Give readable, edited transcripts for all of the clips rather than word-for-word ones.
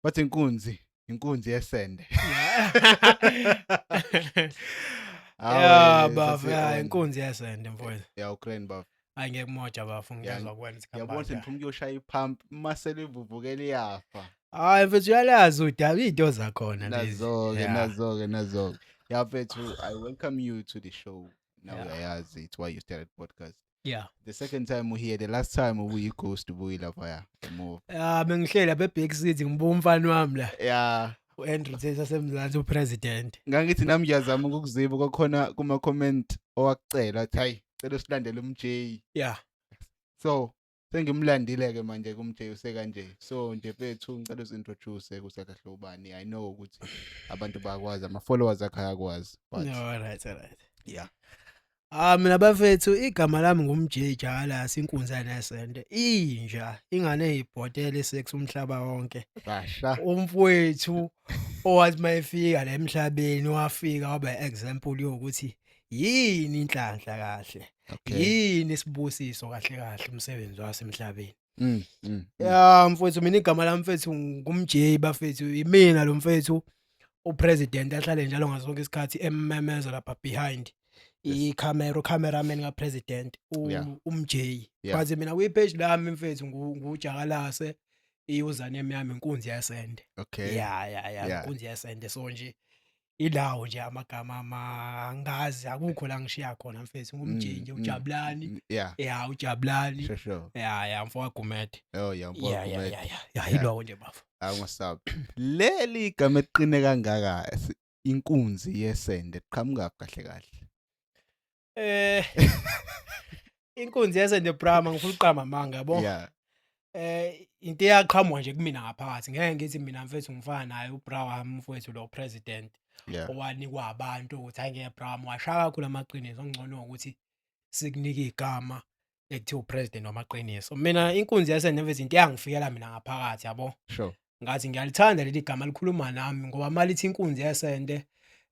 Bathi inkunzi, inkunzi yesende. Ya Awe, bafo, ya sesi-on. inkunzi yesende, mfowethu. Ya, ukraine bafo. Hayi, ngeke bafo, ngiyezwa kuwena ukuthi Yabona kuhamba ukuthi kanjani. ngiphuma ukuyoshaya ipump, masele ivuvukele iyafa. Hayi mfethu, uyalazi udaba, iy'nto zakhona lezi. Nazo-ke, nazo-ke, nazo-ke. Ya mfethu, I welcome you to the show. Now uyayazi, it's Why You Started Podcast. The second time we here, the last time ubuyi-ghost, ubuyilaphaya emuva. Ya, bengihleli lapha e-Big City, ngibuka umfana wami la. U-Andrew Tate wasemzansi, upresident. Ngangithi nami ngiyazama ukukuziba kwakhona kuma-comment owakucela athi hayi, cela usilandele umJ. So sengimlandile-ke manje kumJ, usekanje. So nje mfethu, ngicela uzi-introduce ukuthi kahle ubani. I know ukuthi abantu bayakwazi, ama-followers akhe ayakwazi, but No, all right. Yeah. Ah, mina bafethu, igama lami ngumJ Jakalasi, inkunzana yesende. Inja ingane eyibhotela esex umhlaba wonke. Basha. Umfowethu owathi mayefika la emhlabeni wafika waba example yokuthi yini inhlanhla kahle. Yini isibusiso kahle kahle, umsebenzi wasemhlabeni. Ya mfowethu, mina igama lami mfethu ngumJ bafethu, imina lo mfethu upresident ahlale njalo ngaso sonke isikhathi emmemeza lapha behind i-camera, cameraman kapresident, umJ. But mina kwi-page lami mfethu nguJakalase, i-username yami inkunzi yesende. Ya, inkunzi yesende. So nje ilawo nje amagama angazi, akukho la ngishiya khona mfethu, ngumJ nje, uJabulani. Ya, uJabulani. Ya, mfowethu Gumede. Oh yeah, mfowethu Gumede. Ya, yilowo nje bafo. Awungasabi. Leli igama eliqine kangaka, inkunzi yesende, qhamuka kahle kahle? Inkunzi yesende, Brahma, ngifuna uqamba amanga, yabo. Into eyaqhamuka nje kumina ngaphakathi, ngeke ngithi mina mfethu ngifana naye ubra wami mfowethu lo president owanikwa abantu ukuthi hayi ngeke bra wami washaya kakhulu amaqiniso, okungcono ukuthi sikunike igama ekuthiwa upresident wamaqiniso. Mina inkunzi yesende mfethu into eyangifikela mina ngaphakathi, yabo. Ngathi ngiyalithanda leli gama, likhuluma nami, ngoba malithi inkunzi yesende,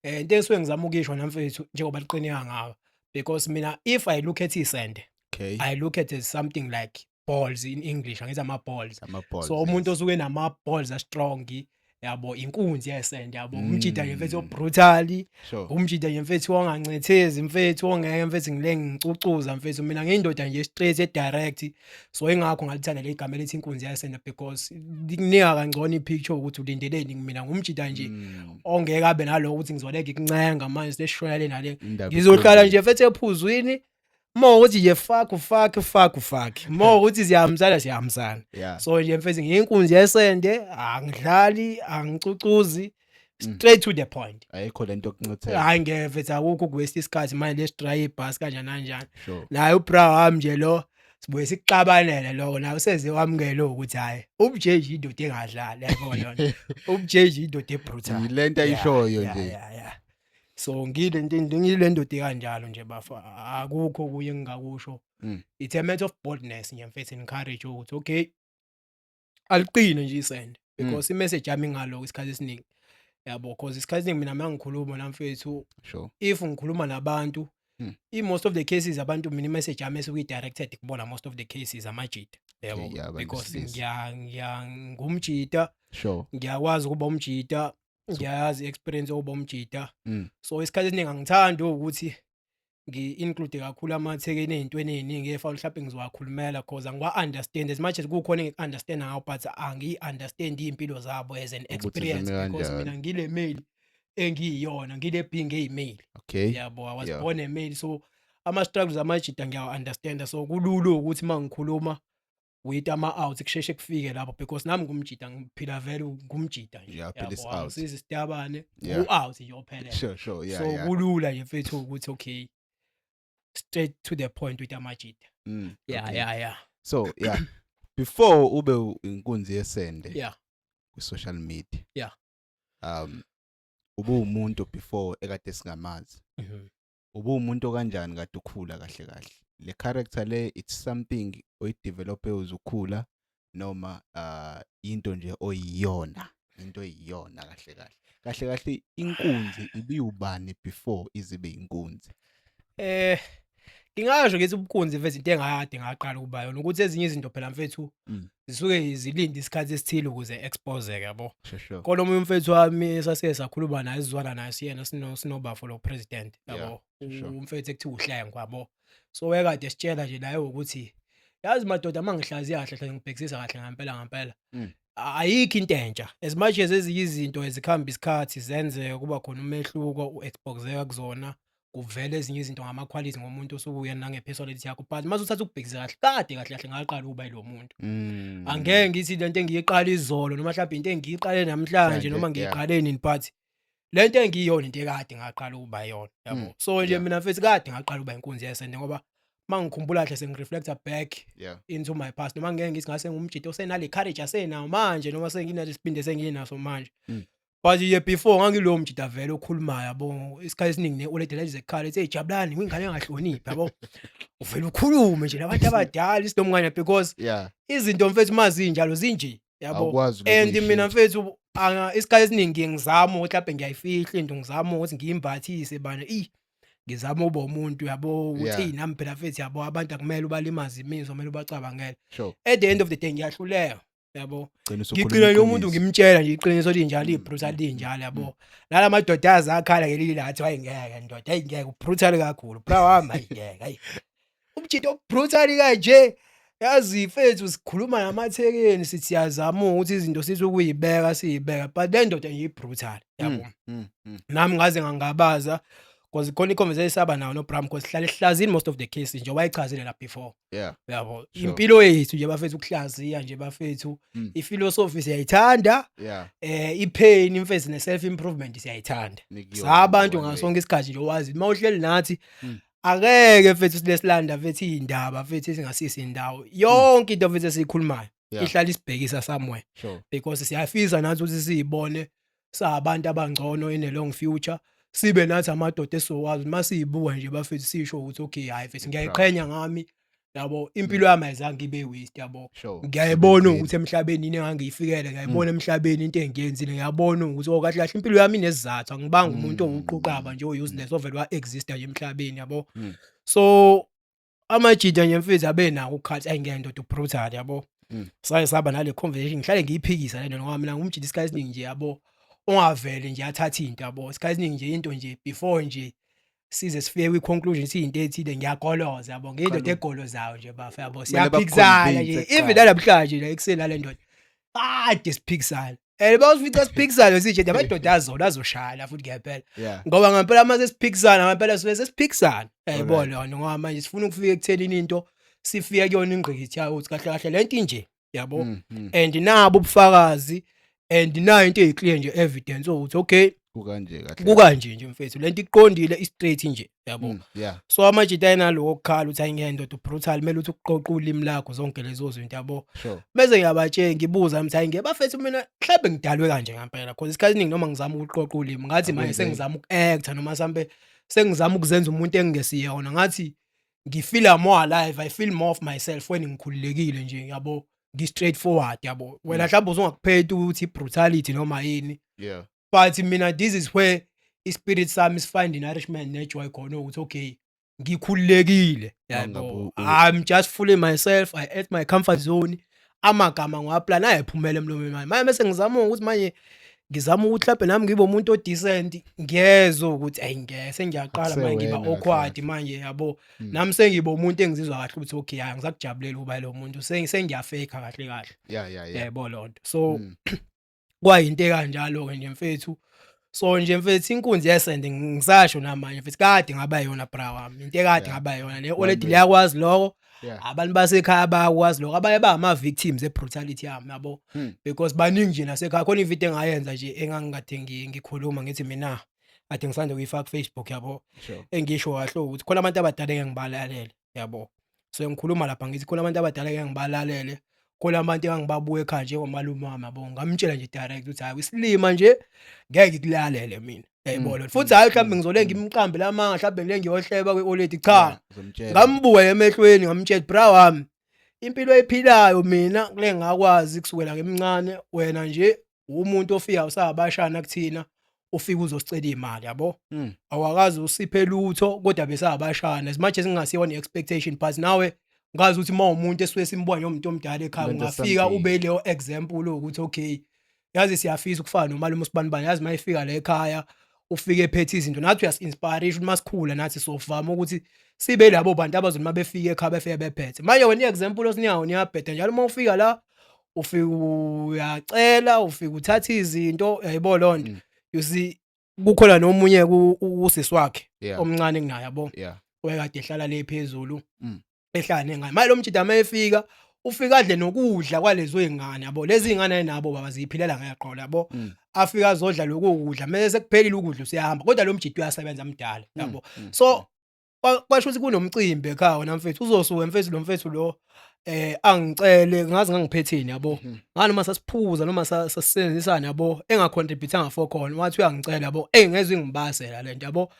into enisuke ngizama ukuyisho namfethu njengoba liqine kangaka, because mina if I look at isende, I look at it as something like balls, in English angithi ama balls. Ama-balls. So umuntu osuke enama balls a strong, yabo, inkunzi yesende, yabo, umjida nje mfethu brutal, umjida nje mfethu ongancethezi mfethu, ongeke mfethu ngile ngicucuza mfethu. Mina ngiyindoda nje straight e direct, so ingakho ngalithanda leli gama elithi inkunzi yesende, because likunika kangcono ipicture ukuthi ulindeleni kumina. Ngumjida nje ongeke abe naloko ukuthi ngizoleka ikuncenga manje sesishona le nale. Indaba Ngizohlala iqondile. nje mfethu ephuzwini, uma ukuthi nje fuck, fuck, fuck, fuck, uma ukuthi siyahambisana, siyahambisana. So nje mfethu ngiyinkunzi yesende, angidlali, angicucuzi, straight to the point. Ayikho lento yokuncethela. Hayi ngeke mfethu, akukho ukuwaste isikhathi manje, lesidrayi ibhasi kanjani kanjani. Naye ubra wami nje lo sibuye sikuxabanele lokho, nawe seze wamukele ukuthi hhayi, umJ nje indoda engadlali, yayibona lona, umJ nje indoda ebrutal. Yilento ayishoyo nje. Ya, so ngile ndoda kanjalo nje bafa, akukho kuye engingakusho. It's a matter of boldness nje mfethu, encourage ukuthi okay, aliqine nje isende, because imessage yami ingaloko isikhathi esiningi, yabo, because isikhathi esiningi mina mangikhuluma namfethu, if ngikhuluma nabantu, in most of the cases abantu, mina imessage yami esuke i-directed kubona, most of the cases amajita, yabo, Okay, yeah, abantu because besilisa. ngiya ngumjita, ngiyakwazi ukuba umjita, ngiyayazi i-experience yokuba umjita. So isikhathi esiningi angithandi ukuthi ngi-include kakhulu amathekeni ey'ntweni ey'ningi ey'fana mhlawumbe ngizowakhulumela, 'cause angiwa-understand as much as kukhona engiku-understand-a ngawo, but angiyi-understand iy'mpilo zabo as an Ukuthi experience zime because kanjani. mina ngile male engiyiyona, ngile being eyi-male, yabo. I was born a male, so ama-struggles amajita ngiyawa-understand-a, so kulula ukuthi uma ngikhuluma with ama-out kusheshe kufike lapho, because nami ngumjita, ngiphila vele ngumjita nje, Yeah, phila yabo, is-out. angisizi isitabane, u-out nje ophelele. So kulula nje mfethu ukuthi okay, straight to the point with amajita. Yeah. So yeah, before ube inkunzi yesende kwi-social media, ubuwumuntu before ekade singamazi. Ubuwumuntu kanjani kade ukhula kahle kahle? Le character le, it's something oyidevelope uzukhula noma into nje oyiyona, into oyiyona kahle kahle? Kahle kahle inkunzi ibiyubani before izibe inkunzi? Ngingasho ngithi ubunkunzi mfethu into engakade ngaqala ukuba yona ukuthi ezinye izinto phela mfethu zisuke zilinde isikhathi esithile ukuze expose-ke, yabo. Sure sure Khona omunye umfethu wami esasike sakhuluma naye, sizwana naye, siyena sinobafo lo president, yabo. Umfethu ekuthiwa uHlengo, yabo. So wayekade esitshela nje naye ukuthi yazi madoda, uma ngihlaziya kahle hle, ngibhekisisa kahle ngempela ngempela, ayikho into entsha. As much as ezinye izinto ezikhamba isikhathi zenzeka, kuba khona umehluko, u-exposeka kuzona, kuvela ezinye izinto ngama-quality ngomuntu osuke uyena nange-personality yakho, but mase uthatha ukubhekisa kahle, kade kahle kahle ngaqala ukuba yilo muntu. Angeke ngithi lento engiyiqala izolo noma mhlawumbe into engiyiqale namhlanje noma ngiyiqale nini, but lento engiyona into ekade ngaqala ukuba yona, yabo. So nje mina mfethu kade ngaqala ukuba inkunzi yesende, ngoba mangikhumbula kahle, sengi-reflecta back into my past, noma ngeke ngithi ngase ngumjito osenale courage asenawo manje noma senginale sibindi esenginaso manje, but ye before ngangilowo mjita vele okhulumayo, yabo. Isikhathi esiningi ne-oledi lize kukhala ethi, "Hey Jabulani, uyingane engahloniphi," yabo. Uvele ukhulume nje nabantu abadala isinomngane because izinto mfethu mazinjalo zinje, yabo. Awukwazi And mina ukuyishintsha. mfethu isikhathi esiningi ngizama ukuthi mhlawumbe ngiyayifihla into, ngizama ukuthi ngiyimbathise bana i ngizama ukuba umuntu, yabo, ukuthi nami phela mfethu, yabo, abantu akumele ubalimaze imizwa, kumele ubacabangele. At the end of the day ngiyahluleka, yabo. Gcina usukhuluma Ngigcina nje umuntu iqiniso. ngimtshela nje iqiniso linjalo, i-brutal linjalo, yabo. Nala madoda aze akhala ngelinye ilanga athi, "Hayi ngeke ndoda, hayi ngeke, u-brutal kakhulu bra wami, hayi ngeke, hayi umjito brutal kanje." Yazi mfethu, sikhuluma namathekeni, sithi siyazama ukuthi izinto sithi ukuyibeka siyibeka, but le ndoda nje i-brutal, yabo. Nami ngaze ngangabaza because khona i-conversation esaba nayo noBram, because sihlale sihlazini most of the cases nje wayichazile la before, yabo. Impilo yethu nje bafethu ukuhlaziya nje bafethu, iphilosophy siyayithanda, ipain mfethu ne-self improvement siyayithanda. Nikuyona Sabantu one way. ngasonke isikhathi nje wazi uma uhleli nathi, akeke mfethu silesilanda mfethu iy'ndaba mfethu ezingasisi indawo. Yonke into mfethu esiyikhulumayo ihlala isibhekisa somewhere because siyafisa nathi ukuthi siyibone sabantu abangcono in a long future, sibe nathi amadoda esizokwazi uma siyibuka nje bafethu sisho ukuthi okay, hayi mfethu, ngiyayiqhenya ngami, yabo, impilo yami ayizange ibe waste, yabo. Ngiyayibona Sebenzile. ukuthi emhlabeni yini engangiyifikele, ngiyayibona emhlabeni into engiyenzile, ngiyabona ukuthi oh, kahle kahle impilo yami inesizathu, angibanga umuntu owuquqaba nje o-useless ovele wa-exista nje emhlabeni, yabo. So amajita nje mfethu abenako ukukhathi, ayi ngeke ndoda, u-brutal, yabo. Saye saba nale conversation, ngihlale ngiyiphikisa le nto ngoba mina ngumjita isikhathi esiningi nje, yabo, ongavele nje athathe into, yabo. Isikhathi esiningi nje into nje before nje size sifike kwi-conclusion siyinto ethile, ngiyagoloza, yabo, ngiyindoda egolozayo nje bafa, yabo. Kumele Siyaphikisana nje baku-convince even kuqala. nalabhlanje la ekuseni nale ndoda kade siphikisana and bawusifica siphikisana sisho nje amadoda azona azoshayana futhi ngempela, ngoba ngempela uma sesiphikisana ngempela suke sesiphikisana, yayibona lona, ngoba manje sifuna ukufika ekuthenini into sifike kuyona ingqikithi yayo ukuthi kahle kahle lento inje, yabo. And nabo ubufakazi and nayo into eyi-clear nje, evidence ukuthi okay, Kukanje kahle. Kukanje nje mfethu, lento iqondile, i-straight nje, yabo. So amajita ayinaloko kukhala ukuthi hayi ngeke ndoda, brutal, kumele ukuthi ukuqoqa ulimi lakho, zonke lezo zinto, yabo. Bese ngiyabatshela, ngibuza ngithi hayi ngeke bafethu, mina mhlawumbe ngidalwe kanje ngempela, because isikhathi esiningi noma ngizama ukuqoqa ulimi ngathi manje Akwenzeki. sengizama uku-acta noma sambe sengizama ukuzenza umuntu engingesiyona, ngathi ngifeel more alive, I feel more of myself when ngikhululekile nje, yabo, ngi-straight forward, yabo. Wena mhlawumbe uzongakuphetha ukuthi i-brutality noma yini, but mina this is where i-spirit sami sifind nourishment ne-joy khona, ukuthi okay, ngikhululekile, Mangabe yabo. I'm just fully myself, I at my comfort zone, amagama ngiwaplana ayephumela emlomeni wami. Manje bese ngizama ukuthi manje ngizama ukuthi mhlawumbe nami ngibe umuntu o-decent, ngiyezwa ukuthi ayi ngeke, sengiyaqala manje ngiba Akusewena kahle awkward kahle. manje, yabo. Nami sengiba umuntu engizizwa kahle ukuthi okay, hayi ngisakujabulela ukuba lo muntu, sengiyafake kahle kahle, yayibona leyo nto. So kwayinto ekanjalo-ke nje mfethu. So nje mfethu inkunzi yesende, ngisasho namanje mfethu, kade ngaba yona bra wami, into ekade ngaba yona le already, liyakwazi lokho. Abantu basekhaya bayakwazi lokho, abanye bangama-victims e-brutality yami, yabo, because baningi nje nasekhaya. Khona ividiyo engayenza nje engangikade ngikhuluma ngithi mina kade ngisanda kuyifaka ku-Facebook, yabo, engisho kahle ukuthi khona abantu abadala engeke ngibalalele, yabo. So ngikhuluma lapha ngithi khona abantu abadala engeke ngibalalele, khona abantu engangibabuka ekhaya njengomalume wami, yabo. Ngamtshela nje direct ukuthi hayi isilima nje ngeke ngikulalele mina, yayibona. Futhi hhayi mhlawumbe ngizole ngimqambe lamanga, mhlawumbe ngile ngiyohleba kwi-oledi, cha. Uzomtshela. Ngambuka emehlweni, ngamtshela, "Bra wami, impilo oyiphilayo mina kule ngakwazi kusukela ngimncane, wena nje umuntu ofika usabashana kuthina, Ufike uzosicela imali, yabo. Awakazi usiphe lutho, kodwa besabashana, as much as ngingasiyona i-expectation, but nawe ngazi ukuthi uma umuntu esuke simbona njengomuntu omdala ekhaya, Lento ungafika something. Ube leyo example ukuthi okay, yazi siyafisa ukufana nomalume usibanibani, yazi uma efika la ekhaya ufike ephethe izinto, nathi uyasi-inspire ukuthi masikhula nathi sovama ukuthi sibe labo bantu abazothi uma befika ekhaya befike bephethe. Manje wena i-example osinayo niyabheda njalo, uma ufika la ufika uyacela, ufika uthatha izinto, uyayibona leyo nto. You see, kukhona nomunye usisi wakhe omncane kunaye, yabo, wayekade ehlala le phezulu, ehlala nengane. Manje lo mjida uma efika ufika adle nokudla kwalezo y'ngane, yabo, lezi y'ngane ayinabo baba, ziyiphilela ngeqolo, yabo. Afika azodla lokho kudla, mase sekuphelile ukudla useyahamba, kodwa lo mjida uyasebenza, mdala, yabo. So kwasho ukuthi kunomcimbi ekhaya wena mfethu, uzosuka mfethu lo mfethu lo angicele, ngazi ngangiphetheni, yabo. Nganoma sasiphuza noma sasisebenzisana, yabo, engacontributanga for khona, wathi uyangicela, yabo, engezwe ingibasela lento, yabo.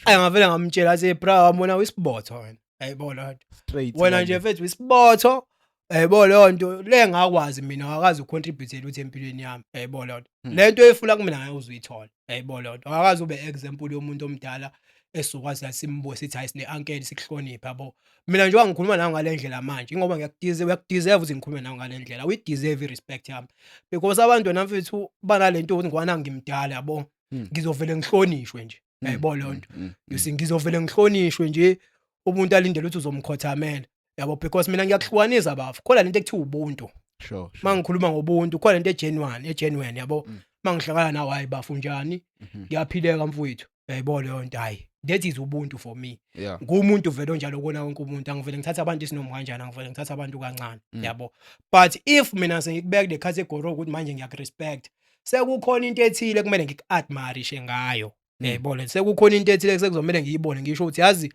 Ayi, ngavele ngamtshela, athi, "Bra wami, isibotho wena, yayibona lento." Straight Wena kanje. Nje mfethu isibotho, yayibona leyo nto le, ngakwazi mina awakazi ucontribute lutho empilweni yami, yayibona leyo nto. Lento oyifuna kumina ngeke uze uyithole, yayibona leyo nto. Awakazi ube example yomuntu omdala esizokwazi la simbuke sithi hayi, sine-uncle, sikuhloniphe, yabo. Mina njengoba ngikhuluma nawe ngale ndlela manje, ingoba ngiyakudeserve, uyakudeserve ukuthi ngikhulume nawe ngale ndlela, uyi-deserve i-respect yami, because abantu wena mfethu banalento yokuthi ngoba ngimdala, yabo, ngizovele ngihlonishwe nje, yayibona leyo nto. You see, ngizovele ngihlonishwe nje, umuntu alindele ukuthi uzomkhothamela, yabo, because mina ngiyakuhlukanisa bafo, khona lento ekuthiwa ubuntu. Mangikhuluma ngobuntu, khona lento egenuine, egenuine, yabo. Mangihlangana nawe, hayi bafo, unjani? Ngiyaphileka mfowethu, yayibona leyo nto, hayi, that is ubuntu for me. Ngumuntu vele onjalo kona wonke umuntu, angivele ngithatha abantu isinoma kanjani, angivele ngithatha abantu kancane, yabo. But if mina sengikubeka kule category ukuthi manje ngiyakurespect, sekukhona into ethile kumele ngiku-admirishe ngayo, yayibona, sekukhona into ethile sekuzomele ngiyibone, ngisho ukuthi yazi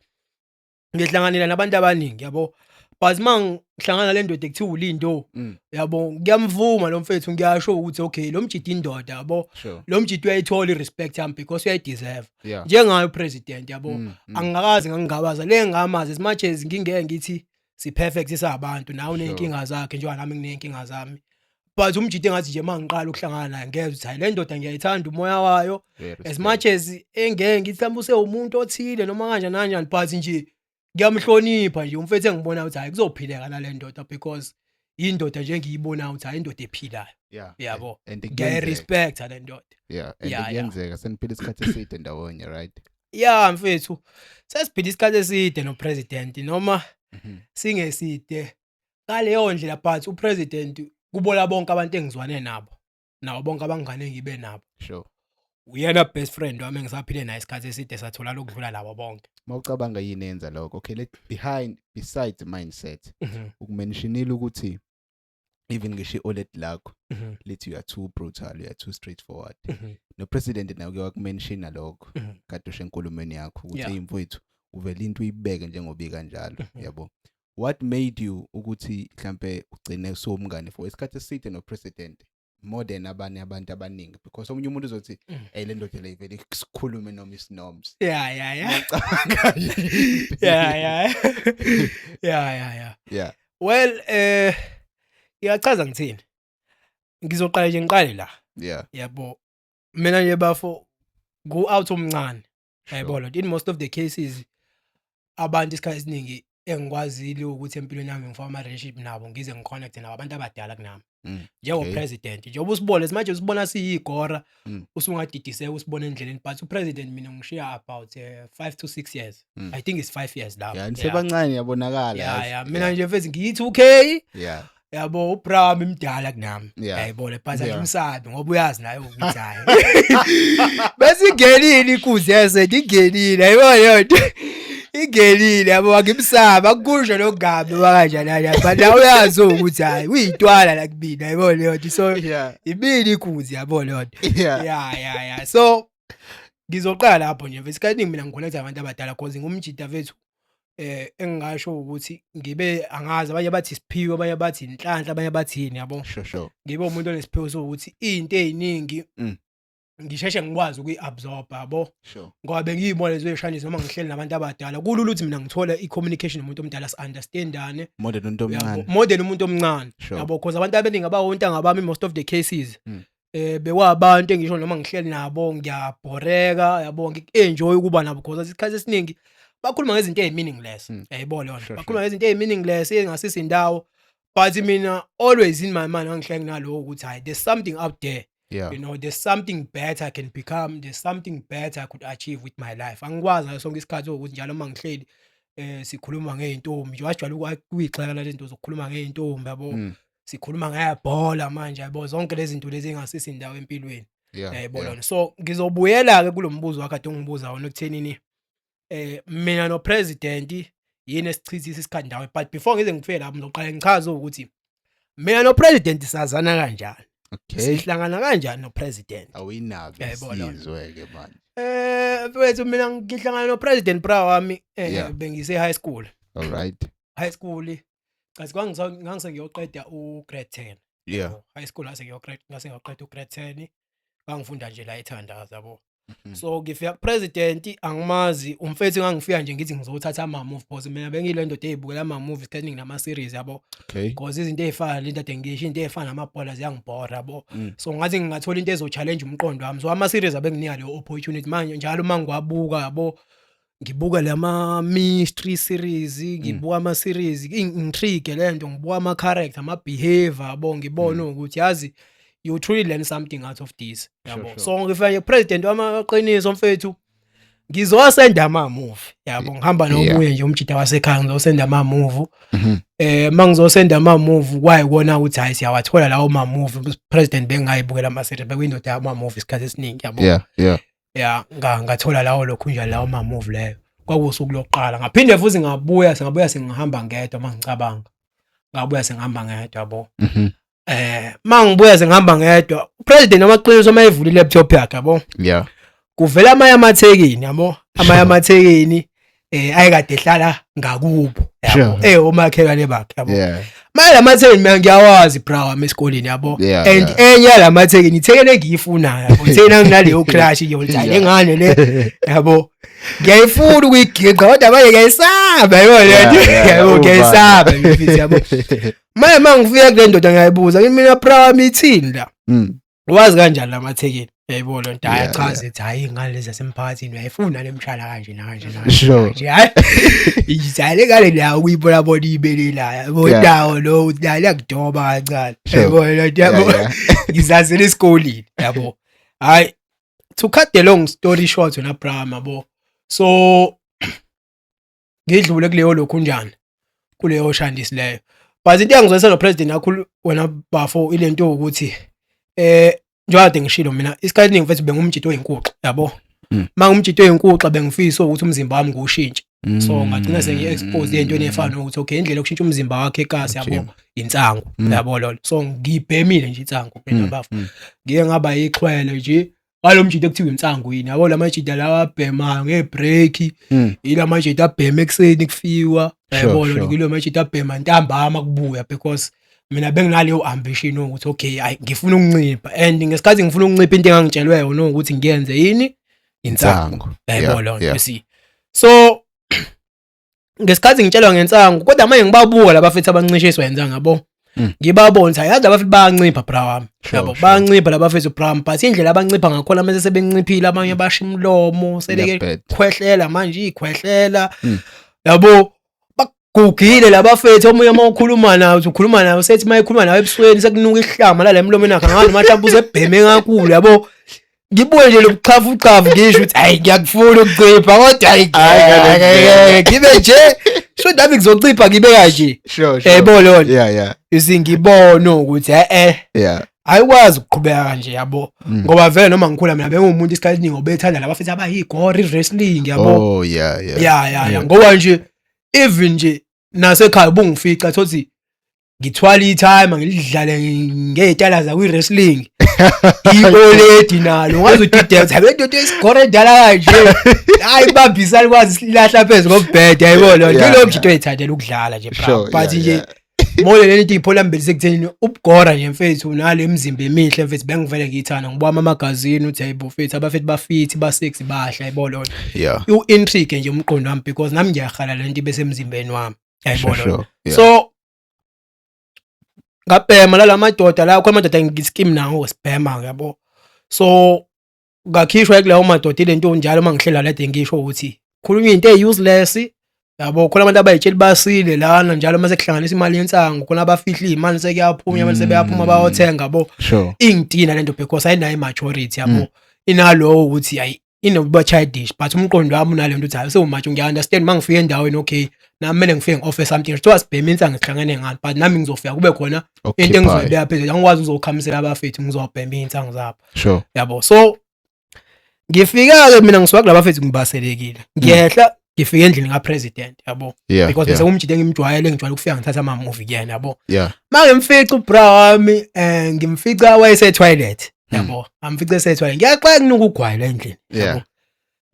ngihlanganela nabantu abaningi, yabo, but uma ngihlangana le ndoda ekuthiwa uLindo, yabo, ngiyamvuma lo mfethu, ngiyasho ukuthi okay, lo mjidi indoda, yabo. Lo mjidi uyayithola i-respect yami because uyayideserve, njengayo president, yabo. Angingakaze ngangingabaza le ngamazi, as much as ngingeke ngithi si perfect sabantu, nawe uneyinkinga zakhe njengoba nami ngineyinkinga zami, but umjidi engathi nje mangiqala ukuhlangana naye ngezwe ukuthi hayi, le ndoda ngiyayithanda umoya wayo. Very As respect. Much as engeke ngithi mhlawumbe usewumuntu othile noma kanjani kanjani, but nje ngiyamhlonipha nje umfethu, engibona ukuthi hayi, kuzophileka nale ndoda, because indoda nje engiyibona ukuthi hayi, indoda ephilayo, yabo. And kuyenzeka. Ngiyayirespecta le ndoda. Yeah, and kuyenzeka seniphila isikhathi eside ndawonye, right? Ya mfethu, sesiphila isikhathi eside nopresident, noma singeside ngaleyo ndlela, but upresident kubola bonke abantu engizwane nabo, nabo bonke abangane engibe nabo, uyena best friend wami engisaphile naye isikhathi eside, sathola lokudlula labo bonke. Mawucabanga, yini enza lokho? Okay, let behind besides mindset, ukumentionile ukuthi even ngisho i-oled lakho lithi you are too brutal, you are too straightforward. No president nawe ke wakumention lokho kade usho enkulumeni yakho ukuthi, hey mfowethu, uvela into uyibeke njengoba ikanjalo, yabo. What made you ukuthi mhlambe ugcine usumngane for isikhathi eside no president more than abanye abantu abaningi? Because omunye umuntu uzothi, "Hey, le ndoda le ivele sikhulume noma isinoms." Ngiyacabanga yini? Yeah. Well, ngiyachaza ngithini, ngizoqala nje ngiqale la, yabo. Mina nje bafo go out omncane, yayibona, in most of the cases abantu isikhathi esiningi engikwazile ukuthi empilweni yami ngifaka ama-relationship nabo, ngize ngiconnect nabo, abantu abadala kunami, njengo-president, njengoba usibone manje, usibona siyigora, usungadidiseka usibone endleleni, but upresident mina ngishiya about 5 to 6 years. I think it's 5 years lapho. Yeah, nisebancane, yabonakala. Yazi. Yeah, mina nje mfethu ngiyi-2K, yabo, uBram imdala kunami, yayibona, but angimsabi ngoba uyazi naye ukuthi hayi, bese ingenile inkunzi yesende, ingenile, yayibona leyo nto, ingenile, yabo, angimsabi, akusho lokungabi kanjani kanjani, but nawe uyazi ukuthi hayi, uyintwala la kumina, yayibona leyo nto, so imini inkunzi, yabo, leyo nto. Yeah, so ngizoqala lapho nje mfethu, isikhathi esiningi mina ngiconnect abantu abadala cause ngumjida mfethu, engingasho ukuthi ngibe angazi, abanye bathi isiphiwo, abanye bathi inhlanhla, abanye bathi yini, yabo. Ngibe umuntu onesiphiwo sokuthi izinto eziningi ngisheshe ngikwazi ukuyi-absorb, yabo, ngoba bengiyibona lezo ey'shanisi noma ngihleli nabantu abadala, kulula ukuthi mina ngithole i-communication nomuntu omdala, si-understandane. More than umuntu Uyabo, omncane. More than umuntu omncane, yabo, cause abantu abaningi abawontanga bami, most of the cases, Bekwabantu engisho noma ngihleli nabo ngiyabhoreka, yabo, ngiku-enjoy ukuba nabo because isikhathi esiningi bakhuluma ngezinto ey-meaningless, uyayibona leyo nto. Bakhuluma ngezinto ey-meaningless ey'ngasisi indawo, but mina always in my mind ngangihlale nginaloko ukuthi hhayi, there's something out there. There's something better I can become, there's something better I could achieve with my life. Angikwazi ngaso sonke isikhathi ukuthi njalo uma ngihleli sikhuluma ngey'ntombi nje, wajwayele ukuyigxeka lezi zinto zokukhuluma ngey'ntombi, yabo. Sikhuluma ngebhola manje, yabo, zonke lezi zinto lezi ey'ngasisi indawo empilweni. Uyayibona lona. So ngizobuyela-ke kulo mbuzo wakho ade ungibuza wona ekuthenini mina no-president yini esichithisa isikhathi ndawonye, but before ngize ngifike lapho ngizoqala ngichaze ukuthi mina no-president sazana kanjani. Sihlangana kanjani no-president? Awuyinabi. Uyayibona lona. Sizwe-ke manje. Mfethu, mina ngihlangana no-president, bra wami, bengise high school. All right. High school cathi ngangise ngiyoqeda u-grade 10. Yabo, high school ngase ngiyoqeda u-grade 10. Ngangifunda nje la eThandaza, yabo. So ngifika ku-president, angimazi umfethu, ngangifika nje ngithi ngizothatha ama-movie because mina bengiyile ndoda ey'bukela ama-movie isikhathi esiningi nama-series, yabo. Because izinto ey'fana lento ade ngisho, into ey'fana namabhola ziyangibhora, yabo. So ngathi ngingathola into ezo-challenge umqondo wami, so ama-series abenginika leyo opportunity. Manje njalo uma ngiwabuka, yabo, ngibuka lama mystery series, ngibuka ama series intrigue lento, ngibuka ama character, ama behavior, yabo, ngibona ukuthi yazi you truly learn something out of this, yabo. So ngifika nje president wamaqiniso, mfethu, ngizosenda ama movie, yabo, ngihamba nomunye nje umjida wasekhaya, ngizosenda ama movie. Mangizosenda ama movie kwayikona ukuthi hayi, siyawathola lawo ma movie. President bengayibukela ama series, bekuyindoda yama movie isikhathi esiningi, yabo. Ya, ngathola lawo lokhu njalo lawo ma movie leyo. Kwakuwusuku lokuqala. Ngaphinde futhi ngabuya, sengabuya sengihamba ngedwa, mangicabanga ngabuya sengihamba ngedwa, yabo. Mangibuya sengihamba ngedwa, upresident amaqiniso mayevula i-laptop yakhe, yabo, kuvela amanye amathekeni, yabo, amanye amathekeni ayekade ehlala ngakubo, yabo, omakhelwane bakhe, yabo. Manje lamathekeni mina ngiyawazi, bra wami, esikoleni, yabo. And enye yalamathekeni ithekeni engiyifunayo, yabo, ithekeni anginaleyo crush nje ukuthi hayi, lengane le, yabo, ngiyayifuna ukuyiginqa kodwa manje ngiyayisaba, yabo, le nto, yabo, ngiyayisaba mfethu, yabo. Manje mangifika kule ndoda ngiyayibuza kimi mina, bra wami, ithini la? Wazi kanjani lamathekeni? Yayibona lento, hayi, achaze ethi hayi, ingane lezi zasemphakathini uyayifuna lemshala kanje nakanje nakanje. Kanje, hayi, ithi hayi, le ngane la ukuyibona bona ibele la, yabo, dawo lo uthi la liyakudoba kancane. Yayibona lento, yabo. Ngizazela esikoleni, yabo. Hayi, to cut the long story short, wena bra, yabo, so ngidlule kuleyo lokhunjana, kuleyo shandisi leyo, but into engizwisa no president kakhulu, wena bafo, ilento ukuthi njengoba ngishilo mina isikhathi esiningi, mfethu, bengumjito oyinkuxa, yabo. Mangumjito oyinkuxa bengifisa ukuthi umzimba wami ngiwushintshe, so ngagcina sengi-expose ey'ntweni ey'fana nokuthi okay, indlela yokushintsha umzimba wakho ekasi, yabo, insangu, yabo lolo. So ngiyibhemile nje insangu mina, bafo. Ngiye ngaba yixhwele nje ngalo mjito ekuthiwa insangu yini, yabo, la majita lawa abhemayo ngebreak, ila majita abhema ekuseni kufiwa, yabo, lo majita abhema ntambama kubuya, because mina benginaleyo ambition ukuthi okay, hayi, ngifuna ukuncipha, and ngesikhathi ngifuna ukuncipha into engangitshelwe yona ukuthi ngiyenze yini? Insangu. Insangu. Yayibona loo nto, you see. So ngesikhathi ngitshelwa ngensangu, kodwa manje ngibabuka labafethu abancishiswa insangu, yabo, ngibabona ukuthi yazi labafethu bayancipha, bra wami, yabo, bayancipha labafethu, bra wami, but indlela abancipha ngakhona mase sebenciphile, abanye basha imlomo seleke Iyabheda. khwehlela manje ikhwehlela, yabo, bagugile labafethu. Omunye uma ukhuluma naye, uthi ukhuluma naye, usethi uma ekhuluma nawe ebusweni sekunuka ihlama lala emlomeni wakhe, angazi noma mhlawumbe usebheme kakhulu, yabo. Ngibuye nje lobuchafu chafu, ngisho ukuthi hayi, ngiyakufuna ukucipha kodwa hayi, Hhayi, ngale ngeke ngibe nje sho nami ngizocipha ngibe kanje. Yebo lona. You see, ngibona ukuthi eh ayikwazi ukuqhubeka kanje, yabo, ngoba vele noma ngikhula mina bengumuntu isikhathi esiningi obethanda labafethu abayigore i-wrestling, yabo. Ya, ngoba nje even nje nasekhaya ubungifica thothi ngithwala i-timer ngilidlale ngey'tala zakwi-wrestling, i-oledi nalo ngaze udideka ukuthi habe ndoda isigore endala kanje, hayi, bambisani kwazi silahla phezu kombhede, yayibona loo nto. Ilo mjito oyithandela ukudlala nje, bra, but nje mole lento iyiphola mbili sekutheni ubugora nje, mfethu, nale mizimba emihle, mfethu, bengivele ngiyithanda, ngibuka ama-magazine uthi hayibo mfethu, abafethu bafithi, ba-sexy, bahle, yayibona loo nto. U-intrigue nje umqondo wami because nami ngiyahala lento ibe semzimbeni wami, yayibona loo nto. So Ngabhema la madoda la, khona amadoda ngiskim nawo sibhema, yabo. So ngakhishwa kulawo madoda ilento njalo uma ngihlela lede ngisho ukuthi khulunywa into ey-useless, yabo. Khona abantu abayitsheli basile lana njalo mase kuhlanganisa imali yensangu, khona abafihla iy'mali, sekuyaphunywa mase sebeyaphuma bayothenga, yabo. Ingidina lento because ayinayo i-maturity, yabo. Inalowo ukuthi ayi inokuba childish, but umqondo wami unalento ukuthi hayi, sewumature, ngiya-understand. Uma ngifika endaweni, okay, nami kumele ngifike ngi-offer something. Kuthiwa sibhema insangu, sihlangene ngani, but nami ngizofika kube khona into Okhiphayo. engizoyibeka phezulu. Angikwazi ukuzokhamisela abafethu ngizobhema iy'nsangu zabo, yabo. So ngifika-ke mina ngisuka kulaba bafethu ngibaselekile, ngiyehla ngifika endlini ka-president, yabo, because bese umjide engimjwayele, ngijwayele ukufika ngithatha ama-movie kuyena, yabo. Ma ngimfica ubra wami, ngimfica wayese-toilet, yabo, amfice ese-toilet. Ngiyaxaka kunuka ugwayi la endlini, yabo.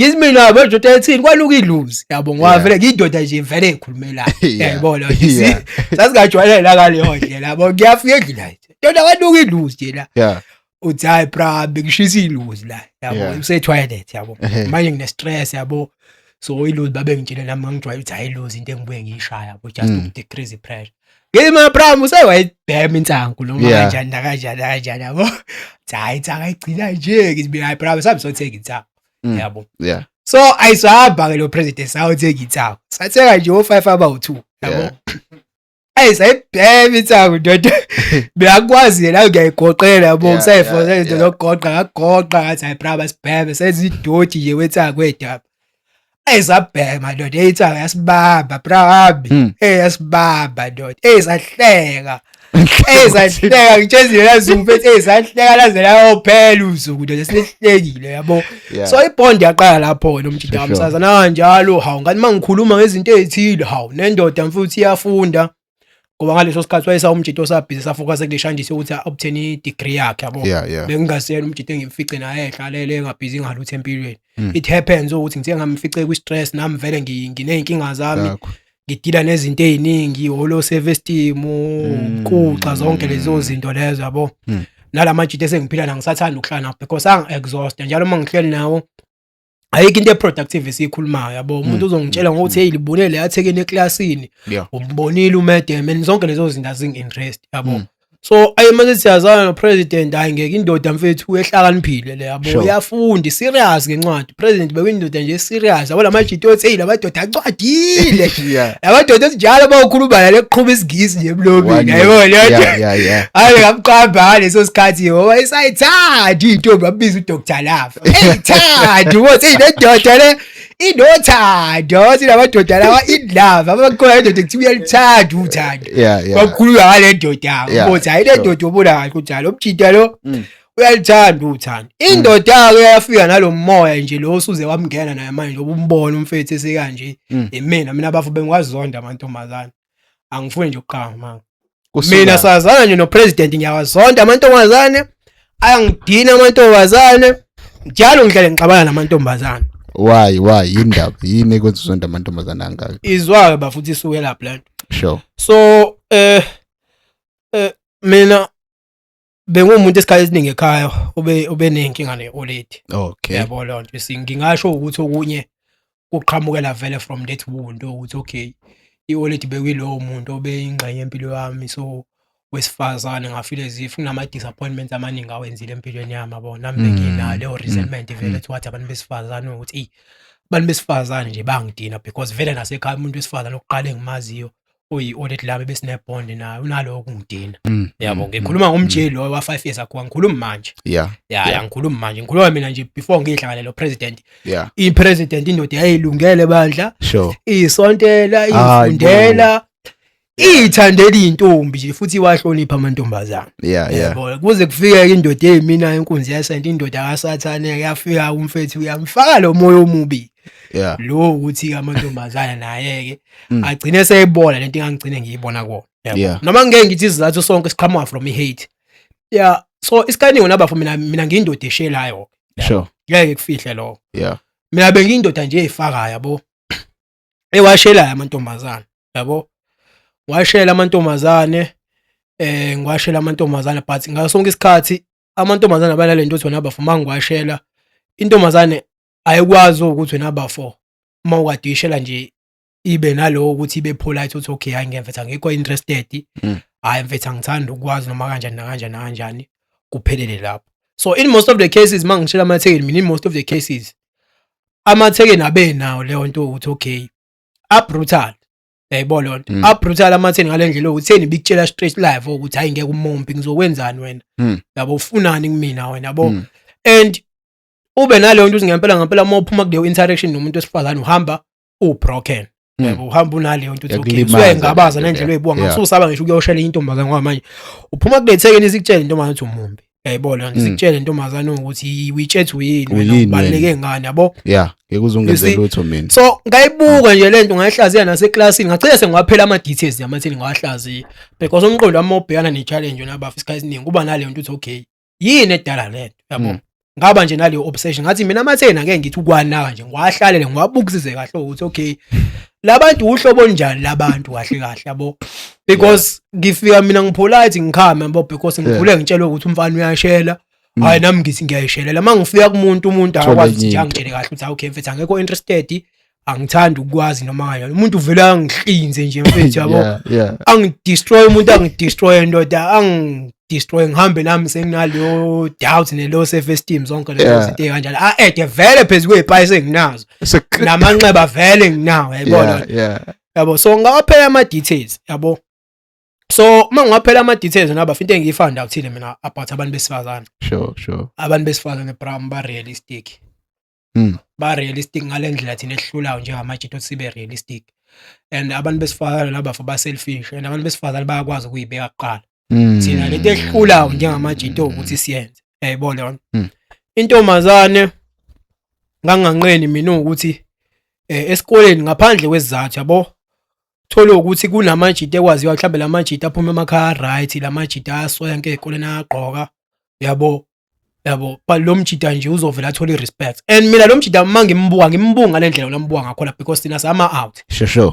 Ngithi mina bajoda ethini, kwanuka iluzi, yabo, ngoba vele ngiyindoda nje vele ekhulumelayo, yayibona. Sasingajwayele ngaleyo ndlela, yabo. Ngiyafika endlini, hayi ndoda, kwanuka iluzi nje la. Uthi hayi bra, bengishisa iluzi la, yabo. Use-toilet, yabo. Manje ngine-stress, yabo. So iluzi babengitshele nami ngangijwayele ukuthi hayi, iluzi into engibuye ngiyishaya, yabo, just to decrease i-pressure. Ngithi mina bra, usewayibhema insangu noma kanjani nakanjani nakanjani, yabo. Uthi hayi, insangu ayigcina nje. Ngithi mina hayi bra, sabe sothenga insangu, yabo. So ayisahamba-ke lo president, sayothenga insangu, sathenga nje o-five abawu-two, yabo. Ayi, sayibhema insangu ndoda, beyakwazi yena ngiyayigoqela, yabo. Kusayifosa izinto zokugoqa, ngagoqa, ngathi hayi bra, basibheme, senza idoti nje wetsangu wedaba. Ayi, sabhema ndoda, insangu yasibamba bra wami. Yasibamba ndoda, sahleka. Sahleka, ngitshezile lazuku mfethu, sahleka laze layophela usuku ndoda, sihlekile, yabo. So ibond yaqala lapho nomjida wami. Sazana kanjalo. Hawu, ngathi mangikhuluma ngezinto ezithile, hawu, nendoda mfuthu iyafunda, ngoba ngaleso sikhathi wayesa umjito osabhizi safocus kuleshandise ukuthi obtain i-degree yakhe, yabo. Bengingasiyena umjito engimfice naye ehlalele engabhizi ngalutho empilweni. It happens ukuthi ngithe ngamfice kwi-stress, nami vele nginey'nkinga zami, Zakho. ngidila nezinto ey'ningi, low self esteem, ukuxa zonke lezo zinto lezo, yabo. Nalamajita esengiphila nawo ngisathanda ukuhlala nawo because angi-exhaust njalo uma ngihleli nawo. Ayikho into e-productive esiyikhulumayo, yabo. Umuntu uzongitshela ngokuthi hey, libonele yathekeni eklasini, umbonile umedem, and zonke lezo zinto azingi-interest, yabo. So ayi, mase siyazana no-president, hayi ngeke, indoda mfethu ehlakaniphile le, yabo. Uyafunda, serious ngencwadi. President bekuyindoda nje serious, yabo. Lamajita othi hey, lamadoda ancwadile, lamadoda esinjalo bawukhuluma nale kuqhuba isingisi nje emlomeni, One yayibona way. leyo nto. Hayi, ngamqamba ngaleso sikhathi ngoba isayithanda intombi, ambiza uDr Love. Eyithanda ukuthi hey, le ndoda le inothando, wathi lamadoda lawa in love, abakhona indoda kuthiwa uyalithanda uthando. Kwakhulunywa ngale ndoda, ukuthi hayi, le ndoda ubona kahle ukuthi hayi, lo mjida lo uyalithanda uthando. Indoda-ke yafika nalo moya nje lo osuze wamngena naye manje, ubumbona umfethu esekanje. Imina mina abafu bengiwazonda amantombazane. Angifuni nje ukuqamba manga. Kusuka- Mina sazana nje no-president, ngiyawazonda amantombazane, ayangidina amantombazane, njalo ngihlale ngixabana namantombazane. Why yindaba yini ekwenza uzonda amantombazane angaka? Izwa-ke bafuthi, isuke lapho lento. So mina bengumuntu esikhathi esiningi ekhaya ube nenkinga ne-oledi. Yabo leyo nto. Ngingasho ukuthi okunye kuqhamukela vele from that wound ukuthi okay, i-oledi bekuyilowo muntu obeyingxenye empilo yami, so wesifazane ngafeel as if kunama-disappointments amaningi awenzile empilweni yami, yabo. Nami benginayo leyo resentment vele towards abantu besifazane, ukuthi eyi, abantu besifazane nje bangidina, because vele nasekhaya umuntu wesifazane okuqala engimaziyo oyi-oledi lami besinebond naye unaloko kungidina, yabo. Ngikhuluma ngomjeli loyo wa-5 years ago, angikhulumi manje. Ya, angikhulumi manje, ngikhuluma mina nje before ngihlangane lo president. I-president indoda yayilungele bandla, isontela, Hayi bo. ifundela, ithandela iy'ntombi nje, futhi iwahlonipha amantombazane, yabo. Kuze kufike indoda eyimina, inkunzi yasenta, indoda kasathane, yafika umfethu uyamfaka lo moya omubi lo ukuthi amantombazane naye-ke agcine seyibona lento engangigcine ngiyibona kuwona, yabo. Noma ngeke ngithi isizathu sonke siqhamuka from i-hate, yeah. So isikaningi nabafo, mina ngiyindoda eshelayo, ngeke kufihle lokho. Mina bengiyindoda nje eyifakayo, yabo, ewashelayo amantombazane, yabo. Washela amantombazane, ngiwashela amantombazane, but ngaso sonke isikhathi amantombazane abanalento ukuthi wena bafo, mangiwashela intombazane ayikwazi ukuthi wena bafo uma ukade uyishela nje ibe nalowo ukuthi ibe polite ukuthi okay, hayi, ngiyamfetha, angikho interested. Hhayi mfethu, angithandi ukwazi noma kanjani nakanjani nakanjani, kuphelele lapho. So in most of the cases, uma ngitshela amathekeni mina, in most of the cases amathekeni abenawo leyo nto ukuthi okay, a-brutal, yayibona leyo nto. A-brutal amatheni ngale ndlela yokuthi theni bikutshela straight live ukuthi hayi, ngeke, umompi, ngizokwenzani wena? Yabo, ufunani kumina wena, yabo? And ube naleyo nto ukuthi ngempela ngempela uma uphuma kuleyo interaction nomuntu wesifazane uhamba u-broken. Yabo, uhamba unaleyo nto ukuthi okay, Iyakulimaza usuke ngabaza lento nendlela leyo. oyibuka ngayo. Ususaba ngisho ukuyoshela intombazane ngoba manje uphuma kule thekeni isikutshela intombazane ukuthi umumbi, yayibona leyo nto. Isikutshela intombazane ukuthi uyitshethe uyini wena, Uyini ubaluleke ngani, yabo? Yeah, ngeke uze ungenze You see? lutho mina. So ngayibuka nje lento, ngayihlaziya naseklasini, ngagcina sengiwaphela ama-details yamathini, ngiwahlaziya because umqondo wami ubhekana ne-challenge wena bafa isikhathi esiningi kuba naleyo nto ukuthi okay, yini edala lento, yabo? Ngaba nje naleyo obsession, ngathi mina amatheni ake ngithi ukwanaka nje, ngiwahlalele, ngiwabukisise kahle ukuthi okay, labantu uhlobo onjani labantu kahle kahle, yabo? Because ngifika mina ngi-polite, ngikhame, yabo, because ngikhule ngitshelwe ukuthi umfana uyashela. Hayi, nami ngithi ngiyayishelela uma ngifika kumuntu, umuntu Thole akakwazi ukuthi enye nje into. angitshele kahle ukuthi okay mfethu, angekho interested, angithandi ukwazi noma kanjani. Umuntu uvele angihlinze nje mfethu, yabo. Angi-destroy umuntu, angi-destroy ndoda, angi-destroy, ngihambe nami senginaleyo doubt ne-low self esteem, zonke lezo zinto ey'kanjalo, a-ede vele phezu kwey'payisi enginazo namanxeba vele nginawo, yayibona? Yabo, so ngawaphela ama-details, yabo. So uma ngiwaphela ama-details naba into engiyi-found out-ile mina about abantu besifazane, abantu besifazane, bram, ba-realistic. Ba-realistic ngale ndlela thina esihlulayo njengamajita ukuthi sibe realistic, and abantu besifazane laba ba-selfish, and abantu besifazane bayakwazi ukuyibeka kuqala. Thina lento esihlulayo njengamajita ukuthi siyenze, yayibona yona? Intombazane nganganqeni mina ukuthi esikoleni ngaphandle kwesizathu, yabo, thola ukuthi kunamajita ekwaziwa mhlawumbe lamajita aphuma emakhaya, right, lamajita ayaswenka ey'koleni, ayagqoka, yabo, but lo mjita nje uzovela athole i-respect, and mina lo mjita uma ngimbuka, ngimbuka ngale ndlela nambuka ngakhona because thina sama out.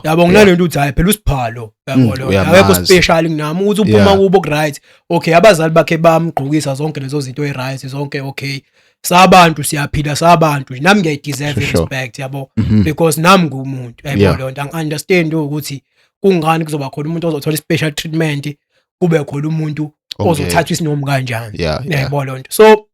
Yabo, nginalento ukuthi hayi phela usiphalo, yabo, lo Uyamazi. akekho special kunami ukuthi uphuma kubo ku-right, okay, abazali bakhe bamgqokisa zonke lezo zinto e-right zonke, okay, sabantu siyaphila, sabantu, nami ngiyayi-deserve i-respect, yabo, because nami ngumuntu, yabo. Leyo nto angi-understand ukuthi kungani kuzoba khona umuntu ozothola i-special treatment, kube khona umuntu ozothathwa isinomi kanjani. Yayibona leyo nto? So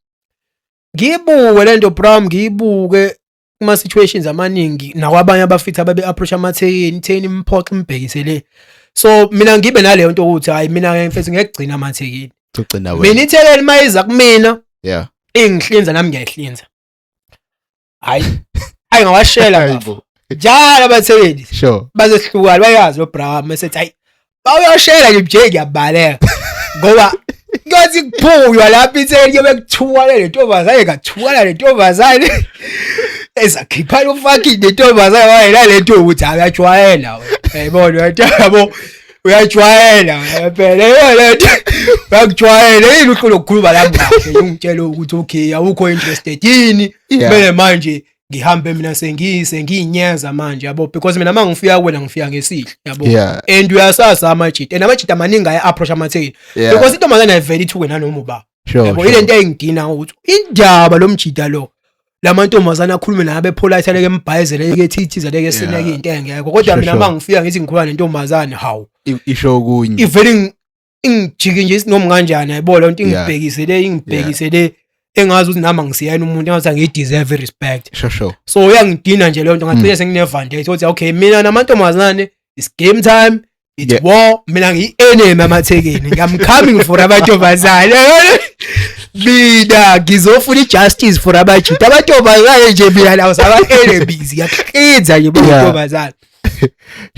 ngiyibuke lento, bram, ngiyibuke kuma situations amaningi nakwabanye abafithi ababe approach amathekeni, itheni imphoxa imbhekise le. So mina ngibe naleyo nto ukuthi hayi, mina ke mfethu ngekugcina amathekeni. Ugcina Mina wena. ithekeni mayiza kumina ingihlinza, nami ngiyayihlinza. Hayi hayi, ngawashela bafo. Hayibo. Njalo abathekeni bazehlukana, bayazi lo bra mase hayi, bawuyoshela nje nje, ngiyabaleka ngoba kuyothi kuphunywa lapha ithekeni kuyobe kuthukwana le ntombazane, ngathukana le ntombazane ezakhipha lo fucking le ntombazane wayela le nto ukuthi hayi, uyajwayela wena, yayibona wena, yabo, uyajwayela wena phela, yiyo le nto, uyakujwayela yini uhlolo ukukhuluma lami kahle, ungitshela ukuthi okay, awukho interested yini? Kumele manje ngihambe mina sengiyinyeza manje, yabo, because mina uma ngifika kuwena ngifika ngesihle, yabo. And uyasazi amajita, and amajita amaningi aya-approach amathekeni because intombazane ayivele ithuke nanoma uba, yabo. Ile nto eyingidina ukuthi indaba lo mjida lo lamantombazane akhulume naye abe-polite, aleke embhayizele, leke thithiza, leke sineke into engekho, kodwa mina uma ngifika ngithi ngikhuluma nentombazane, hawu, Isho okunye. Ivele ingijike nje isinoma kanjani, yayibona lento? Ingibhekise le, ingibhekise le, engazi ukuthi nami angisiyena umuntu engathi angiyi-deserve i-respect. So uyangidina nje leyo nto, ngagcina sengine-vendetta ukuthi okay, mina namantombazane it's game time, it's war. Mina ngiyi-enemy amathekeni, I'm coming for amantombazane. Mina ngizofuna i-justice for abajita, amantombazane nje mina lawo saba-enemies, ngiyakuhlinza nje bontombazane.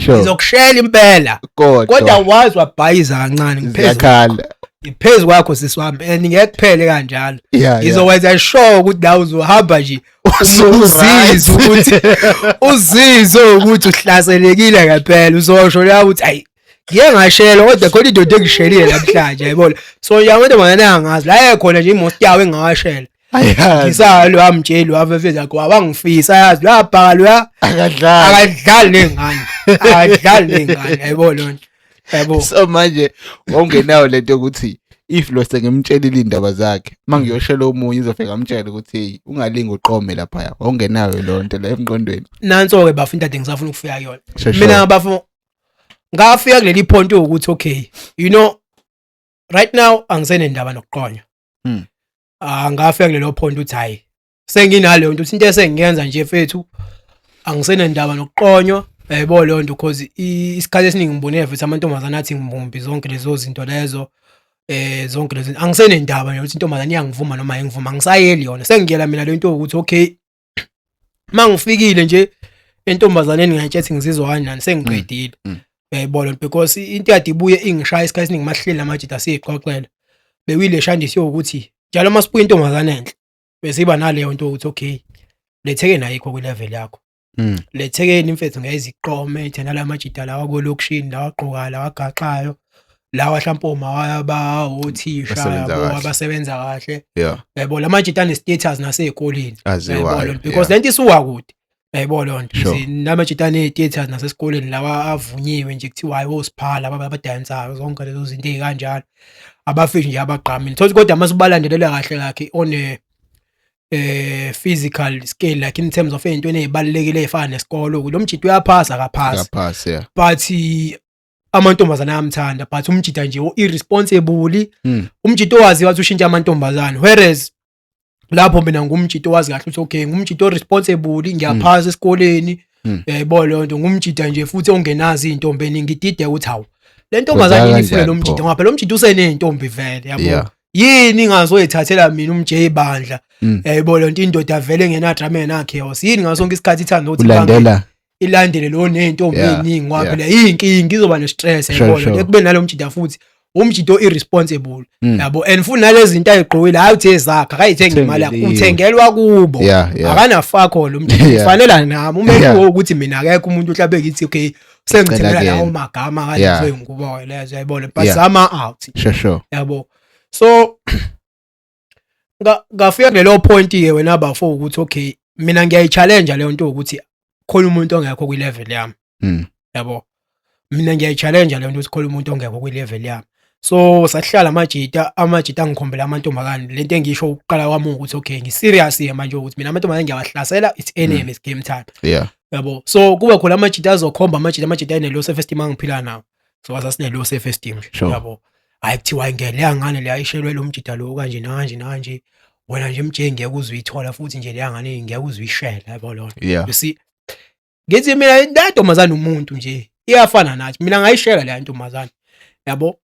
Ngizokushela impela. Kodwa Kodwa wazi wabhayiza kancane, ngiphezu ziyakhala. Ngiphezu kwakho sisi wami, and ngeke kuphele kanjalo. Ngizokwenza sure ukuthi la uzohamba nje uzizwe ukuthi uhlaselekile ngempela, uzosho la ukuthi ayi, ngiye ngashela kodwa khona indoda engishelile namhlanje, yayibona? So nje amantombazane angazi la ekhona nje imost yawo engawashela. Ayazi. Ngisalo wamtsheli waveveza wangifisa, yazi uyabhaka loya. Akadlali. Akadlali nengane, akadlali nengane, yayibona lona, yabo? So manje wawungenayo lento yokuthi if lo sengimtshelile indaba zakhe, mangiyoshela omunye uzofika amtshele ukuthi hey, ungalingi uqome lapha? Wawungenayo leyo nto la emqondweni? Nanso-ke bafo into ade ngisafuna ukufika kuyona. Sure. Mina bafo ngafika kuleli point ukuthi okay, you know Right now angisenendaba nokuqonywa. Angafika kulelo point ukuthi hayi, senginaleyo nto ukuthi into esengiyenza nje mfethu, angisenendaba nokuqonywa, yayibona leyo nto, because isikhathi esiningi ngibone futhi amantombazane athi ngibumbi zonke lezo zinto lezo, zonke lezo. Angisenendaba nje ukuthi intombazane iyangivuma noma ayingivuma, angisayeli yona. Sengiyela mina le nto ukuthi okay, mangifikile nje entombazaneni ngiyayitshethi ngizizwa kanjani, sengiqedile. Uyayibona, because into kade ibuye ingishaya isikhathi esiningi mahleli namajita siyixoxela bewile shandisi yokuthi njalo masibuya intombazane enhle besiba naleyo nto ukuthi okay, letheke nayo ikho kwi-level yakho. Lethekeni mfethu ngeziqome thina la majita lawa kolokishini, lawa agqokayo, lawa agaxayo, lawa mhlawumbe oma ba othisha. Abasebenza yabo kahle. Abasebenza kahle. Yabo, la majita ane-status nasey'koleni. Aziwayo. Yayibona, because lento isuka kude, yayibona loo nto. Namajita ane-status nasesikoleni, lawa avunyiwe nje kuthiwa hayi, osiphala abadansayo, zonke lezo zinto ey'kanjalo, abafiki nje abagqamile thothi, kodwa mase ubalandelela kahle kahle on a physical scale, like in terms of ey'ntweni ey'balulekile ey'fana nesikolo, lo mjita uyaphasa, akaphasi. Akaphasi, yeah. But amantombazane ayamthanda, but umjita nje o-irresponsible, umjita owaziwa ukuthi ushintsha amantombazane, whereas lapho mina ngumjita owazi kahle ukuthi okay, ngumjita o-responsible, ngiyaphasa esikoleni. Uyayibona leyo nto, ngumjita nje futhi ongenazo iy'ntombi eningi. Ngidide ukuthi hawu, le ntombazane Kwenzeka yini ifune lo kanjani mjita, pho? ngoba phela lo mjita useney'ntombi vele, yabo. Yini ingazoyithathela mina umJ bandla? Uyayibona lento, indoda vele engenadrama, engenachaos, yini ngaso sonke isikhathi ithanda ukuthi Ulandela ilandele lo ney'ntombi ey'ningi, ngoba phela iy'nkinga, izoba ne-stress. Yayibona, ekubeni nalo mjita futhi umjita o-irresponsible, yabo, and futhi nalezi zinto ayigqokile, hayi uthi ezakhe, akayithengi imali yakhe. Uthengeliwe. Uthengelwa kubo. Akanafakho lo mjita. Ufanela nami umehluko ukuthi mina akekho umuntu mhlawumbe ngithi okay, sengithengela Cela lawo kuyena. magama kalezo y'ngubo lezo, yayibona, but zama out. Yabo, so ngafika kulelo point ke wena bafo ukuthi okay, mina ngiyayi-challenge leyo nto ukuthi khona umuntu ongekho kwi-level yami. Yabo, mina ngiyayi-challenge leyo nto ukuthi khona umuntu ongekho kwi-level yami. So sahlala amajita, amajita angikhombela amantombazane. Lento engisho ukuqala kwami ukuthi okay, ngi-serious ke manje ukuthi mina amantombazane ngiyawahlasela, it's enemy, it's game time. Yabo, so kube khona amajita azokhomba amajita, amajita ane-low self esteem angiphila nawo, so sasine-low self esteem nje. Yabo, hayi, kuthiwa ingene leya ngane leya ishelwe lo mjida lo kanje nakanje nakanje, wena nje mje ngeke uze uyithola futhi nje leya ngane, ngeke uze uyishele, yabo lona. You see, ngithi mina le ntombazane umuntu nje iyafana nathi, mina ngayishela leya ntombazane, yabo.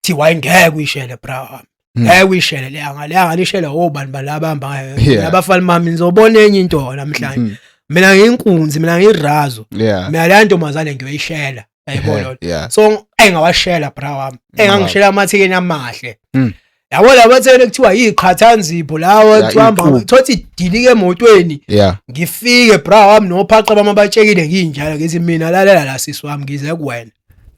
Thiwa ngeke uyishele, bra. Ngeke uyishele leya ngane, leya ngane ishele obani balabamba abafana mami, nizobona enye into namhlanje. Mina ngiyinkunzi, mina ngiyirazo. Mina leya ntombazane ngiyoyishela, yayibona lona. So engawashela, bra wami, engangishela amathekeni amahle. Yabo, laba thekeni kuthiwa yiqhathanzipho lawo, kuthiwa hamba iqhubu. thothi dilike emotweni. Ngifike, bra wami, nophaqa bami abatshekile, nginjalo, ngithi mina, lalela la sisi wami, ngize kuwena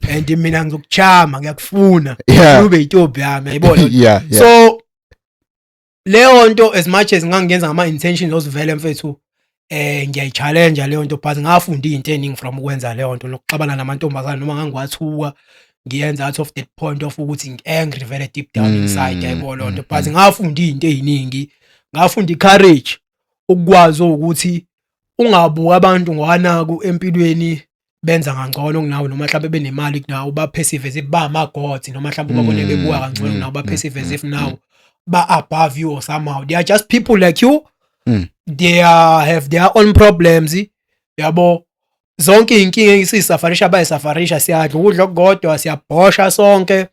and mina ngizokuchama, ngiyakufuna. Ube intombi yami, yayibona. So leyo nto, as much as ngangiyenza ngama intentions ozivele mfethu, ngiyayi-challenge leyo nto, but ngafunda izinto eziningi from ukwenza leyo nto nokuxabana namantombazane, noma ngangiwathuka ngiyenza out of that point of ukuthi ngi-angry vele deep down inside, yayibona leyo nto. But ngafunda izinto eziningi, ngafunda i-courage ukukwazi ukuthi ungabuki abantu ngowanaku empilweni benza kangcono kunawe, noma mhlawumbe benemali kunawe, ba-perceive as if ba ama-gods, noma mhlawumbe ubabone bebuka kangcono kunawe, ba-perceive as if now ba-above you or somehow. They are just people like you. They are have their own problems, yabo. Zonke iy'nkinga esiyisufferisha bayisufferisha, siyadla ukudla okukodwa, siyabhosha sonke.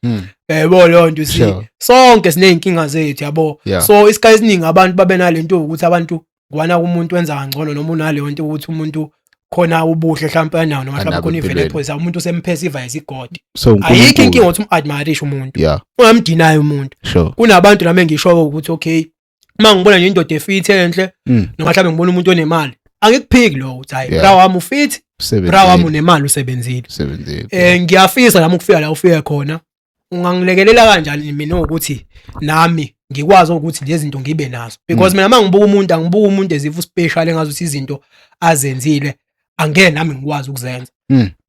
Yabo leyo nto. Sonke siney'nkinga zethu, yabo. So isikhathi esiningi abantu babe nalento ukuthi abantu ngwana umuntu wenza kangcono, noma unaleyo nto ukuthi umuntu khona ubuhle mhlawumbe anawo, noma mhlawumbe Anabo khona ivele empilweni. phosa umuntu usemperceive as igod. So Ayikho uNkulunkulu. inkinga ukuthi um-admirishe umuntu, ungamdinayo umuntu. Kunabantu nami engisho ukuthi okay, uma ngibona nje indoda efit enhle, noma mhlawumbe ngibona umuntu onemali, angikuphiki lo ukuthi hayi, bra wami ufit, bra wami Usebenzile. unemali, usebenzile. Usebenzile. Ngiyafisa nami ukufika la ufike khona. Ungangilekelela kanjani mina ukuthi nami ngikwazi ukuthi lezi zinto ngibe nazo? Because mina mangibuka umuntu, angibuka umuntu as if special, engazuthi izinto azenzile angeke nami ngikwazi ukuzenza.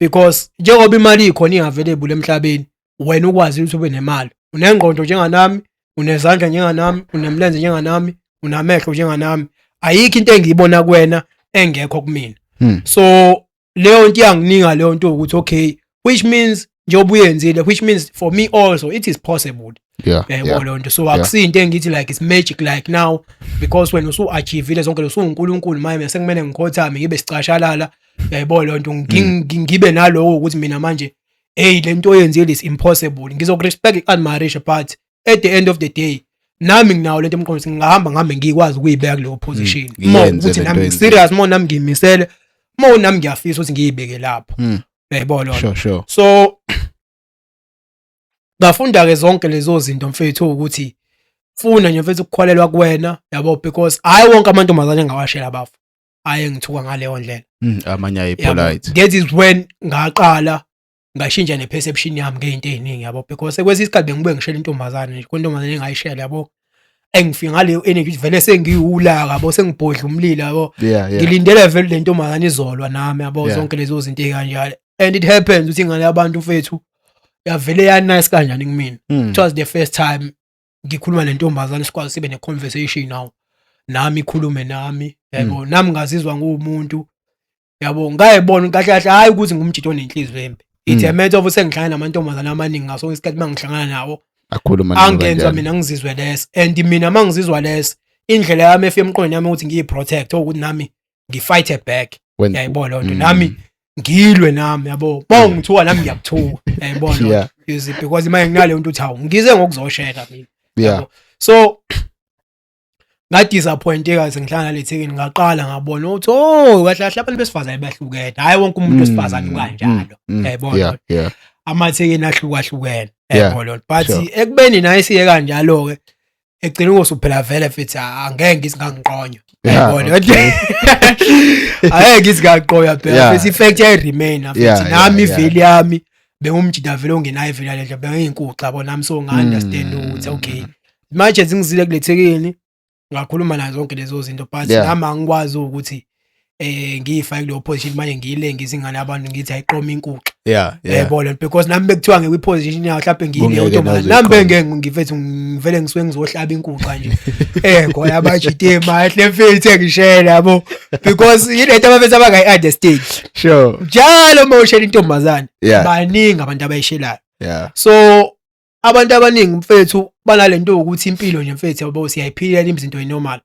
Because njengoba imali ikhona, i-available emhlabeni, wena ukwazi ukuthi ube nemali, unengqondo njenganami, unezandla njenganami, unemlenze njenganami, unamehlo njenganami, ayikho into engiyibona kuwena engekho kumina. So leyo nto iyanginika leyo nto ukuthi okay, which means Njengoba uyenzile, which means for me also it is possible. Yayibona leyo nto? So akusinto engithi like it's magic, like now because wena usu-achievile zonke, usuwunkulunkulu manje, mina sekumele ngikhothame, ngibe sicashalala, yayibona leyo nto? Ngibe naloko ukuthi mina manje, hey, le nto oyenzile is impossible. Ngizokurespect, i-admiration, but at the end of the day nami nginawo lento emqondweni ukuthi ngingahamba ngihambe ngikwazi ukuyibeka kuleyo position more Ngiyenze ukuthi lento nami oyenzile. Serious more, nami ngiyimisele more, nami ngiyafisa ukuthi ngiyibeke lapho, yayibona leyo nto? Sure. So ngafunda ke zonke lezo zinto, mfethu, ukuthi funa nje, mfethu, ukukholelwa kuwena, yabo, because hayi wonke amantombazane engawashela, bafo, aye ngithuka ngaleyo ndlela. Amanye Yabo. ayi-polite. That is when ngaqala ngashintsha ne-perception yami ngey'nto ey'ningi, yabo, because kwesinye isikhathi bengibuye ngishela intombazane nje, kwentombazane engayishela, yabo, engifika ngaleyo energy ukuthi vele sengiwulaka, yabo, sengibhodla umlilo, yabo, ngilindele vele le ntombazane izolwa nami, yabo, zonke lezo zinto ey'kanjalo. And it happens ukuthi ingane yabantu, mfethu, yavele ya-nice kanjani kumina. It was the first time ngikhuluma nentombazane, sikwazi sibe ne-conversation now, nami ikhulume nami, yabo, nami ngazizwa nguwumuntu, yabo, ngayibona kahle kahle, hayi ukuthi ngumjito onenhliziyo embi. It's a matter of sengihlangana namantombazane amaningi, ngaso isikhathi uma ngihlangana nawo Akhuluma nami angenza kanjalo. Mina ngizizwe less, and mina uma ngizizwa less, indlela yami efika emqondweni yami ukuthi ngiyi-protect, ukuthi nami ngi-fight back, yayibona leyo nto? Nami ngilwe nami, yabo, uma ungithuka nami ngiyakuthuka, yayibona leyo nto? You see, because manje nginaleyo nto ukuthi hawu, ngize ngokuzoshela mina, yabo. So ngadisappointeka sengihlangana nale thekeni, ngaqala ngabona ukuthi oh, kahle kahle abantu besifazane bahlukene, hhayi wonke umuntu wesifazane ukanjalo, yayibona? Yeah. Amathekeni ahlukahlukene, yayibona? But ekubeni naye siye kanjalo-ke, egcina ngosuphela vele futhi angeke ngithi ngangiqonywa, yayibona? Angeke ngithi ngaqonywa phela, futhi i-fact yayi-remain futhi nami iveli yami bengumjida vele ongenayo iveli yale ndlela, bengiyinkuxa, yabo, nami. So nga-understand ukuthi okay, manje sengizile kule thekeni, ngakhuluma nazo zonke lezo zinto, but nami angikwazi ukuthi ngiyifake kuleyo position manje, ngiyilengise ingane yabantu, ngithi ayiqoma inkuxa, yayibona? Because nami bekuthiwa ngikwi-position yayo, mhlawumbe ngiyileyo Bungeke ntombazane, nazo nami iqoma. bengeke ngifethu ngivele ngisuke ngizohlaba inkuxa nje khona abajite mahle, mfethu, engishela, yabo, because yilento abafethu abangayi-understand. Njalo uma ushela intombazane, baningi abantu abayishelayo. So abantu abaningi, mfethu, banalento yokuthi impilo nje, mfethu, yabo, siyayiphilela izinto enormal.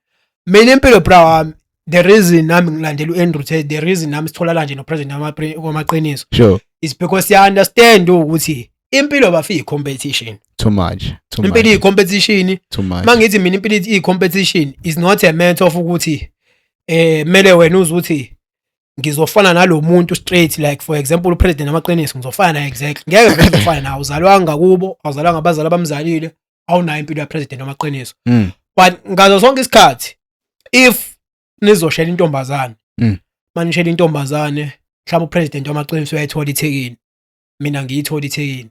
Mina impilo, bra wami, the reason nami ngilandela u-Andrew Tate, the reason nami sitholala nje no-president wamaqiniso is because siya-understand ukuthi impilo bafi i-competition. Too much. Too Impilo much. iyi-competition. Too much. Mangithi mina impilo iyi-competition is not a matter of ukuthi mele wena uzuthi ngizofana nalo muntu straight, like for example upresident amaqiniso, ngizofana naye exactly. Ngeke vele uzofana naye, awuzalwanga kubo, awuzalwanga abazali abamzalile, awunayo impilo yapresident amaqiniso. But ngazo sonke isikhathi if nizoshela intombazane, manishela intombazane, mhlawumbe upresident wamaqiniso uyayithola ithekeni, mina ngiyithola ithekeni,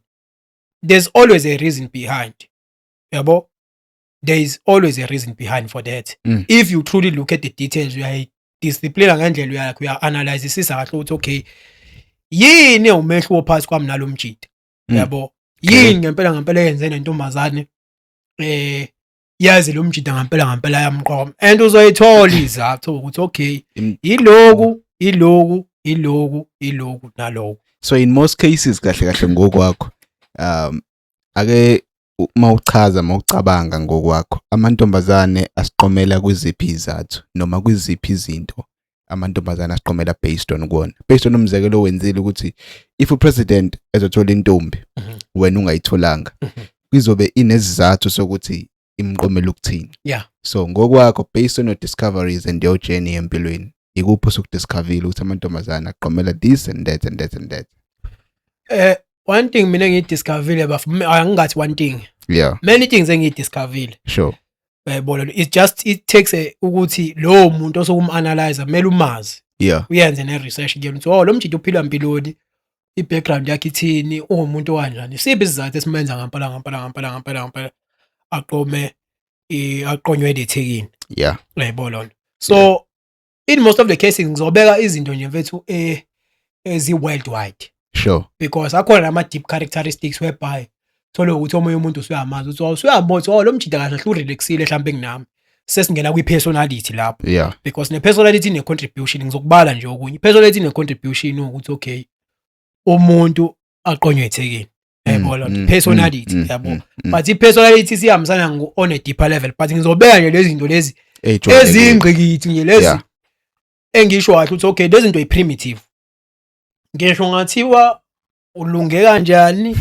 there's always a reason behind, yabo, there is always a reason behind for that. If you truly look at the details, uyayidisciplina ngendlela uyakho, uya-analyzisisa kahle ukuthi okay, yini umehluko phakathi kwami nalo mjida, yabo, yini ngempela ngempela eyenze nentombazane yazi lo mjida ngampela ngampela yamqoma, and uzoyithola izathu ukuthi okay, iloku, iloku, iloku, iloku naloku. So in most cases, kahle kahle ngokwakho, ake mawuchaza, mawucabanga ngokwakho, amantombazane asiqomela kwiziphi izathu noma kwiziphi izinto amantombazane asiqomela based on kuwona, based on umzekelo owenzile ukuthi if upresident ezothola intombi, wena ungayitholanga, izobe inesizathu sokuthi imqomela ukuthini? So ngokwakho, based on your discoveries and your journey empilweni, ikuphi osukudiscoverile ukuthi amantombazane aqomela this and that and that and that? One thing mina engiyidiscoverile, bafo, angingathi one thing, many things engiyidiscoverile, uyayibona? It just it takes ukuthi lowo muntu osokum-analyze kumele umazi, uyenze ne-research kuyena ukuthi oh, lo mjidi uphila mpiloni, i-background yakhe ithini, uwumuntu kanjani, isiphi isizathu esimenza ngampela ngampela ngampela ngampela ngampela aqome aqonywe lethekini, uyayibona lona? So in most of the cases ngizobeka izinto nje, mfethu, ezi worldwide, because akhona nama deep characteristics whereby thole ukuthi omunye umuntu usuyamazi ukuthi usuyambona ukuthi oh, lo mjida kahle kahle urelaxile mhlawumbe kunami. Sesingena kwi-personality lapho, because ne-personality ine-contribution. Ngizokubala nje okunye, i-personality ine-contribution ukuthi okay, umuntu Aqonywe ethekeni, yabo lo personality, yabo. But i-personality sihambisana on a deeper level, but ngizobeka nje lezi zinto lezi Ey'jwayelekile. Ezingqikithi nje lezi engisho kahle ukuthi okay, lezi zinto i-primitive. Ngisho ngathiwa ulunge kanjani,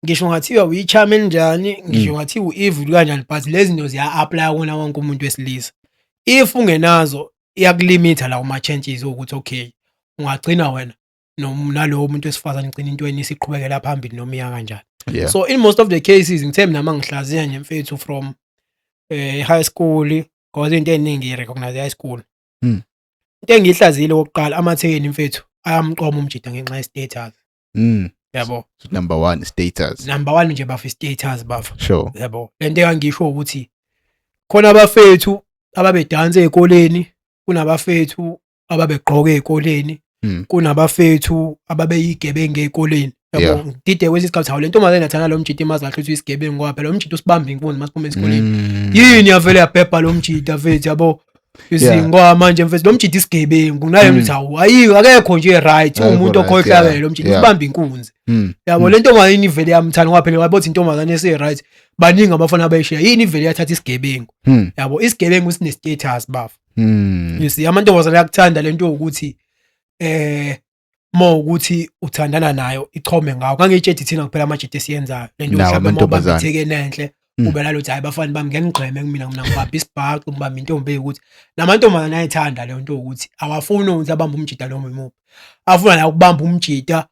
ngisho ngathiwa uyi-charm njani, ngisho ngathiwa u-evil kanjani, but lezi zinto ziya-apply kuwona wonke umuntu wesilisa. If ungenazo, iyakulimitha lawo ma-chances ukuthi okay, ungagcina wena nalowo muntu wesifazane igcina into isiqhubekela phambili noma iya kanjani. So in most of the cases, ngithe mina mangihlaziya nje mfethu from high school, because into eningi ngiyi-recognize high school. Into engiyihlaziyile okokuqala, amathekeni mfethu ayamqoma umjida ngenxa ye-status. Yabo. Number one, status. Number one nje bafa, status bafa. Yabo, lento engangisho ukuthi khona abafethu ababedansa ey'koleni, kunabafethu ababegqoka ey'koleni, kunabafethu ababeyigebengu ey'koleni, yabo. Ngidide kwesinye isikhathi, hawu, le ntombazane yathanda lo mjida, imazi kahle ukuthi uyisigebengu, ngoba phela lo mjida usibamba inkunzi masiphuma esikoleni. Yini yavele yabhebha lo mjida mfethu, yabo? You see, ngoba manje mfethu lo mjida isigebengu naye, ukuthi hawu, ayikho, akekho nje right. Akekho umuntu right, okhohlakele lo mjida usibamba inkunzi, yabo. Le ntombazane ivele yamthanda ngoba phela wabothi intombazane ese-right, baningi abafana abayishiya. Yini ivele yathatha isigebengu? Yabo, isigebengu sine-status bafa. You see, amantombazane ayakuthanda lento yokuthi ukuthi uthandana nayo ichome ngawo. Ngangiyitshethi thina kuphela amajita esiyenzayo lento. Nawo Mhlawumbe uma ubamba amantombazane. ithekeni enhle, ube nalothi, hayi bafana bami, ngeke ngigqeme kumina, mina ngibamba isibhaxu, ngibamba intombi eyukuthi. Namantombazane ayithanda leyo nto ukuthi awafuni ukuthi abambe umjida noma imuphi, afuna la ukubamba umjida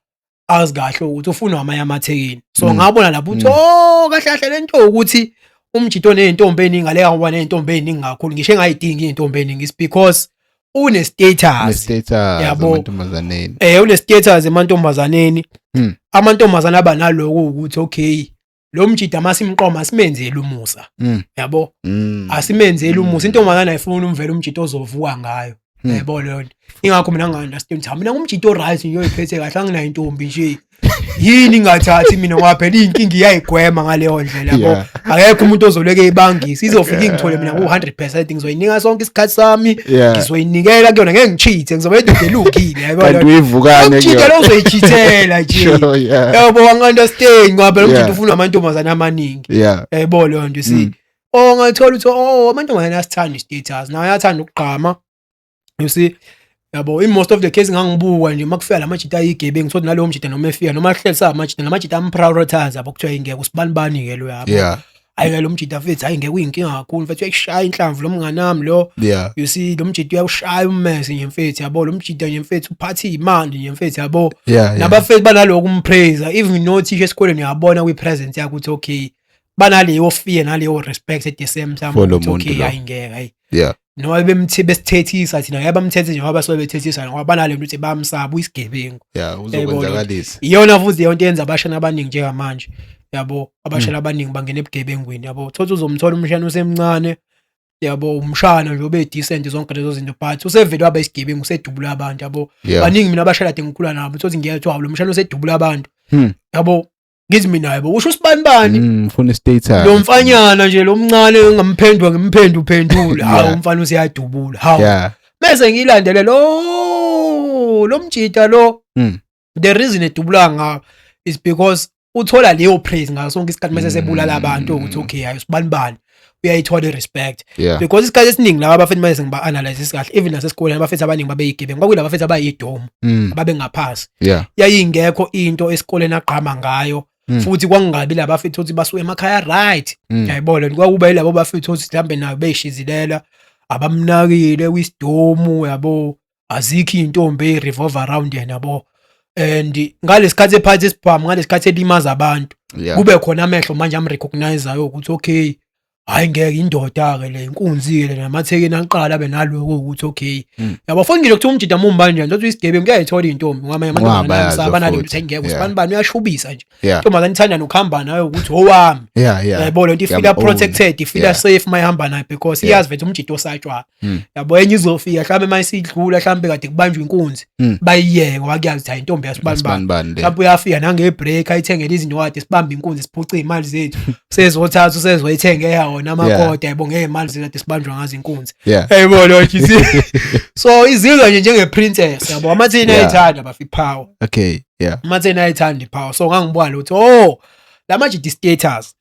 azi kahle ukuthi ufuna amanye amathekeni. So ngabona lapho ukuthi oh, kahle kahle le nto ukuthi umjida oney'ntombi ey'ningi aleka ngoba ney'ntombi ey'ningi kakhulu, ngisho engayidingi iy'ntombi ey'ningi, is because une-status. Ne-status. Yabo. Amantombazaneni. Une-status emantombazaneni. Amantombazane aba naloko ukuthi okay, lo mjida masimqoma asimenzeli umusa, yabo. Asimenzeli umusa. Intombazane ayifuni umvela umjida ozovuka ngayo. Yabo leyo nto. Ingakho mina ngi-understand ukuthi mina ngumjida o-right nje, oyiphethe kahle, anginayo intombi nje, yini ngingathathi mina? Ngoba phela iy'nkinga iyayigwema ngaleyo ndlela, yabo. Akekho umuntu ozoleke ibangisa, izofika ingithole mina ku-100%. Ngizoyinika sonke isikhathi sami, ngizoyinikela kuyona, ngeke ngi-cheat-e, ngizobe indoda elungile, yabo. Kanti uyivukane. Umjida lo uzoyi-cheat-ela nje. Yabo, angi-understand ngoba phela umjida ufuna amantombazane amaningi. Yabo leyo nto, see. Oh, ngathola ukuthi oh, amantombazane ayasithanda i-status, naye ayathanda ukugqama, you see, yabo. In most of the case ngangibuka nje makufika la majita ayigebengu, thothi nalowo mjida noma efika noma ahleli samajita, namajita am-prioritize, yabo. Kuthiwa ingeke usibani bani ke lo, yabo. Hayi lo mjida mfethu, hayi ngeke, uyinkinga kakhulu mfethu, uyayishaya inhlamvu lo mnganami lo. You see, lo mjida uyawushaya ummese nje mfethu, yabo. Lo mjida nje mfethu uphatha iy'mali nje mfethu, yabo. Nabafethu banaloko um-praise, even nothisha esikoleni uyabona kwi-presence yakho ukuthi okay, banaleyo fear naleyo respect at the same time For lo ukuthi muntu okay, lo. Hayi ngeke, hayi. Noma bemthi besithethisa thina, ngeke bamthethe nje ngoba basuke bethethisa, ngoba banale nto ukuthi bamsaba, uyisigebengu. Yeah, uzokwenzakalisa. Iyona futhi leyo nto yenza abashana abaningi njengamanje, yabo. Abashana abaningi bangena ebugebengwini, yabo. Thothi uzomthola umshana usemncane, yabo, umshana nje obe decent, zonke lezo zinto, but usevele waba isigebengu, usedubula abantu, yabo. Baningi mina abashana kade ngikhula nabo, thothi ngiyethiwa lo mshana usedubula abantu, yabo. Ngithi mina, yabo, usho usibani bani? Ufuna i-status. Lo mfanyana nje lo mncane engamphendwa ngimphendu phendule, hawu, umfana useyadubula, hawu. Bese ngilandele lo mjida lo. The reason edubula ngayo is because uthola leyo praise ngaso sonke isikhathi mase sebulala abantu ukuthi okay, hayi usibani bani, uyayithola i-respect. Because isikhathi esiningi laba abafethu manje sengiba-analyze kahle, even nasesikoleni abafethu abaningi babeyigebengu, kwakuyilaba bafethu abayidomu ababengaphasi. Yayingekho into esikoleni agqama ngayo. Futhi kwakungabi laba bafethu ukuthi basuke emakhaya, right? Yayibona, kwakuba yilabo bafethu ukuthi mhlambe nayo beyishizilela, abamnakile kwisidomu, yabo, azikho iy'ntombi eyi-revolve around yena, yabo. And ngalesikhathi ephathe isibhamu, ngalesikhathi elimaza abantu, kube khona amehlo manje am-recognize-ayo ukuthi okay, hayi ngeke, indoda-ke le, inkunzi-ke le. Namathekeni aqala abe naloko ukuthi okay, yabo. Futhi ngisho kuthiwa umjida mumbi kanjani, thothi uyisigebengu, kuyayithola iy'ntombi ngoba amanye Ngoba amantombazane bayazi ayamsaba, banale futhi. ukuthi ngeke usibani bani uyashubisa nje. Intombazane ithanda nokuhamba nayo ukuthi owami, yabo. Lento i-feel-a Yam-own. protected, i-feel-a safe mayihamba nayo because iyazi vethe umjida osatshwa, yabo. Enye izofika mhlawumbe mayisidlula, mhlawumbe kade kubanjwa inkunzi, bayiyeke ngoba kuyazi ukuthi hayi, intombi yasibani bani. Asibani bani le. Mhlawumbe uyafika nange-break, ayithengele izinto kade sibamba inkunzi, siphuce iy'mali zethu, sezothatha usezoyithengela wona amakoda, yabo, ngey'mali zethu kade sibanjwa ngazo inkunzi. Yayibona nje, so izizwa nje njenge-princess, yabo. Amathini ayithanda bafa i-power. Okay. Amatheni ayithanda ipower, so ngangibuka lo ukuthi, oh, lamajita status.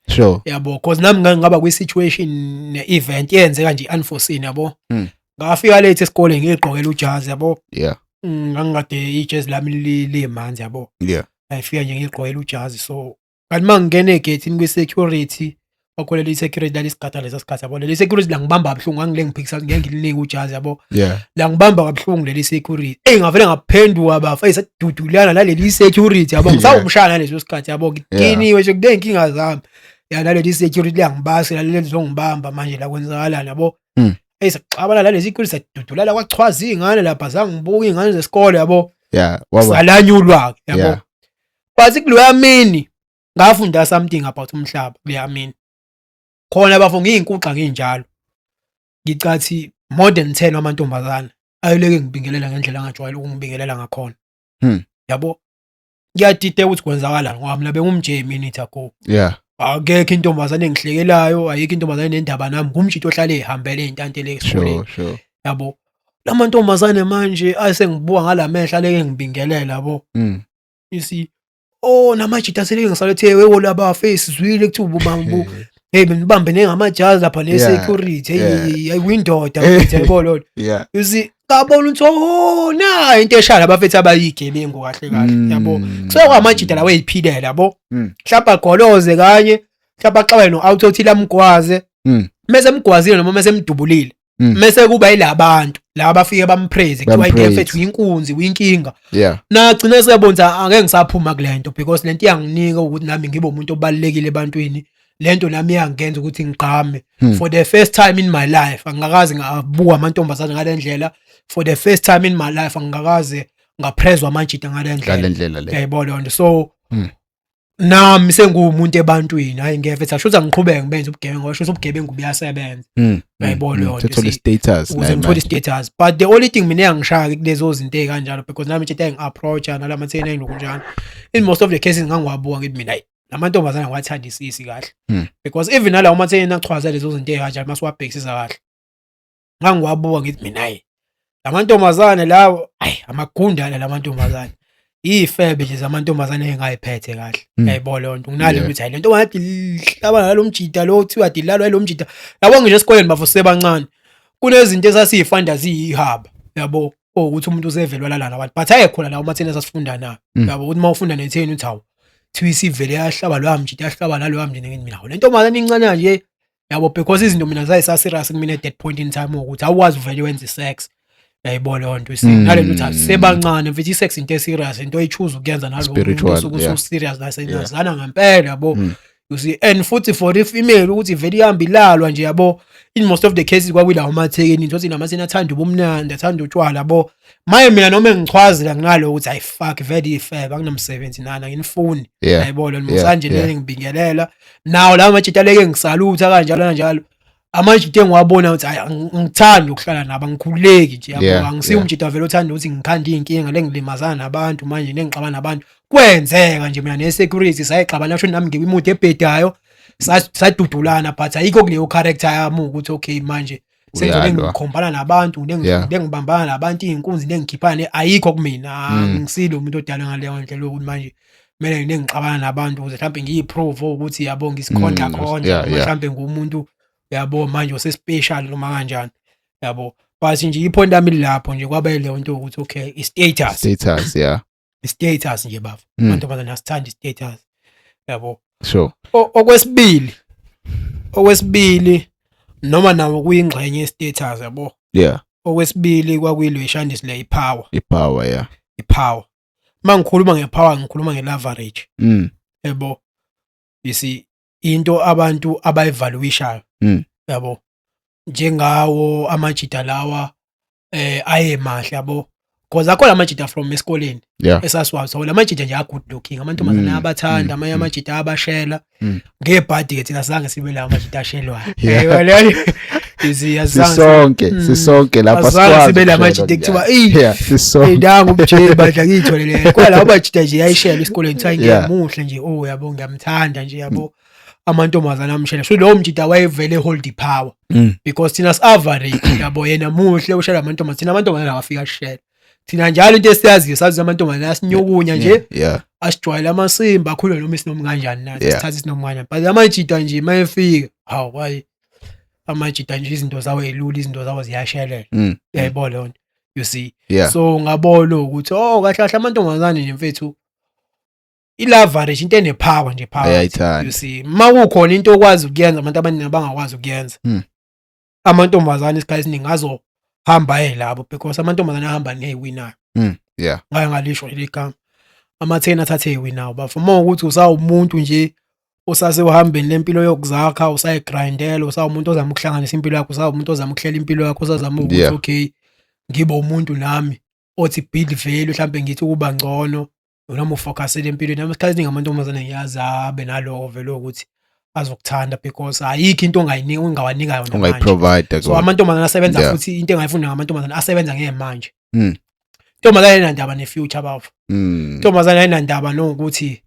Yabo, cause nami ngangingaba kwi situation ne event yenzeka nje unforeseen, yabo. Ngafika late esikoleni ngigqokela ujazi, yabo. Ngangikade ijezi lami limanzi, yabo. Ayifika nje ngigqokela ujazi, so kanti mangingena egate kwi-security, kwakholela i-security lalisigada lesa sikhathi, yabo. Leli security langibamba kabuhlungu, ngangile ngiphikisa ngeke ngilinike ujazi, yabo. Langibamba kabuhlungu leli security, eyi, ngavele ngaphenduka bafa, esadudulana naleli security, yabo. Ngisawumshana naleso sikhathi, yabo, ngidiniwe nje kuney'nkinga zami ya, naleli security liyangibasela, leli lizongibamba manje la, kwenzakalani, yabo. Eyi, saxabana naleli security, sadudulana, kwachwaza iy'ngane lapha, zangibuka iy'ngane zesikole, yabo. Waba Salanyulwa-ke, yabo. But kuloya mini ngafunda something about umhlaba. Kuleya mini khona bafo ngiyinkuxa nginjalo, ngicathi more than 10 amantombazana ayoleke ngibingelela ngendlela angajwayele ukungibingelela ngakhona. Yabo, ngiyadideka ukuthi kwenzakalani ngoba mina bengumJ minute ago. Akekho intombazane engihlekelayo, ayikho intombazane enendaba nami, ngumjito ohlale ehambele ey'ntantele esikoleni. Yabo, lamantombazane manje asengibuka ngalamehla aleke ngibingelela, yabo. You see, oh, namajita aseleke ngisalethe wewo laba face zwile kuthiwa ububambu, hey, benibambene ngamajazi lapha ne-security. Hey, ayindoda mfethu, yabo lo. You see, ngabona ukuthi, oh, na into eshaya labafethu abayigebengu kahle kahle, yabo. Kusuke kwamajita lawo eyiphilela, yabo. Mhlawumbe agoloze kanye, mhlawumbe axabane no-auto othile, amgwaze. Mese emgwazile noma mese emdubulile, mese kuba yilabantu laba bafike bampraise, kuthiwa into Bampraise. mfethu uyinkunzi, uyinkinga. Nagcina sebonza angeke ngisaphuma kulento because lento iyanginika ukuthi nami ngibe umuntu obalekile ebantwini, lento nami iyangenza ukuthi ngigqame. For the first time in my life angikaze ngabuka amantombazane ngale ndlela. For the first time in my life angikaze ngaprezwa amajita ngale ndlela. Ngale ndlela le. Uyayibona leyo nto? So nami senguwumuntu ebantwini, hayi ngeke mfethu, asho ukuthi angiqhubeke ngibenze ubugebengu ngoba sho ukuthi ubugebengu buyasebenza. Uyayibona leyo nto? Uthola i-status ukuze naye ngithole manje. I-status. But the only thing mina eyangishaya kulezo zinto ey'kanjalo, because nami nje engi-approach-a nalamatheni engilokunjalo, in most of the cases ngangiwabuka ngithi mina, hayi, lamantombazane ngiwathandisisi kahle. Because even nalawo matheni achwaza lezo zinto ey'kanjalo, masiwabhekisisa kahle, ngangiwabuka ngithi mina, hayi, lamantombazane lawo, hayi, amagundane lamantombazane, iy'febe nje zamantombazane engayiphethe kahle. Yayibona leyo nto? Nginale ukuthi hayi, le nto ngathi hlabana nalo mjida lo kuthiwa dilalwa yilo mjida, yabo. Ngisho esikoleni bafo sisebancane kunezinto esasiy'funda ziyihaba, yabo, ukuthi umuntu usevele walala nabantu, but ayekhona lawo matheni esasifunda nayo. Yabo, ukuthi uma ufunda netheni uthi hawu, kuthiwa isivele yahlaba loya mjida, yahlaba naloya mjida, ngithi mina, hawu, le ntombazane incane nje, yabo, because izinto mina zayisaserious kumina at that point in time, ukuthi awukwazi uvele wenze i-sex, uyayibona leyo nto? Nale nto uthi sebancane mfethu, i-sex into eserious, into oyichoose ukuyenza nalowo muntu Spiritual, osuke usu-serious nasenazana ngempela, yabo. You see, and futhi for i-female ukuthi vele ihambe ilalwa nje, yabo, in most of the cases kwakuyilawo mathekeni ukuthi namatheni athanda ubumnandi, athanda utshwala, yabo. Maye mina noma engichwazela nginalo ukuthi hayi, fuck, vele ifebe, anginamsebenzi nana, nginifuni. Yayibona? Musanje leni ngibingelela nawo lawo majita aleke ngisalutha kanjalo kanjalo, amajita engiwabona ukuthi hayi, angithandi ukuhlala nabo, angikhululeki nje, yabo. Angisiyo umjita vele othanda ukuthi ngikhande iy'nkinga lengilimazana nabantu manje, nengixabana nabantu. Kwenzeka nje mina ne-security sayixabana, sho nami ngikwimoto ebhedayo, sadudulana, but ayikho kuleyo character yami ukuthi okay, manje sengizobe Uyalwa. ngikhombana nabantu, nengibambana nabantu iy'nkunzi, nengikhiphane, ayikho kumina. Angisilo umuntu odalwe ngaleyo ndlela yokuthi manje kumele nengixabana nabantu ukuze mhlawumbe ngiyiprove ukuthi, yabo, ngisikhondla khondla, noma mhlawumbe ngumuntu, yabo, manje osespecial noma kanjani, yabo. But nje ipoint yami lapho nje kwaba yileyo nto ukuthi okay, i-status. Status, yeah. I-status nje bafo. Amantombazane asithanda i-status, yabo. Okwesibili noma nawo kuyingxenye ye-status, yabo. Okwesibili kwakuyilweshandisi le ipower. I-power, yeah. Ipower, mangikhuluma ngepower ngikhuluma nge-leverage. Yabo, you see, into abantu abayivaluishayo, yabo, njengawo amajita lawa ayemahle, yabo, because akhona amajita from esikoleni esasiwazi, so lamajita nje a good looking, amantombazane abathanda, amanye amajita abashela. Ngebhadi ke thina sange sibe lawo amajita ashelwayo. Yebo, izi azange Sisonke, sisonke lapha. Azange Sikwazi sibe la ukushela majita kanjalo. ekuthiwa eyi, Yeah, sisonke. nangu umjeli bandla, ngiyitholele kwa lawo majita nje yayishela esikoleni, kuthiwa ngiyamuhle nje, oh yabo, ngiyamthanda nje, yabo, amantombazane amshela, so lowo mjita wayevele hold the power. Because thina si-average, yabo, yena muhle ushela amantombazane, thina amantombazane awafika ashela. Thina njalo into esiyaziyo, sazi amantombazane asinyukunya nje, asijwayele amasimba, akhulwe noma isinomi kanjani nathi, sithathe isinomi kanjani. But amajita nje mayefika, hawu, hayi, amajita nje izinto zawo ey'lula, izinto zawo ziyashelela. Uyayibona leyo nto, you see? Yeah. So ngabona ukuthi, oh, kahle kahle amantombazane nje mfethu, i-leverage into ene-power nje phakathi. Bayayithanda. You see, uma kukhona into okwazi ukuyenza abantu abaningi abangakwazi ukuyenza, amantombazane isikhathi esiningi azohamba ayelabo, because amantombazane ahamba neyiwinayo. Ngake ngalisho leli gama, amatheni athathe eyiwinayo bafo. Uma ukuthi usawumuntu nje usasewuhambeni lempilo yokuzakha, usayigrindela, usawumuntu ozama ukuhlanganisa impilo yakho, usawumuntu ozama ukuhlela impilo yakho, usazama ukuthi okay, ngibe umuntu nami othi build value, mhlambe ngithi ukuba ngcono noma ufocusele empilweni nami. Isikhathi esiningi amantombazane ngiyazi abe naloko vele ukuthi azokuthanda, because ayikho into ongayinika, ungawanika yona manje. Ungayiprovide. So amantombazane asebenza futhi into engayifunda ngamantombazane, asebenza ngemanje. Intombazane ayinandaba ne-future, bafo. Intombazane ayinandaba nokuthi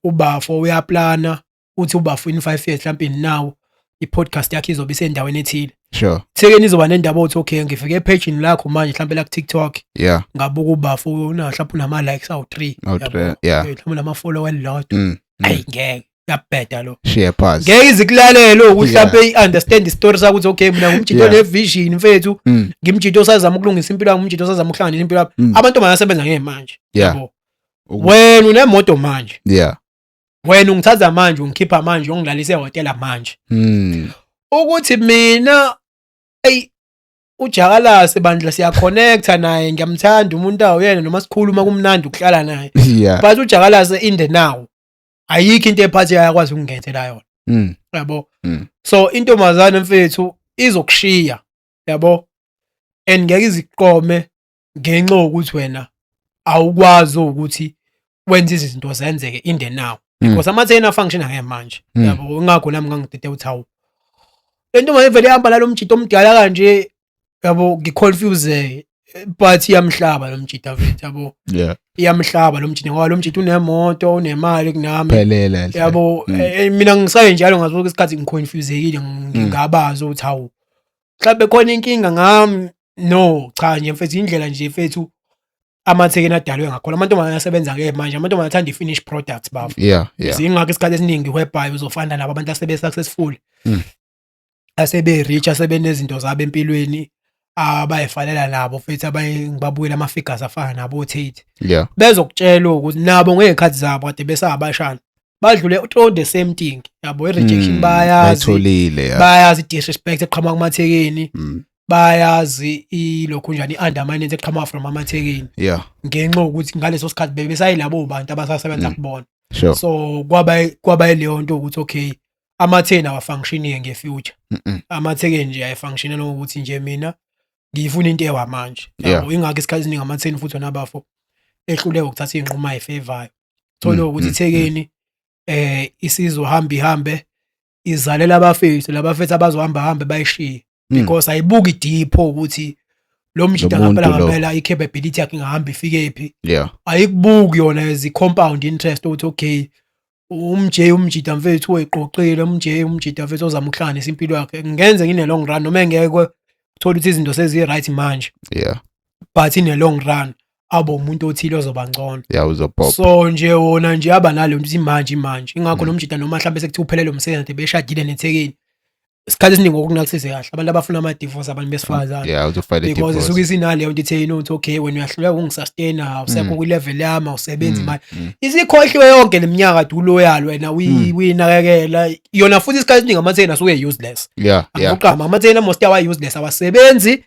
ubafo uyaplana, uthi ubafo in 5 years mhlawumbe now i-podcast yakhe izobe isendaweni ethile. Thekeni izoba nendaba othi okay, ngifike epage lakho manje, mhlawumbe la ku TikTok, ngabuka ubafo una mhlawumbe unama likes awu 3. Awu three, yeah. Mhlawumbe unama follower elilodwa. Ayi, ngeke, uyabheda lo. Share pass. Ngeke izikulalele ukuthi mhlawumbe i-understand i-story sakho ukuthi okay, mina ngumjito ne-vision mfethu, ngimjito osazama ukulungisa impilo yami, ngumjito osazama ukuhlanganisa impilo yami. Abantu bangasebenza ngemanje. Yabo, wena unemoto manje, wena ungithatha manje, ungikhipha manje, ungilalise ehhotela manje. Ukuthi mina, ey, ujakalase bandla, siyaconnecta naye, ngiyamthanda umuntu awuyena, noma sikhuluma kumnandi ukuhlala naye, but ujakalase in the now ayikho into ephathekayo akwazi ukungenzela yona. Yabo? So intombazane mfethu izokushiya, yabo, and ngeke iziqome ngenxa yokuthi wena awukwazi ukuthi wenze izinto zenzeke in the now, because amatheni afunction ngemanje. Yabo, ingakho nami ngangidide ukuthi hawu, le ntombazane vele ihamba nalo mjito omdala kanje, yabo, ngiconfuse, but iyamhlaba lo mjita mfethu, yabo. Iyamhlaba lo mjita ngoba lo mjita unemoto, unemali kunami. Phelele nje. Yabo. Mina ngisaye njalo ngaso isikhathi ngiconfusekile, ngingabazi ukuthi hawu, mhlawumbe khona inkinga ngami. No, cha nje mfethu, indlela nje mfethu amathekeni adalwe ngakhona, amantombazane asebenza ke manje, amantombazane athanda i-finish product, bafo. Ingakho isikhathi esiningi whereby uzofanda nabo abantu asebe successful, asebe rich, asebenezinto zabo empilweni, abayifanela nabo futhi abaye ngibabukela ama figures afana nabo Tate, bezokutshela ukuthi nabo ngezikhathi zabo kade besabashana badlule through the same thing, yabo, i-rejection bayazi. Bayitholile, yeah. Bayazi i-disrespect eqhamuka kumathekeni. Bayazi ilokhu njani, i-underminance eqhamuka from amathekeni, ngenxa yokuthi ngaleso sikhathi bebesayilabo bantu abasasebenza kubona. So kwaba leyo nto ukuthi okay, amatheni awafunctioni nge-future. Amathekeni nje ayifunctiona nokuthi nje mina ngifuna into ewamanje. Yabo, ingakho isikhathi esiningi amatheni futhi wona bafo ehluleka ukuthatha iy'nqumo ayifevayo. Thole ukuthi ithekeni isizohamba ihambe izalela abafethu, labafethu abazohamba hambe bayishiye, because ayibuki deep ukuthi lo mjita Lo muntu ngampela lo. ngampela i-capability yakhe ingahamba ifike phi. Ayikubuki yona as i-compound interest ukuthi okay, umj umjita mfethu oyiqoqile, umj umjita mfethu ozama ukuhlanganisa impilo yakhe, ngenze ngine long run noma engeke uthola ukuthi izinto sezi-right manje, but in a long run abe umuntu othile ozoba ngcono. Yeah, uzopop. So nje wona nje aba nalo nto ukuthi manje imanje, ingakho nomjita noma mhlawumbe sekuthiwa uphelele umsebenzi, beshadile nethekeni, isikhathi esiningi ngokunakisize kahle abantu abafuna ama-divorce abantu besifazane, Yeah, uzofile because divorce. isuke isinaleyo nto itheni ukuthi okay, wena uyahluleka ukungisustain, awusekho kwi-level yami, awusebenzi manje. Isikhohliwe yonke le minyaka kade uloyal wena uyinakekela yona. Futhi isikhathi esiningi amatheni asuke useless. Akuqamba, amatheni most awa useless, awasebenzi.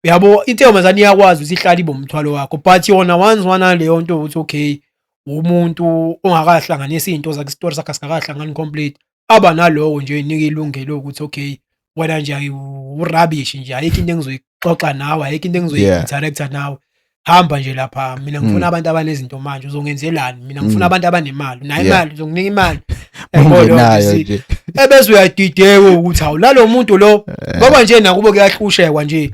Uyabo, intombazane iyakwazi ukuthi ihlale ibe umthwalo wakho, but yona once wanaleyo nto ukuthi okay, umuntu ongakahlanganisi izinto zakhe, isitori sakhe asingakahlangani complete, aba naloko nje inika ilungelo ukuthi okay, wena nje urubbish nje, ayikho into engizoyixoxa nawe, ayikho into engizoyi-interacta nawe, hamba nje lapha. Mina ngifuna abantu abanezinto manje, uzongenzelani? Mina ngifuna abantu abanemali, unayo imali? Uzonginika imali? Yabo leyo nto. Ungenayo nje. Ebese uyadideka ukuthi hawu, nalo muntu lo, ngoba nje nakubo kuyahlushekwa nje.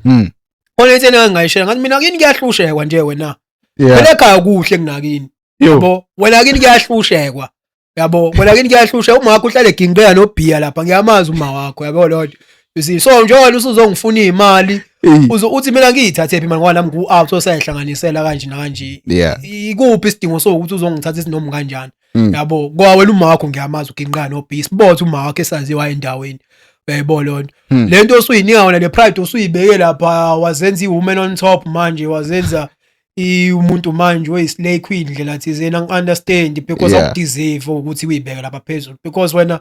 Khona into engingayishela ngathi mina kini kuyahlushekwa nje wena. Phela ekhaya kuhle kunakini. Yo. Yabo, wena kini kuyahlushekwa, yabo, wena kini kuyahlushekwa, uma wakho uhlale eginqeka nobhiya lapha, ngiyamazi uma wakho, yabo leyo nto, you see? So njengoba usuzongifuna imali Uzo uthi mina ngiyithathe phi manje, ngoba nami ngu-out osayihlanganisela kanje nakanje. Ikuphi isidingo sokuthi uzongithatha isinoma kanjani? Yabo, kwa wena uma wakho ngiyamazi, uginqa no B sibothe uma wakho esaziwa endaweni, uyayibona leyo nto? Le nto osuyinika wona, le pride osuyibeke lapha, wazenza i-woman on top manje, wazenza umuntu manje oyi-slay queen ndlela thizeni, angi-understand because awudeserve ukuthi uyibeke lapha phezulu, because wena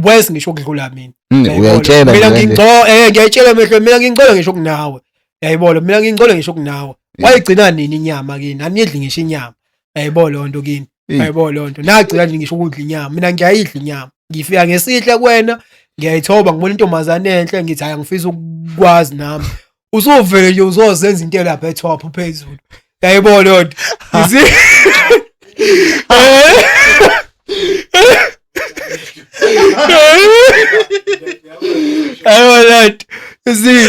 worse ngisho ukudlula mina. Uyayibona? Uyayitshela Mina nje kanje. Ngiyayitshela emehlweni, mina ngingcono ngisho kunawe, uyayibona? Mina ngingcono ngisho kunawe. Wayigcina nini inyama kini? Anidli ngisho inyama, uyayibona leyo nto kini? Uyayibona leyo nto? Nagcina nje ngisho ukudla inyama, mina ngiyayidla inyama, ngifika ngesihle kuwena, ngiyayithoba, ngibona intombazane enhle, ngithi hayi, ngifisa ukukwazi nami, usuvele nje uzozenza into elapha etop phezulu, uyayibona leyo nto? You see? Yayibona leyo nto? You see,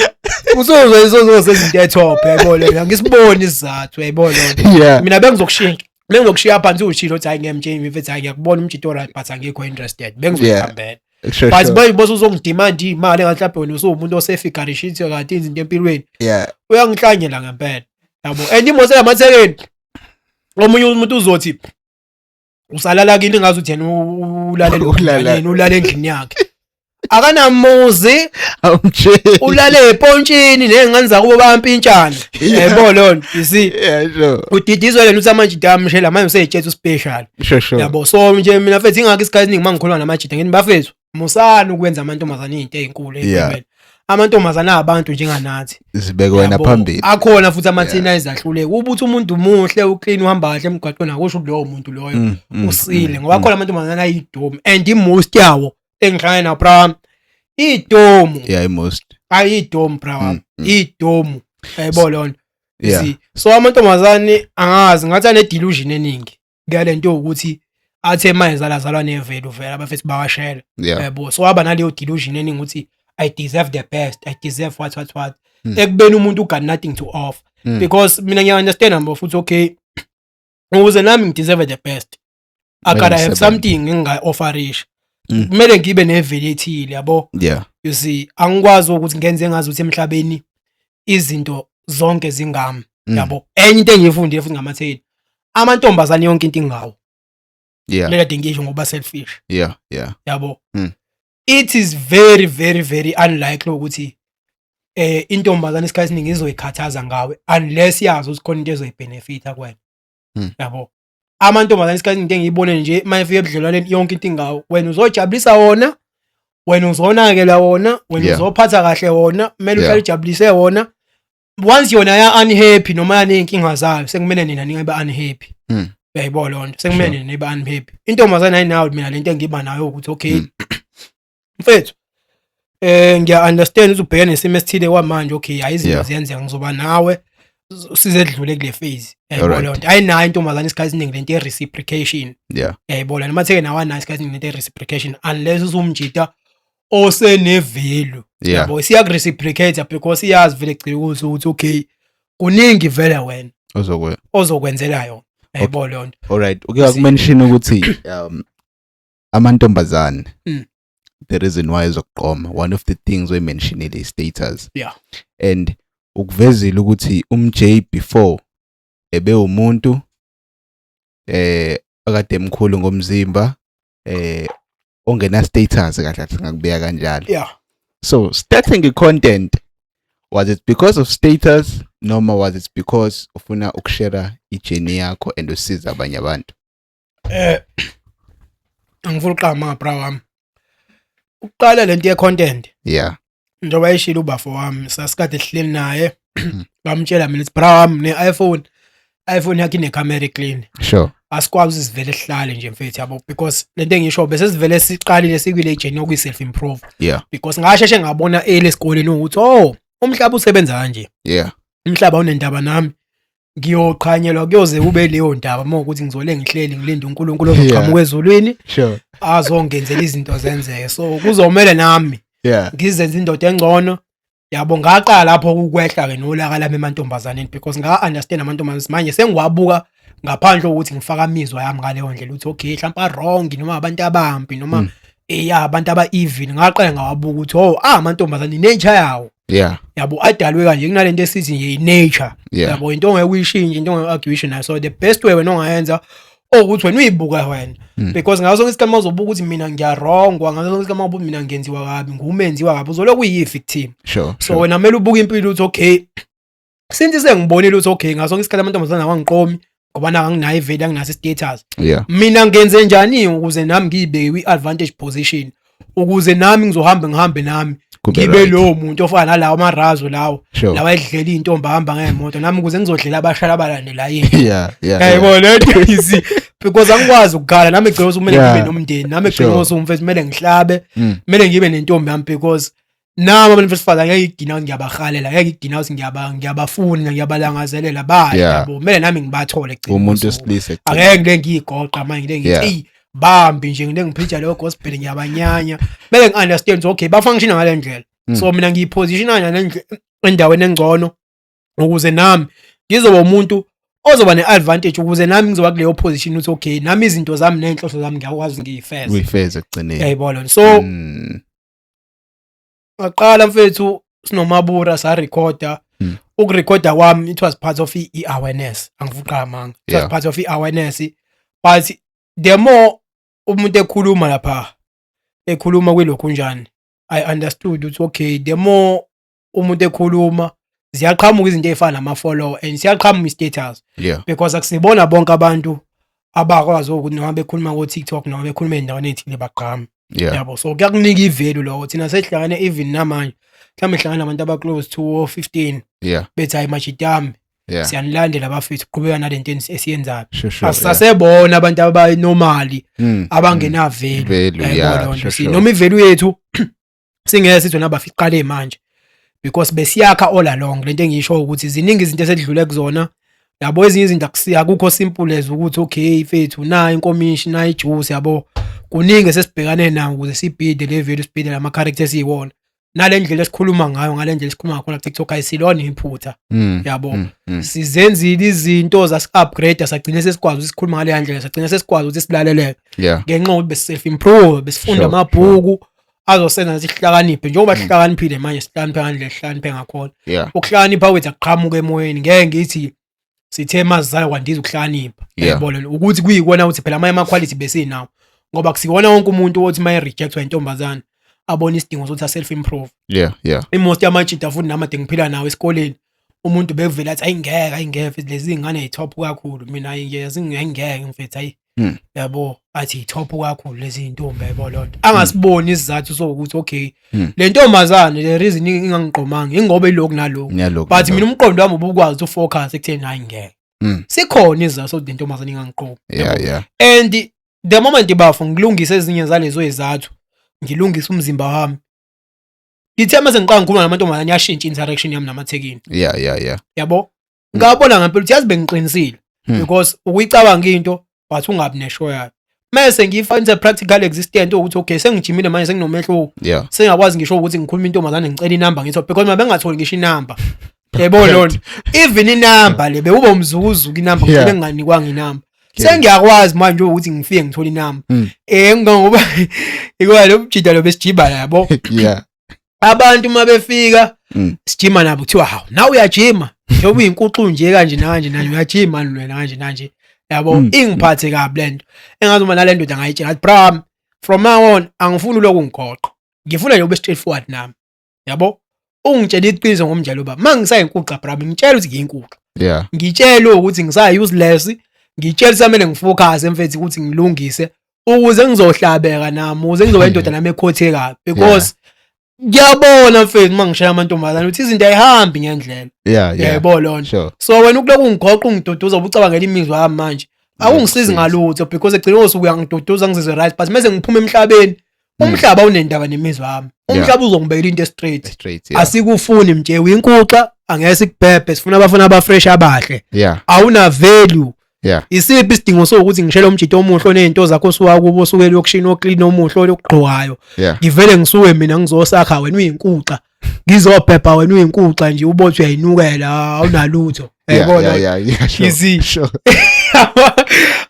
usuzozenza into etop, uyayibona leyo? Angisiboni isizathu, uyayibona leyo nto? Mina bengizokushiya phansi, ushilo ukuthi hayi, ngiyamtshela mfethu, hayi, ngiyakubona umjito right, but angikho interested, bengizokuhambela. But manje bose uzongidemand imali engathi mhlawumbe wena usuwumuntu osefigure shit kanti izinto empilweni. Uyangihlanyela ngempela, yabo, and imoto yamathekeni, omunye umuntu uzothi usalala kini, ngazi ukuthi yena ulale Ulala. ulale endlini yakhe, akanamuzi. Awumtsheli. Ulale epontshini ney'ngane zakubo bayampintshana, yayibona leyo nto, you see? Yeah, sure. Udidizwe lena ukuthi amajita amshela manje useyitshetha uspecial. Sure. Yabo, so nje mina mfethu, ingakho isikhathi esiningi uma ngikhuluma namajita ngithi, bafethu, musani ukwenza amantombazane izinto ey'nkulu ey'mpilweni. Amantombazane abantu njenganathi. Zibeke wena Yabo, phambili. Akhona futhi amathina ezahluleka ubuthi umuntu muhle, uclean, uhamba kahle emgwaqweni, akusho ukuthi lowo muntu loyo usile, ngoba khona amantombazane ayidomu, and i-most yawo engihlangane nawo, bra, idomu. Yeah, most. Ayidomu, bra wami. Idomu, yayibona leyo nto? You see, so amantombazane angazi, ngathi ane-delusion eningi kuyale nto yokuthi athe manje zalazalwa nevalue vele, abafethu bawashela. Yabo, so waba naleyo delusion eningi ukuthi I deserve the best, I deserve what what what, ekubeni umuntu got nothing to offer. Because mina ngiya-understand mbo futhi, okay, ukuze nami ngideserve the best, I Kumele gotta have ngisebenze. something engingayi-offerisha. Kumele ngibe nevalue ethile, yabo. You see, angikwazi ukuthi ngenze ngazi ukuthi emhlabeni izinto zonke zingami. Yabo, enye into engiyifundile futhi ngamatheni, amantombazane yonke into ingawo. Le kade ngisho ngokuba selfish. Yabo, it is very very very unlikely ukuthi intombazane isikhathi esiningi izoyikhathaza ngawe unless yazi ukuthi khona into ezoyibenefita kuwena. Yabo, amantombazane isikhathi into engiyibone nje, uma efika ebudlelwaneni yonke into ingawo, wena uzojabulisa wona, wena uzonakela wona, wena uzophatha kahle wona, kumele uhlale ujabulise wona. Once yona ya unhappy noma yaney'nkinga zayo, sekumele nina ningabe unhappy. Uyayibona leyo nto? Sekumele nina nibe unhappy. Intombazane ayinayo. Mina lento engiba nayo ukuthi, okay, mfethu, ngiya understand ukuthi ubhekene nesimo esithile kwamanje, okay, hayi, izinto ziyenzeka, ngizoba nawe sizedlule kule phase, uyayibona leyo nto? Ayinayo intombazane isikhathi esiningi lento ye-reciprocation. Uyayibona? Noma theke nawo anayo isikhathi esiningi lento ye-reciprocation unless usumjita osene-value. Yabo, siyaku-reciprocate because iyazi vele gcina ukuthi okay, kuningi vele wena Ozokwe. ozokwenzela yona, uyayibona leyo nto? Alright, uke wakumention ukuthi amantombazane, the reason why ezokuqoma, one of the things oyimentionile is status. And ukuvezile ukuthi umJ before ebe umuntu akade emkhulu ngomzimba, ongena status kahle kahle, ngakubeka kanjalo. So starting i-content, was it because of status noma was it because ufuna ukushare i-journey yakho and usiza abanye abantu? Angifuni uqamba, bra wami, ukuqala lento ye-content, njengoba eshilo ubafo wami, sasikade sihleli naye, ngamtshela mina ukuthi, bra wami, ne-iPhone, iPhone yakhe inekhamera eclean. Asikwazi ukuthi sivele sihlale nje mfethu, yabo, because lento engisho bese sivele siqalile sikwile journey yokuyi self improve, because ngasheshe ngabona ele esikoleni ukuthi, oh, umhlaba usebenza kanje. Umhlaba unendaba nami, ngiyoqhanyelwa kuyoze kube leyo ndaba uma ukuthi ngizole ngihleli ngilinde uNkulunkulu ozoqhamuka ezulwini azongenzela izinto zenzeke, so kuzomela nami ngizenze indoda engcono, yabo. Ngaqala lapho ukwehla ke nolaka lami emantombazaneni because nga understand amantombazane manje, sengiwabuka ngaphandle kokuthi ngifaka amizwa yami ngaleyo ndlela ukuthi, okay, mhlawumbe wrong noma abantu abambi noma abantu aba evil. Ngaqala ngawabuka ukuthi, oh, amantombazane nature yawo. Yabo, adalwe kanje, kunalento esithi nje i-nature. Yabo, into ongeke uyishintshe, into ongeke argue nayo. So the best way wena ongayenza ukuthi wena uyibuka wena, because ngaso sonke isikhathi mawuzobuka ukuthi mina ngiyarongwa, ngaso sonke isikhathi mawubuka mina ngenziwa kabi, ngumenziwa kabi, uzolokhu uyi-victim. So wena kumele ubuke impilo ukuthi okay, since sengibonile ukuthi okay, ngaso sonke isikhathi amantombazane awangiqomi ngoba nanga anginayo i-value, anginaso i-status, mina ngenze njani ukuze nami ngiyibeke kwi-advantage position, ukuze nami ngizohamba ngihambe nami Kube ngibe right. lowo muntu ofana nalawo amarazo lawo, lawa edlela iy'ntombi ahamba ngey'moto, nami ukuze ngizodlela abashali abalandela yini. Yayibona lento easy, because angikwazi ukukhala nami egcina ukuthi kumele ngibe nomndeni nami egcina ukuthi umfethu kumele ngihlabe, kumele ngibe nentombi yami, because nami abantu besifazane ngeke ngigcina ukuthi ngiyabahalela, ngeke ngigcina ukuthi ngiyabafuna, ngiyabalangazelela badla. Yabo, kumele nami ngibathole ekugcineni Umuntu kosuku. wesilisa ekugcineni. Angeke ngile ngiyigoqa manje ngile ngithi eyi bambi nje ngile ngiphitsha leyo gospel, ngiyabanyanya. Kumele ngi-understand ukuthi okay, bafunctiona ngale ndlela. So mina ngiyipositiona endaweni engcono ukuze nami ngizoba umuntu ozoba ne-advantage, ukuze nami ngizoba kuleyo position ukuthi okay, nami izinto zami ney'nhloso zami ngiyakwazi ngiyifeze. Uyifeze ekugcineni. Uyayibona? So ngaqala mfethu sinomabura sarekhoda. Ukurekhoda kwami, it was part of i-awareness, angifuqa amanga, it was part of i-awareness, but the more umuntu ekhuluma lapha, ekhuluma kwilokhu njani, I understood ukuthi okay, the more umuntu ekhuluma ziyaqhamuka izinto ey'fana nama-follower and siyaqhamuka i-status, because akusibona bonke abantu abakwazi ukuthi noma bekhuluma ko-TikTok noma bekhuluma ey'ndaweni ey'thile bagqame. Yabo, so kuyakunika i-value lokho. Thina sesihlangane even namanje, mhlawumbe hlangana nabantu aba-close to 15, bethi hayi majitami, siyanilandela bafethu, qhubeka nalento esiyenzayo. Asisasebona abantu abayinormali, abangena value. Value, Yayibona yeah, leyo nto. Noma i-value yethu singeke sithi wena bafiqale manje, because besiyakha all along. Lento engisho ukuthi ziningi izinto esedlule kuzona, yabo, ezinye izinto akukho simple as ukuthi okay mfethu, nayi inkomishi, nayi ijuice, yabo. Kuningi esesibhekane nawo ukuze sibhide le value, sibhide lama characters esiyiwona, nale ndlela esikhuluma ngayo, ngale ndlela esikhuluma ngakhona ku TikTok ayisilona iphutha. Yabo, sizenzile izinto zasi-upgrade, sagcina sesikwazi ukuthi sikhuluma ngale ndlela, sagcina sesikwazi ukuthi silaleleke ngenxa yokuthi besi-self improve, besifunda amabhuku azosenza sihlakaniphe njengoba sihlakaniphile manje, sihlakaniphe ngandlela sihlakaniphe ngakhona. Ukuhlakanipha kwethu akuqhamuka emoyeni, ngeke ngithi sithe mazizala kwandiza ukuhlakanipha. Yabona ukuthi kuyikona ukuthi phela amanye ama-quality besinawo, ngoba kusikona wonke umuntu othi uma e-rejectwa intombazane abone isidingo sokuthi a-self improve. I-most yamajita futhi namade ngiphila nawo esikoleni, umuntu bekuvela athi ayingeke, ayingeke mfethu, lezi iy'ngane yi-top kakhulu, mina ayingeke mfethu, ayi. Yabo, athi i-top kakhulu lezi iy'ntombi, yabo loo nto, angasiboni isizathu sokuthi okay, le ntombazane, le reason ingangiqomanga ingoba ilokhu nalokhu, Nalokhu, but nalokhu. mina umqondo wami ubukwazi ukuthi ufocus ekutheni hayi ngeke, sikhona isizathu sokuthi le ntombazane ingangiqomi. And the moment bafo ngilungise ezinye zalezo izathu, ngilungise umzimba wami, ngithe mase ngiqala ngikhuluma namantombazane, yashintsha interaction yami namathekini. Yabo, ngabona ngempela ukuthi yazi bengiqinisile, because ukuyicabanga into but ungabi nesho yayo, mese ngiyifaka into practical existent ukuthi okay, sengijimile manje, senginomehluko, sengiyakwazi ngisho ukuthi ngikhuluma intombazane, ngicela inamba, ngitho because uma bengatholi ngisho inamba, yebo lona, even inamba le bewuba umzukuzuku inamba, ngicela nginganikwanga inamba. Sengiyakwazi manje ukuthi ngifike ngithole inamba, ngoba ikuwa lo mjida lo besijiba, yabo. Abantu uma befika, sijima nabo, kuthiwa hawu, nawe uyajima njengoba uyinkuxu nje kanje nanje nanje, uyajima wena kanje nanje, yabo. Ingiphathe kabi lento, engazi uma nale ndoda ngayitshela ngathi bra, from now on angifuni lokhu ngigoqa, ngifuna nje ube straightforward nami, yabo, ungitshela iqiniso ngomnjalo baba. Mangisayinkuxa bra, ngitshela ukuthi ngiyinkuxa, ngitshele ukuthi ngisayi useless, ngitshele samele ngifocus emfethu ukuthi ngilungise ukuze ngizohlabeka nami, ukuze ngizoba indoda nami ekhothekayo, because ngiyabona mfethu uma ngishaya amantombazane ukuthi izinto ayihambi ngendlela. Yebo lona. So wena ukuloku ungigoqa, ungiduduza, ubucabangela imizwa yami manje, akungisizi ngalutho, because egcina kosuku uyangiduduza ngizizwe right, but mase ngiphuma emhlabeni, umhlaba unendaba nemizwa yami. Umhlaba uzongibekela into straight. Straight, yeah. Asikufuni mje, uyinkuxa, angeke sikubhebhe, sifuna abafana abafresh abahle. Awuna value. Isiphi isidingo sokuthi ngishele umjito omuhle onezinto zakho osuka kubo, osuke elokishini, oclean, omuhle, olokugqokayo, ngivele ngisuke mina ngizosakha wena uyinkuxa, ngizobhebha wena uyinkuxa nje, ubothi uyayinukela, awunalutho. Yayibona? Yeah, sure. Easy. Sure.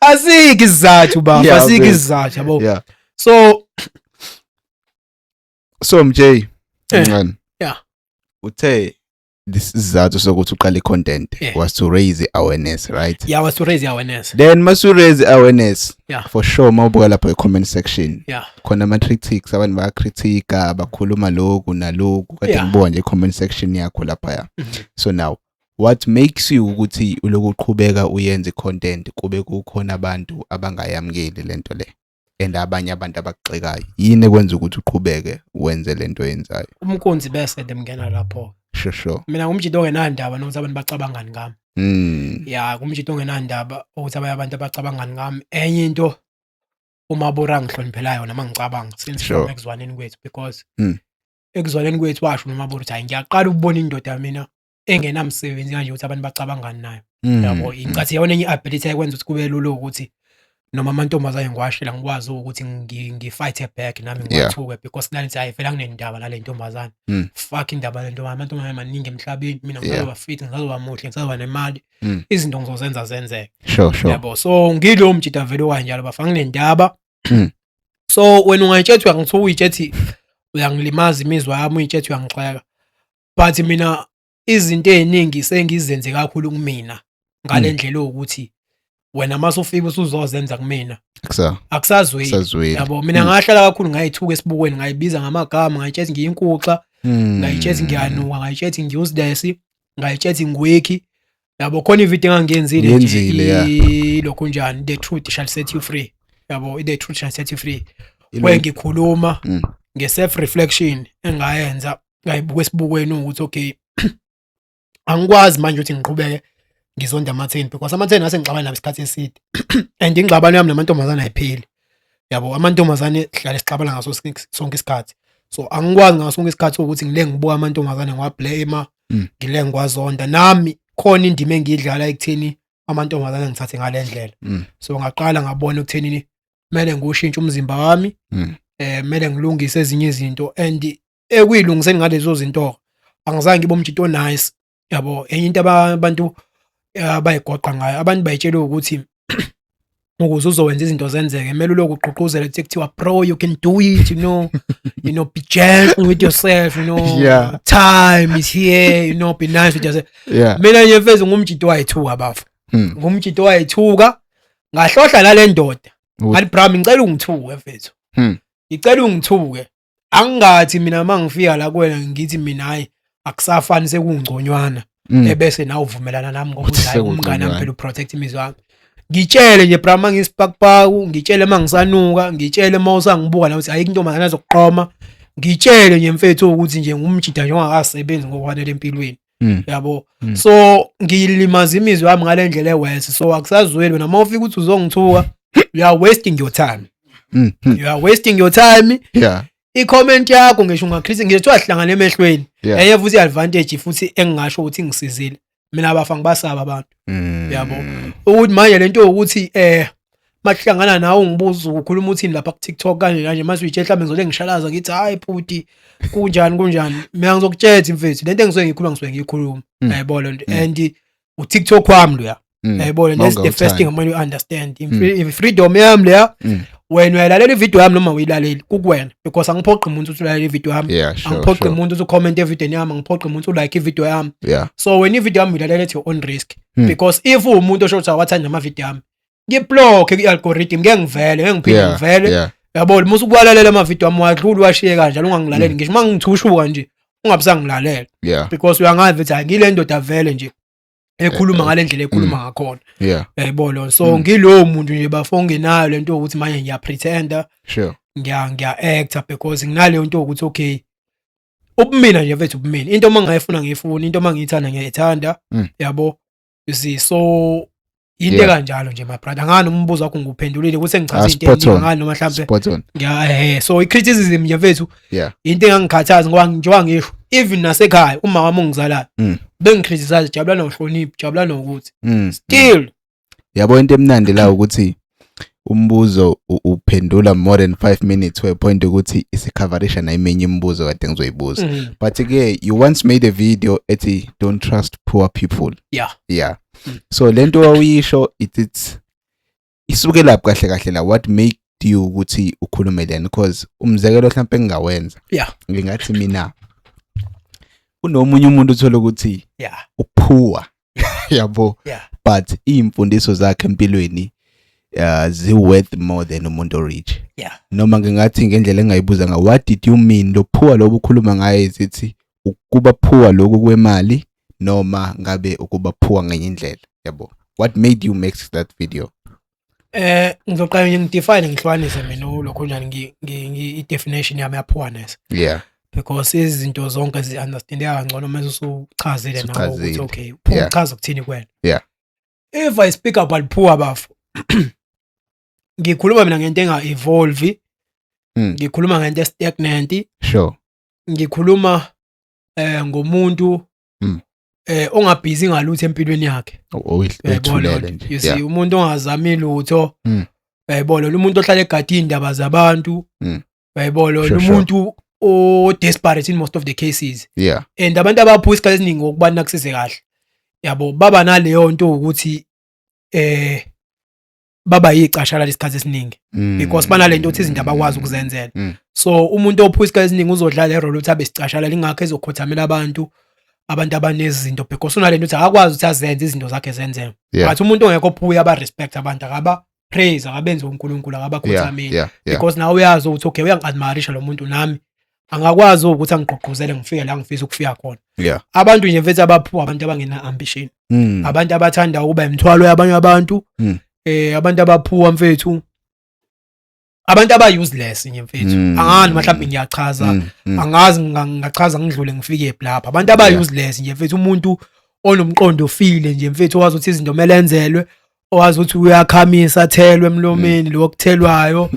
Asikho isizathu baba, asikho isizathu, yabo. So So MJ, Eh, ncane. yeah. Uthe this isizathu sokuthi uqale content was to raise awareness, right? Yeah, was to raise awareness. Then masu raise awareness, for sure mawubuka lapho e-comment section, khona ama critics, abantu baya critica, bakhuluma lokhu nalokhu kade ngibuka nje i-comment section yakho lapha. So now what makes you ukuthi uloku uqhubeka uyenze content kube kukhona abantu abangayamukeli lento le and abanye abantu abakugxekayo? Yini ekwenza ukuthi uqhubeke wenze lento oyenzayo? Umkunzi bese ndimngena lapho. Sure. Mina ngumjito ongenandaba nokuthi abantu bacabangani ngami. Yeah, ngumjito ongenandaba ukuthi abanye abantu abacabangani ngami. Enye into uMabura angihloniphela yona mangicabanga since from ekuzwaneni kwethu, because ekuzwaneni kwethu washo uMabura ukuthi hayi, ngiyaqala ukubona indoda mina engenamsebenzi kanje ukuthi abantu bacabangani nayo. Yabo, ingathi yona enye i-ability ayikwenza ukuthi kube lula ukuthi noma amantombazane ngiwashela ngikwazi ukuthi ngi-fight back nami ngiwathuke, because nanithi hayi vele anginendaba nale ntombazane. Fuck indaba le ntombazane, amantombazane maningi emhlabeni, mina ngisazoba fit, ngisazoba muhle, ngisazoba nemali. Izinto ngizozenza zenzeke. Sure. Yabo, so ngilowo mjida vele okanjalo bafa, nginendaba. So wena ungayitshethi uyangithuka, uyitshethi uyangilimaza imizwa yami, uyitshethi uyangixeka. But mina izinto eziningi sengizenze kakhulu kumina ngale ndlela ukuthi wena mase ufika usuzozenza kumina akusazweli. Akusazweli. Yabo, mina ngahlala kakhulu ngayithuka esibukweni, ngayibiza ngamagama, ngayitshethi ngiyinkuxa, ngayitshethi ngiyanuka, ngayitshethi ngi-useless, ngayitshethi ngi-weak. Yabo, khona ivideo engangiyenzile nje, Yenzile, yeah. Ilokhu njani, the truth shall set you free. Yabo, the truth shall set you free. Where ngikhuluma nge-self reflection engayenza, ngayibuka esibukweni ukuthi okay, angikwazi manje ukuthi ngiqhubeke ngizonda amatheni, because amatheni ngase ngixabana nabo isikhathi eside and ingxabano yami namantombazane ayipheli. Yabo, amantombazane sihlale sixabana ngaso sonke isikhathi, so angikwazi ngaso sonke isikhathi ukuthi ngile ngibuka amantombazane ngiwa-blame, ngile ngiwazonda. Nami khona indima engiyidlala ekutheni amantombazane ngithathe ngale ndlela. So ngaqala ngabona ekutheni kumele ngiwushintshe umzimba wami, kumele ngilungise ezinye izinto, and ekuyilungiseni ngalezo zinto angizange ngibe umjito nice. Yabo, enye into abantu abayigoqa ngayo, abantu bayitshela ukuthi ukuze uzowenza izinto zenzeke kumele ulokhu ugqugquzela ukuthi kuthiwa bro, you can do it, be gentle with yourself, time is here, be nice with yourself. Mina nje mfethu ngumjito wayithuka bafo. Ngumjito wayithuka, ngahlohla nale ndoda. Ngathi bra, ngicela ungithuke mfethu. Ngicela ungithuke. Angingathi mina mangifika la kuwena ngithi mina hayi akusafani, sekungconywana. Ebese nawe uvumelana nami ngoba Uthi uthi hayi umngane wami sekungconywana. phela uprotect imizwa yami. Ngitshele nje bra mangisipakpaku, ngitshele mangisanuka, ngitshele mawusangibuka la uthi ayikho intombazane azokuqoma. Ngitshele nje mfethu ukuthi nje ngumjida nje ongakasebenzi ngokwanele empilweni. Yabo. So ngilimaza imizwa yami ngale ndlela ewese. So akusazweli wena mawufika ukuthi uzongithuka, you are wasting your time. You are wasting your time. I-comment yakho ngisho ungacritic, ngisho kuthiwa sihlangane emehlweni. Enye futhi i-advantage futhi engingasho ukuthi ngisizile. Mina abafa ngibasaba abantu. Yabo. Ukuthi manje lento ukuthi mahlangana nawe ungibuza ukhuluma uthini lapha ku TikTok kanje kanje, mase uyitshela mhlawumbe ngizole ngishalaza ngithi hayi bhuti kunjani kunjani, mina ngizokutshela mfethu lento engisuke ngiyikhuluma ngisuke ngiyikhuluma. Yayibona lento. And u TikTok wami loya. Yayibona, that's the first thing I want you to understand. Freedom yami leya. Wena uyalalela ivideo yami noma uyilaleli kukuwena, because angiphoqi umuntu ukuthi ulalele ivideo yami. Yeah, sure, Angiphoqi umuntu ukuthi ucomment evideo yami, angiphoqi umuntu ulike ivideo yami. So when ivideo yami uyilalela at your own risk. Because if uwumuntu osho ukuthi awathanda ama video yami, ngiblock i-algorithm, ngeke ngivele, ngeke ngiphinde ngivele. Yabo, musu kuwalalela ama video ami wadlula washiye kanjalo ungangilaleli, ngisho mangithushuka nje ungabisangilalela. Because uyangazi ukuthi hayi ngile ndoda vele nje ekhuluma ngale ndlela ekhuluma ngakhona. Yayibona. So ngilowo muntu nje bafo ngenayo lento ukuthi manje ngiya pretender, ngiya actor, because nginaleyo nto ukuthi okay ubumina nje mfethu, ubumina. Into mangayifuna ngiyifuna, into mangiyithanda ngiyayithanda. Yabo. You see, so into kanjalo nje my brother. Ngani umbuzo wakho ngikuphendulile ukuthi ngichaze into Spot eningi on. ngani noma mhlambe Spot on. ngiya so i-criticism nje mfethu into engangikhathaza ngoba njengoba ngisho even nasekhaya uma wami ongizalayo bengicriticize, jabula nohlonipho, jabula nokuthi still Yabo, into emnandi la ukuthi umbuzo uphendula more than 5 minutes to a point ukuthi isicoverisha nayimenye imibuzo kade ngizoyibuza. But ke you once made a video ethi don't trust poor people. Yeah. So lento wawuyisho it's isuke lapho kahle kahle la, what made you ukuthi ukhulume lena, because umzekelo mhlawumbe engingawenza. Ngingathi mina Kunomunye umuntu uthola ukuthi upoor, yabo, but iy'mfundiso zakhe empilweni zi-worth more than umuntu orich. Noma ngingathi ngendlela engayibuza nga, what did you mean lo poor lobu ukhuluma ngaye, zithi ukuba poor lokhu kwemali noma ngabe ukuba poor ngenye indlela, yabo? What made you make that video? Ngizoqala nje ngidefine, ngihlukanise mina lokho njani, i-definition yami ya poorness, because izinto zonke zi-understandeka kangcono mase usuchazile nawe ukuthi Usuchazile. okay, poor uchaza ukuthini kuwena. If I speak about poor, bafo, ngikhuluma mina ngento enga-evolve, ngikhuluma ngento estagnant, ngikhuluma ngomuntu ongabhizi ngalutho empilweni yakhe. Uyayibona Oyithulele lento? nje. You see, umuntu ongazami lutho, uyayibona, umuntu ohlala egade iy'ndaba zabantu, uyayibona, umuntu o-desperate in most of the cases. And abantu abaphuza isikhathi esiningi ngokubani nakusize kahle, yabo, baba naleyo nto ukuthi baba yicashala lesikhathi esiningi because banalento ukuthi izinto abakwazi ukuzenzela. So umuntu ophuza isikhathi esiningi uzodlala le role ukuthi abe sicashala, lingakho ezokhothamela abantu abanezinto, because unalento ukuthi akakwazi ukuthi azenze izinto zakhe zenzeke. But umuntu ongekho phuya aba respect abantu, akaba praise, akabenze uNkulunkulu, akabakhothameli, because nawe uyazi ukuthi okay, uyangi-admirisha lo muntu, nami angakwazi ukuthi angigqugquzele ngifike la ngifisa ukufika khona. Abantu nje mfethu abaphuwa abantu abangena ambition, abantu abathanda ukuba imithwalo yabanye abantu, abantu abaphuwa mfethu, abantu aba useless nje mfethu. Angani mhlawumbe ngiyachaza, angazi ngingachaza ngidlule ngifike lapha. Abantu aba useless nje mfethu, umuntu onomqondo ofile nje mfethu, owazi ukuthi izinto kumele enzelwe, owazi ukuthi uyakhamisa athelwe emlomeni lo okuthelwayo,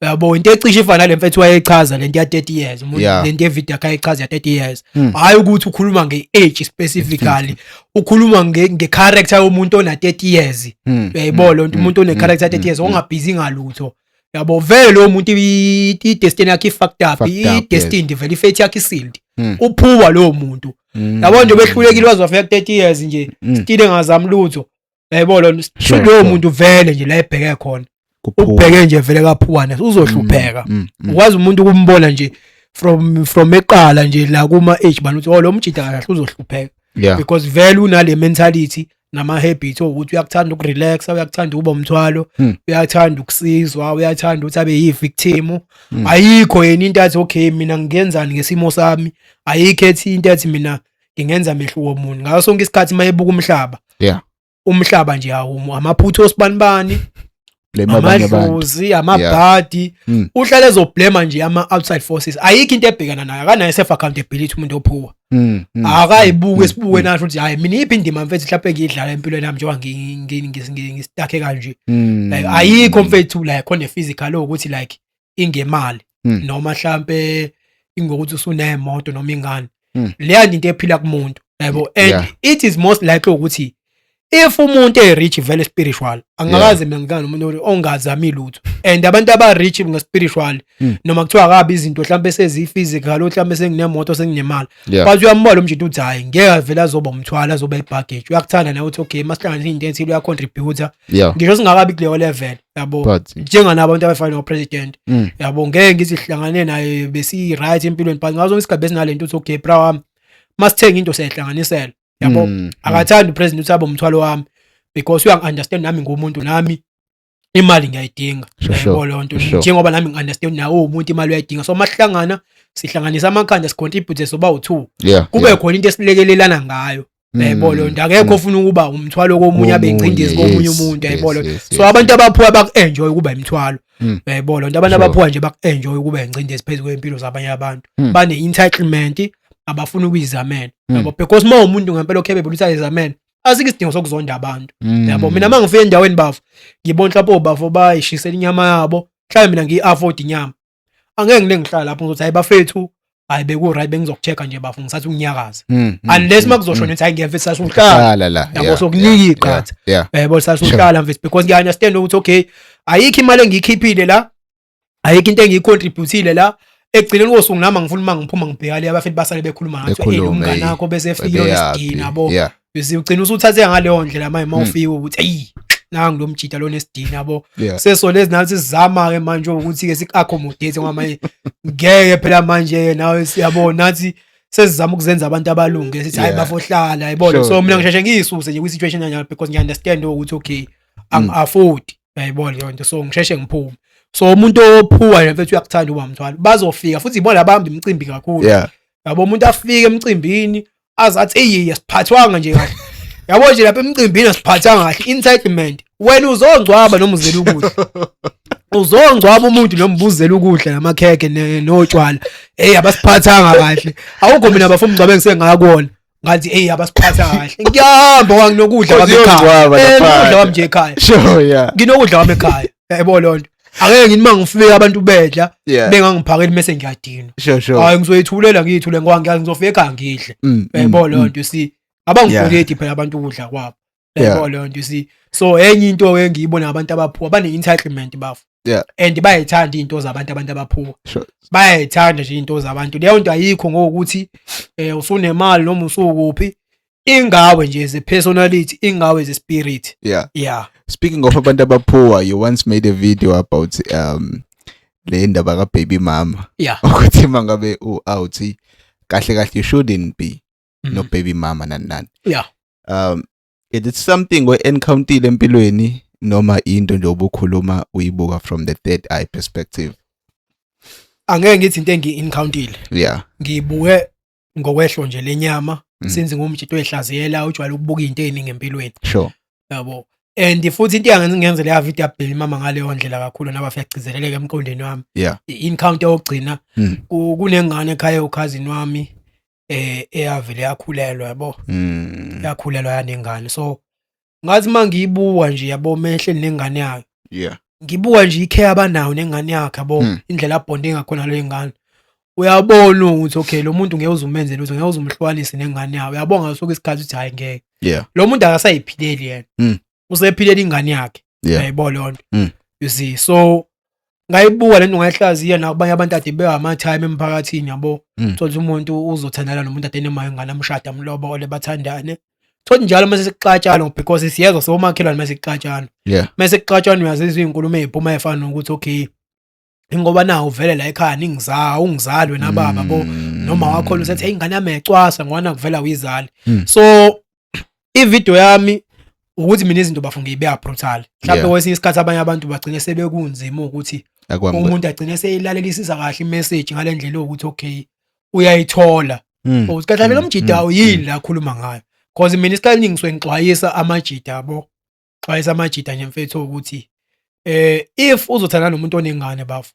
yabo, into ecishe ifana nale mfethu wayechaza lento ya 30 years umuntu, lento yevideo yakhe ayichaza ya 30 years. Hayi ukuthi ukhuluma nge-age specifically, ukhuluma nge-character yomuntu ona 30 years, uyayibona lonto? Umuntu one-character 30 years ongabhizi ngalutho, yabo, vele lo muntu i-destiny yakhe i-fucked up. Fucked up. I-destined vele, i-fate yakhe i-sealed. Uphuwa lowo muntu, yabo nje, behlulekile waze wafika ku-30 years nje, still engazami lutho, uyayibona lonto? Lowo muntu vele nje la ebheke khona, Kuphuwa. ubheke nje vele kaphuwana, uzohlupheka. Ukwazi umuntu ukumbona nje from eqala nje la kuma age bani ukuthi oh, lo mjida kahle uzohlupheka, because vele unale mentality nama habits ukuthi uyakuthanda ukurelaxa, uyakuthanda ukuba umthwalo, uyathanda ukusizwa, uyathanda ukuthi abe yi-victim. Ayikho yena into athi okay, mina ngingenzani ngesimo sami. Ayikho ethi into ethi mina ngingenza mehluko muni. Ngaso sonke isikhathi mayebuka umhlaba, umhlaba nje awu amaphutha osibanibani, Blame abanye abantu. amadlozi, amabhadi. Uhlale ezoblame nje ama-outside forces. Ayikho into ebhekana nayo, akanayo self accountability umuntu ophuwa. Akayibuke esibuke nasho ukuthi hayi, mina iphi indima mfethu mhlawumbe ngiyidlala empilweni yami njengoba ngistuck kanje? Like ayikho mfethu like khona physical ukuthi like ingemali, noma mhlambe ingokuthi usunemoto noma ingane. Leya into ephila kumuntu, yabo, and it is most likely ukuthi if umuntu e-rich vele spiritual, angakaze mina ngikana nomuntu ongazami lutho. And abantu aba-rich nge-spiritual, noma kuthiwa akabi izinto mhlawumbe sezi-physical, mhlawumbe senginemoto, senginemali, but uyambona umjita ukuthi hayi, ngeke vele azoba umthwalo, azoba ibhageji. Uyakuthanda nawe ukuthi okay, masihlanganise into ethile, uyacontributa, ngisho singakabi kuleyo level, yabo, But njenganabo abantu abafana no-president, yabo. Ngeke ngithi sihlangane naye besi-right empilweni, but ngazo isigaba esinalento ukuthi okay, bra wami, masithenga into siyayihlanganisela, yabo. Akathandi upresident ukuthi abe umthwalo wami because uyangi-understand nami ngumuntu, nami imali ngiyayidinga. Yabo leyo nto? Njengoba nami ngi-understand nawe uwumuntu, imali uyayidinga, so masihlangana sihlanganisa amakhanda, sicontribute soba u-two, kube khona into esilekelelana ngayo, yayibona leyo nto? Akekho ofuna ukuba umthwalo komunye, abe ingcindezi komunye umuntu, yayibona? So abantu abaphuwa baku-enjoy ukuba imithwalo, uyayibona lento? Abantu abaphuwa nje baku-enjoy ukuba ingcindezi phezu kwempilo zabanye abantu. Bane-entitlement, abafuna ukuyizamela, yabo, because uma umuntu ngempela okhe bebula ukuthi ayizamele, asikho isidingo sokuzonda abantu, yabo. Mina uma ngifika endaweni bafo, ngibona mhlawumbe obafo bayishisela inyama yabo, mhlawumbe mina ngiyi-afford inyama, angeke ngile ngihlala lapho ngizothi hayi bafethu, hayi beku-right, bengizoku-check-a nje bafo, ngisathi ukunyakaza, unless uma kuzoshona ukuthi hayi, ngiyemfethu, sasuhlala, Hlala la. yabo, sokunika iqatha, yabo, sasuhlala mfethu, because ngiya-understand ukuthi okay, ayikho imali engiyikhiphile la, ayikho into engiyicontributile la. Ekugcineni kosuku nami ngifuna uma ngiphuma ngibheka le abafethu basale bekhuluma ngathi hey, Bekhulume, umngane wakho bese efike bebeyaphi, onesidina, yabo. Bese ugcina usuthathe ngaleyo ndlela manje uma ufika ukuthi eyi, nangu lo mjida lo nesidina, yabo. Seso lezi nathi sizama ke manje ukuthi ke sik-accommodate ngoba manje ngeke phela manje nawe siyabona nathi. Sesizama ukuzenza abantu abalunge, sithi, "Hayi, bafohlala," yayibona. So mina ngisheshe ngiyisuse nje kwi-situation kanjalo because ngiya-understand ukuthi okay, angi-afford, yayibona leyo nto. So ngisheshe ngiphume. So umuntu ophuwa nje, mfethu, uyakuthanda uba mthwalo. Bazofika futhi ibona abahamba imicimbi kakhulu. Yabo, umuntu afike emcimbini azathi, "Eyi, asiphathwanga nje kahle, yabo nje lapha emcimbini asiphathanga kahle." Entitlement. Wena uzongcwaba noma uzela ukudla? Uzongcwaba umuntu noma ubuzela ukudla namakhekhe notshwala? Hey, abasiphathanga kahle. Awukho mina bafuna umngcwabo engisengakuwona ngathi, "Hey, abasiphathanga kahle, ngiyahamba ngoba nginokudla kwami ekhaya." Uzongcwaba Eh, laphaya. nginokudla kwami nje ekhaya. Nginokudla kwami ekhaya, yayibona leyo nto. Angeke ngithi uma ngifika abantu bedla bengangiphakeli mase ngiyadinwa. Hayi, ngizoyithulela, ngiyithule ngoba ngiyazi ngizofika ekhaya ngidle. Yayibona leyo nto, see? Abangikweleti phela abantu ukudla kwabo. Yayibona leyo nto, see? So enye into engiyibona, abantu abaphuwa bane-entitlement, bafo. And bayayithanda iy'nto zabantu, abantu abaphuwa. Bayayithanda nje iy'nto zabantu. Leyo nto ayikho ngokuthi usunemali noma usukuphi, ingawe nje as a personality, ingawe as a spirit. Yeah. Speaking of abantu abaphuwa, you once made a video about le ndaba ka baby mama. Ukuthi mangabe u out kahle kahle, you shouldn't be no baby mama nani nani. It is something we encountered empilweni noma into nje obukhuluma uyibuka from the third eye perspective? Angeke ngithi into engi-encountile. Ngiyibuke ngokwehlo nje lenyama. Since ngumjito oyihlaziyela, ujwayele ukubuka izinto ey'ningi empilweni. Yabo, and futhi into eyangenza ngenze leya video ya-baby mama ngaleyo ndlela kakhulu nabafika kugcizeleleka emqondweni wami, i-encounter yokugcina, kunengane ekhaya ukhazini wami eyavele yakhulelwa, yabo. Yakhulelwa yanengane. So ngathi mangiyibuka nje, yabo, mehleli nengane yayo, ngibuka nje i-care abanayo nengane yakhe, yabo, indlela abhonde ngakhona le ngane, uyabona ukuthi okay, lo muntu ngeke uze umenze lutho, ngeke uze umhlukanise nengane yayo. Uyabona ngaso isikhathi ukuthi hayi, ngeke, lo muntu akasayiphileli yena, usephilela ingane yakhe. Uyayibona leyo nto? You see? So ngayibuka lento, ngayihlaziya nakubanye abantu ade bewama-time emphakathini, yabo. Thola umuntu uzothandana nomuntu ade enemayo ingane, amshada, amlobole, bathandane. Thola njalo mase sekuxatshana, because siyezwa somakhelwane mase kuxatshana, mase kuxatshana uyazizwa iy'nkulumo ey'phuma ey'fana nokuthi okay, ingoba nawu uvele la ekhaya ningizaa ungizali wena baba bo, noma wakhona usethi, "Hey, ingane yami yayicwasa ngoba nakuvela uyizali." So ivideo yami ukuthi mina izinto bafuna ngiyibeka brutal mhlawumbe kwesinye isikhathi abanye abantu bagcine sebekunzima ukuthi Akwamukela. umuntu agcine seyilalelisisa kahle imessage ngale ndlela yokuthi okay, uyayithola ukuthi kahle lo mjida yini la akhuluma ngayo, because mina isikhathi esiningi ngisuke ngixwayisa amajida, yabo, xwayisa amajida nje mfethu ukuthi if uzothandana nomuntu onengane, bafo,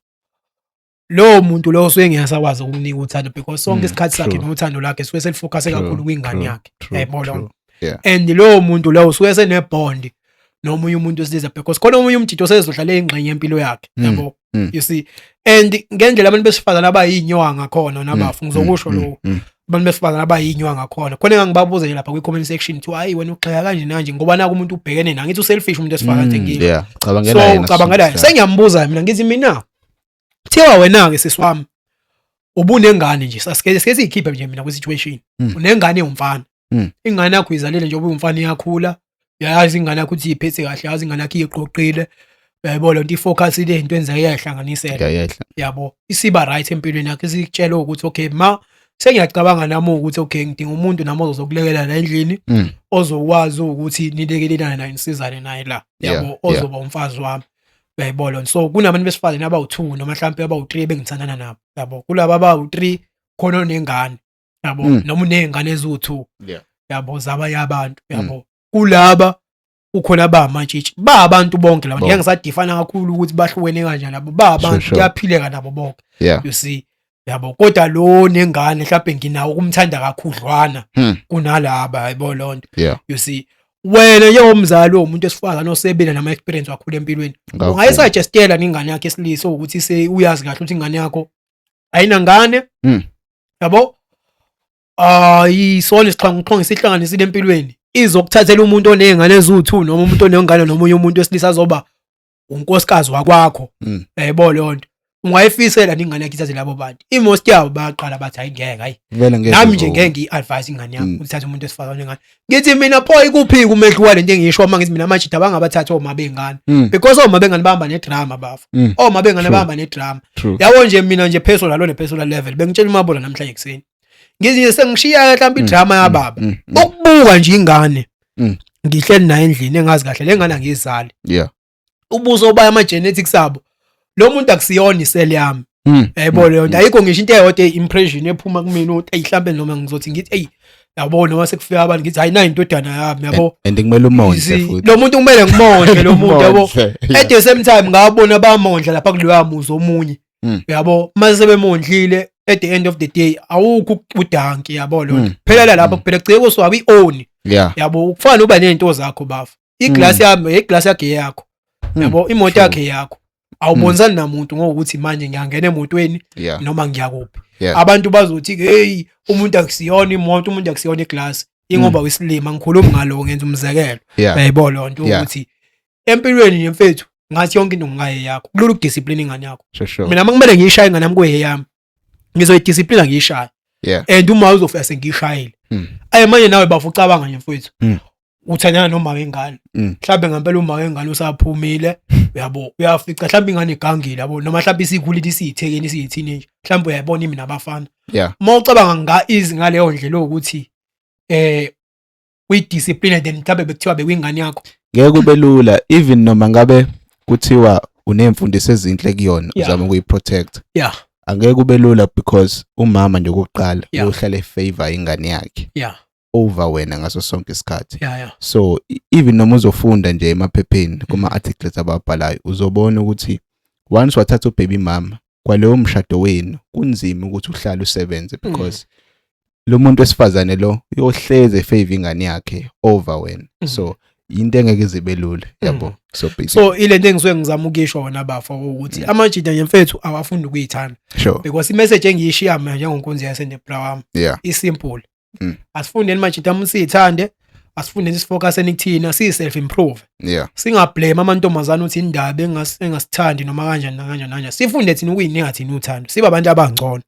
lowo muntu lowo usuke engeke ukunika uthando because sonke isikhathi sakhe nothando lakhe suke selifocus kakhulu kwingane yakhe. Yayibona? True. And lowo muntu lowo usuke senebond nomunye umuntu wesilisa because khona omunye umjito osezodlala ingxenye yempilo yakhe, yabo. You see? And ngendlela abantu besifazane abayinyoka ngakhona nabafu, ngizokusho lokho, abantu besifazane abayinyoka ngakhona khona, engangibabuza nje lapha kwi-comment section, kuthiwa, "Hayi wena, ugxeka kanje nanje ngoba naku umuntu ubhekene na." Ngithi uselfish umuntu wesifazane, ngisho. Yeah, cabangela So yena. cabangela yena. Sengiyambuza mina, ngithi mina, kuthiwa wena-ke sisi wami ubunengane nje, sasike sike siyikhiphe nje mina kwi-situation, unengane ewumfana, ingane yakho uyizalele nje ubuyumfana, iyakhula, uyayazi ingane yakho ukuthi iyiphethe kahle, yazi ingane yakho iyiqoqile, uyayibona lento, ifocus ile ey'ntweni zayo, iyayihlanganisela. Ngiyayehla. Yabo, isiba right empilweni yakho, isikutshela ukuthi okay ma, sengiyacabanga nami ukuthi okay, ngidinga umuntu nami ozokulekelela la endlini, ozokwazi ukuthi nilekelelane naye, nisizane naye la, yabo, ozoba umfazi wami, uyayibona. So kunabantu besifazane abawu-2 noma mhlawumpe abawu-3 bengithandana nabo, yabo. Kulaba abawu-3 khona onengane, yabo, noma uney'ngane eziwu-2, yabo, zabanye abantu, yabo. Kulaba ukhona abamatshitshi, ba abantu bonke laba, ngeke ngisadefine kakhulu ukuthi bahlukene kanjani labo, ba abantu, kuyaphileka nabo bonke. You see? Yabo, kodwa lo nengane mhlawumbe nginawo ukumthanda kakhudlwana kunalaba, yabo lonto. You see? Wena njengomzali womuntu wesifazane osebile nama experience wakhula empilweni, Ngavuma. ungayisuggestela ingane yakhe esilisa ukuthi se uyazi kahle ukuthi ingane yakho ayinangane, yabo, ayisona isixhwanguxhwangu isihlanganisile empilweni, izokuthathela umuntu oney'ngane eziwu-2 noma umuntu onengane nomunye umuntu wesilisa azoba unkosikazi wakwakho. Yayibona leyo nto? Ungayifisela ingane yakho ithathe labo bantu? I-most yabo bayaqala bathi, "Hayi, ngeke, hayi." Vele ngeke. Nami nje uvume. ngeke ngiyi-advise ingane yami ukuthi ithathe umuntu wesifazane nengane. Ngithi mina, pho ikuphi umehluko walento engiyisho uma ngithi mina amajida abangabathatha oma bengane? Because oma bengane bahamba nedrama, bafo. Oma bengane bahamba nedrama. True. Yabo nje, mina nje personal, on a personal level, bengitshela uMabola namhlanje ekuseni. Ngizinye sengishiya mhlawumbe idrama yababa. Ukubuka nje ingane ngihleli naye endlini, engazi kahle le ngane angiyizali, ubuso baya ama genetics abo, lo muntu akusiyona i-cell yami. Yayibona leyo nto? Ayikho ngisho into eyodwa impression ephuma kumina ukuthi eyi, mhlambe noma ngizothi ngithi eyi, yabo, noma sekufika abantu ngithi hayi, nayi indodana yami, yabo. And kumele umondle futhi. Lo muntu kumele ngimondle lo muntu, yabo. At the same time ngabona bamondla lapha kuloya muzi omunye, yabo. Mase sebemondlile, at the end of the day awukho udanki, yabo, lo phelela lapho kuphela, kugcike kuswaba i-own, yabo. Ukufana uba nezinto zakho bafa, iglass yami, iglass yakhe yakho, yabo, imoto yakhe yakho, awubonisani namuntu ngokuthi manje ngiyangena emotweni noma ngiyakuphi. Abantu bazothi, hey, umuntu akusiyona imoto, umuntu akusiyona iglass, ingoba wesilima. Ngikhuluma ngalo, ngenza umzekelo. Uyayibona leyo nto, ukuthi empilweni nje mfethu, ngathi yonke into ngaye yakho, kulula ukudiscipline ingane yakho. Sure sure Mina makumele ngiyishaye ingane yami kuye yami, ngizoyidiscipline, ngiyishaye, and uma uzofika sengiyishayile. Aye, manje nawe bafu, ucabanga nje mfethu, uthandana noma wengane, mhlawumbe ngempela uma wengane usaphumile, uyabo, uyafica mhlawumbe ingane igangile, yabo, noma mhlawumbe isikhulile, isiyithekeni, isiyi-teenage, mhlawumbe uyayibona imi nabafana. Uma ucabanga nga izi ngaleyo ndlela ukuthi uyidiscipline, then mhlawumbe bekuthiwa bekuyingane yakho. Ngeke kube lula, even noma ngabe kuthiwa unemfundiso ezinhle kuyona, uzama ukuyiprotect, angeke kube lula because umama nje okokuqala uyohlala efavor ingane yakhe over wena ngaso sonke isikhathi. So even noma uzofunda nje emaphepheni, kuma articles ababhalayo, uzobona ukuthi once wathatha ubaby mama kwaleyo mshado wenu, kunzima ukuthi uhlale usebenze because lo muntu wesifazane lo uyohleze efavor ingane yakhe over wena. So into engeke izibe lula, yabo. So basically, So ile nto engisuke ngizama ukuyisho wona bafa, ukuthi amajita nje mfethu awafundi ukuyithanda, because imessage engiyishiya mina njengonkunzi yasendebra wami isimple. Asifundeni majita, siyithande, asifundeni, sifocuseni kuthina, siyi-self improve, singablame amantombazane ukuthi indaba engasithandi noma kanjani nakanjani nakanjani. Sifunde thina ukuyinika thina uthando, sibe abantu abangcono.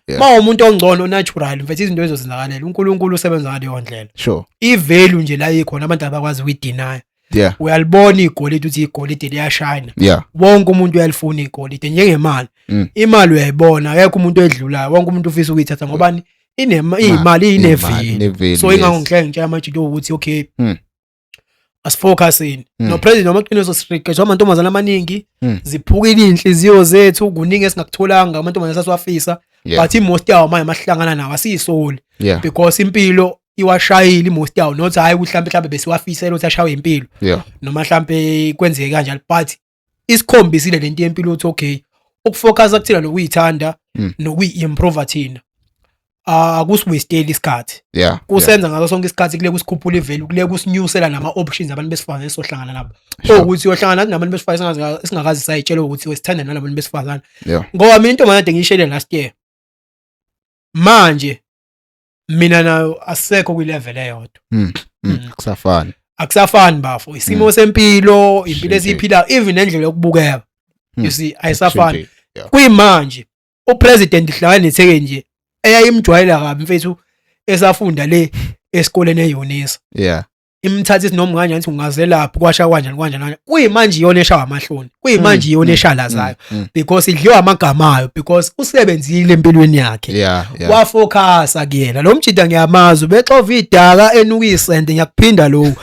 Uma umuntu ongcono natural mfethu, izinto ezozenzakalela. UNkulunkulu usebenza ngaleyo ndlela. I-value nje la ikhona, abantu abakwazi ukuyideny. Uyalibona igolide ukuthi igolide liyashayina. Wonke umuntu uyalifuna igolide, njengemali. Imali uyayibona, akekho umuntu edlulayo, wonke umuntu ufisa ukuyithatha ngobani iyimali, inevalue. Ine-value, So yes. ingakho ngihleke ngitshela amajita ukuthi okay, asifocusini. No president wamaqiniso, sirigejwa amantombazane amaningi, ziphukile iy'nhliziyo zethu, kuningi esingakutholanga amantombazane sasiwafisa, but i-most yawo manje masihlangana nawo asiyisoli, because impilo iwashayile i-most yawo, not hhayi ukuthi mhlambe besiwafisela ukuthi ashawe impilo noma mhlambe kwenzeke kanjalo, but isikhombisile lento yempilo ukuthi okay, ukufocusa kuthina nokuyithanda nokuyi-improve thina akusiwasteli isikhathi, kusenza ngaso sonke isikhathi kule kusikhuphula ivalue, kule kusinyusela nama-options abantu besifazane esizohlangana nabo. Ukuthi uyohlangana nathi nabantu besifazane esingakaze sayitshela ukuthi wesithanda nalabantu besifazane, ngoba mina intombazane kade ngiyishele last year, manje mina nayo asisekho kwi-level eyodwa. Kusafani. Akusafani bafo, isimo sempilo, impilo Shintshile. esiyiphilayo, even nendlela yokubukeka, you see, ayisafani. Shintshile. Kuyimanje upresident hlangana netheke nje eyayimjwayela kabi mfethu esafunda le esikoleni eUnisa, imthatha isinoma kanjani ukuthi ungazelaphi, kwasha kanjani kanjani kanjani. Kuyimanje iyona eshawa amahloni, kuyimanje iyona eshalazayo, because idliwa amagama ayo, because usebenzile empilweni yakhe, wafocusa kuyena. Lo mjida ngiyamazi, ubexova idaka enuka isende. Ngiyakuphinda lokhu,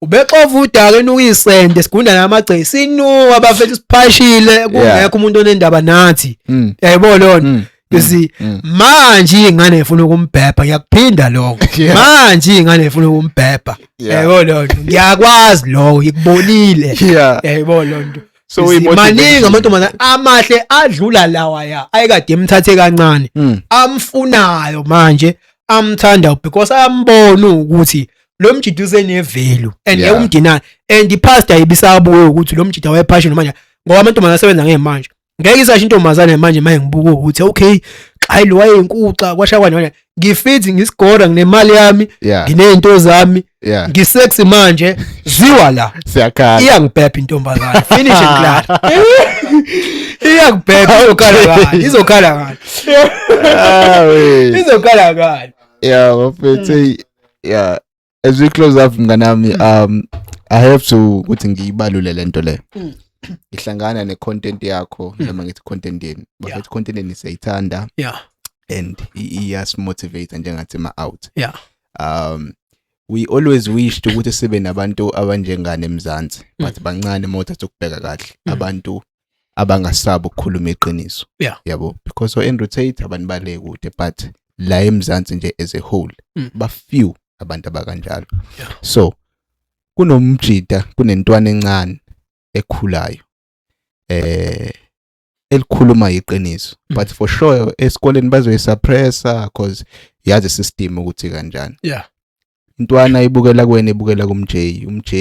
ubexova udaka enuka isende, sigunda namagceke, sinuka bafethu, siphashile, kungekho umuntu onendaba nathi. Yayibona lona? You see, manje ingane ifuna ukumbhebha. Ngiyakuphinda lokho, manje ingane ifuna ukumbhebha. Yayibona lona? Ngiyakwazi lokho, ngikubonile. Yayibona loo nto? So You see, i-motivation. maningi amantombazane amahle adlula lawa ya ayekade emthathe kancane, amfunayo manje, amthanda because ayambona ukuthi lo mjida usene-value and umdinayo, and i-past ayibisabuye ukuthi lo mjida wayephashe manje, ngoba amantombazane asebenza ngemanje. Ngeke isasho intombazane manje maye ngibuka ukuthi okay, hayi, lo wayeyinkuxa, kwasha kwanje, ngifithi ngisigora, nginemali yami, nginey'nto zami, ngisexy manje, ziwa la. Siyakhala. Iyangibhebha intombazane, finish and klaar, iyangibhebha, izokhala kani, izokhala kani? Ah, wait. Izokhala kani? Yeah, bafethu, hey, yeah. As we close up, mnganami, I have to ukuthi ngiyibalule lento le. Ihlangana ne content yakho, noma ngithi content yenu. Bafethu, content yenu siyayithanda. And iyasimotivate njengathi ma out. We always wished ukuthi sibe nabantu abanjengane eMzansi, but bancane uma uthatha ukubheka kahle, abantu abangasabi ukukhuluma iqiniso. Yabo, because o-Andrew Tate abantu bale kude, but la eMzansi nje as a whole, ba few abantu abakanjalo. So kunomjida, kunentwana encane ekhulayo elikhuluma iqiniso, but for sure esikoleni bazoyisuppressa cause yazi system ukuthi kanjani. Intwana ibukela kuwena, ibukela kumJ, umJ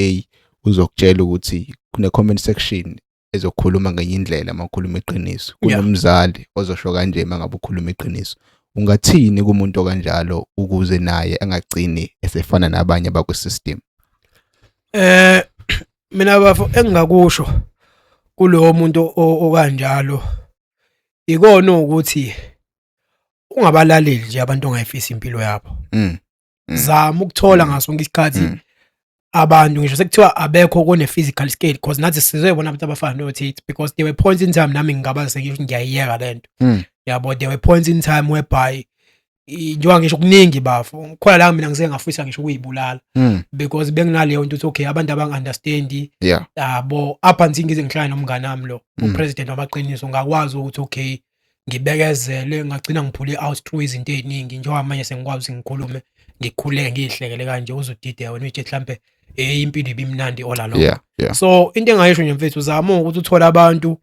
uzokutshela ukuthi kune comment section ezokhuluma ngenye indlela mawukhuluma iqiniso, kunomzali ozosho kanje mangabe ukhuluma iqiniso. Ungathini kumuntu okanjalo ukuze naye angagcini esefana nabanye abakwi-system? Mina bafo, engingakusho kulowo muntu okanjalo ikona ukuthi ungabalaleli nje abantu ongayifisa impilo yabo. Zama ukuthola ngaso sonke isikhathi abantu, ngisho sekuthiwa abekho kone physical scale, because nathi sizoyibona abantu abafana no Tate, because there were points in time nami ngingaba sengisho ngiyayiyeka lento. Yabo, there were points in time whereby njengoba ngisho kuningi bafo, khona la mina ngise ngafisa ngisho ukuyibulala, because benginaleyo nto ukuthi okay, abantu abangi-understandi. Yabo, up until ngize ngihlale nomngane wami lo, upresident wamaqiniso, ngakwazi ukuthi okay, ngibekezele, ngagcina ngiphule out through izinto ey'ningi. Njengoba manje sengikwazi ukuthi ngikhulume, ngikhuleke, ngiyihlekele kanje, uzudideka wena uyitshela mhlampe impilo ibimnandi all along. So into engayisho nje mfethu, uzama ukuthi uthole abantu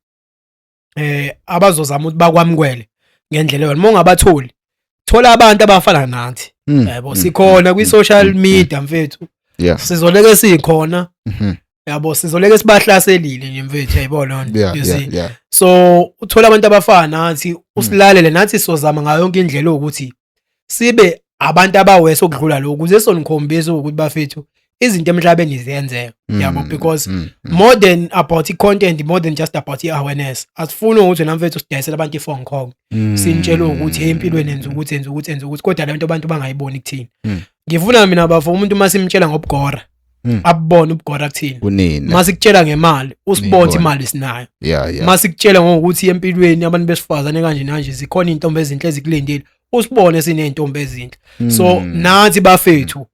abazozama ukuthi bakwamukele ngendlela yona. Uma ungabatholi, thola abantu abafana nathi. Yabo, sikhona kwi-social media mfethu. Sizoleke sikhona. Yabo, sizoleke sibahlaselile nje mfethu, yayibona loo nto, you see. So uthola abantu abafana nathi, usilalele nathi, sizozama ngayo yonke indlela ukuthi sibe abantu abawese okudlula lokhu, ukuze sonikhombisa ukuthi bafethu, izinto emhlabeni ziyenzeka, yabo, because more than about i-content, more than just about i-awareness, asifuni ukuthi wena mfethu sidayisele abantu i-phone call, sinitshele ukuthi hey, empilweni enza ukuthi, enza ukuthi, enza ukuthi, kodwa le nto abantu bangayiboni kuthina. Ngifuna mina bafo, umuntu uma simtshela ngobugora, abubone ubugora kuthina. Kunini. Masikutshela ngemali, usibone ukuthi Niyibone. imali sinayo. Masikutshela ngokuthi empilweni abantu besifazane kanje nanje, zikhona iy'ntombi ezinhle ezikulindile, usibone siney'ntombi ezinhle. So nathi bafethu,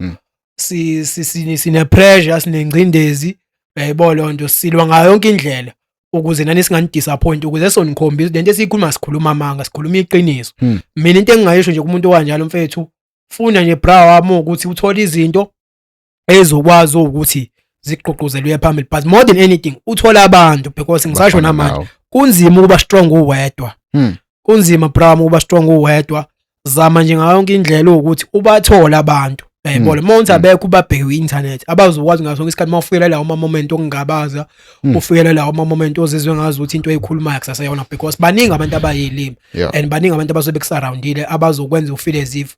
sine pressure, sinengcindezi, uyayibona leyo nto, silwa ngayo yonke indlela ukuze nani singani-disappoint, ukuze sonikhombisa lento esiyikhuluma, sikhuluma amanga, sikhuluma iqiniso. Mina into engingayisho nje kumuntu okanjalo mfethu, funa nje bra wami ukuthi uthole izinto ezokwazi ukuthi zigqugquzele uye phambili, but more than anything uthola abantu, because ngisasho Bafana namanje, nawe. kunzima ukuba strong uwedwa. Kunzima bra wami ukuba strong uwedwa. Zama nje ngayo yonke indlela ukuthi ubathole abantu, uyayibona, uma uthi abekho, ubabheke kwi-internet, abazokwazi ngaso sonke isikhathi uma ufikela lawo ma-moment okungabaza, ufikela lawo ma-moment ozizwe ngazi ukuthi into oyikhulumayo kusaseyona, because baningi abantu abayilimi and baningi abantu abazobe bekusurroundile abazokwenza ufeel as if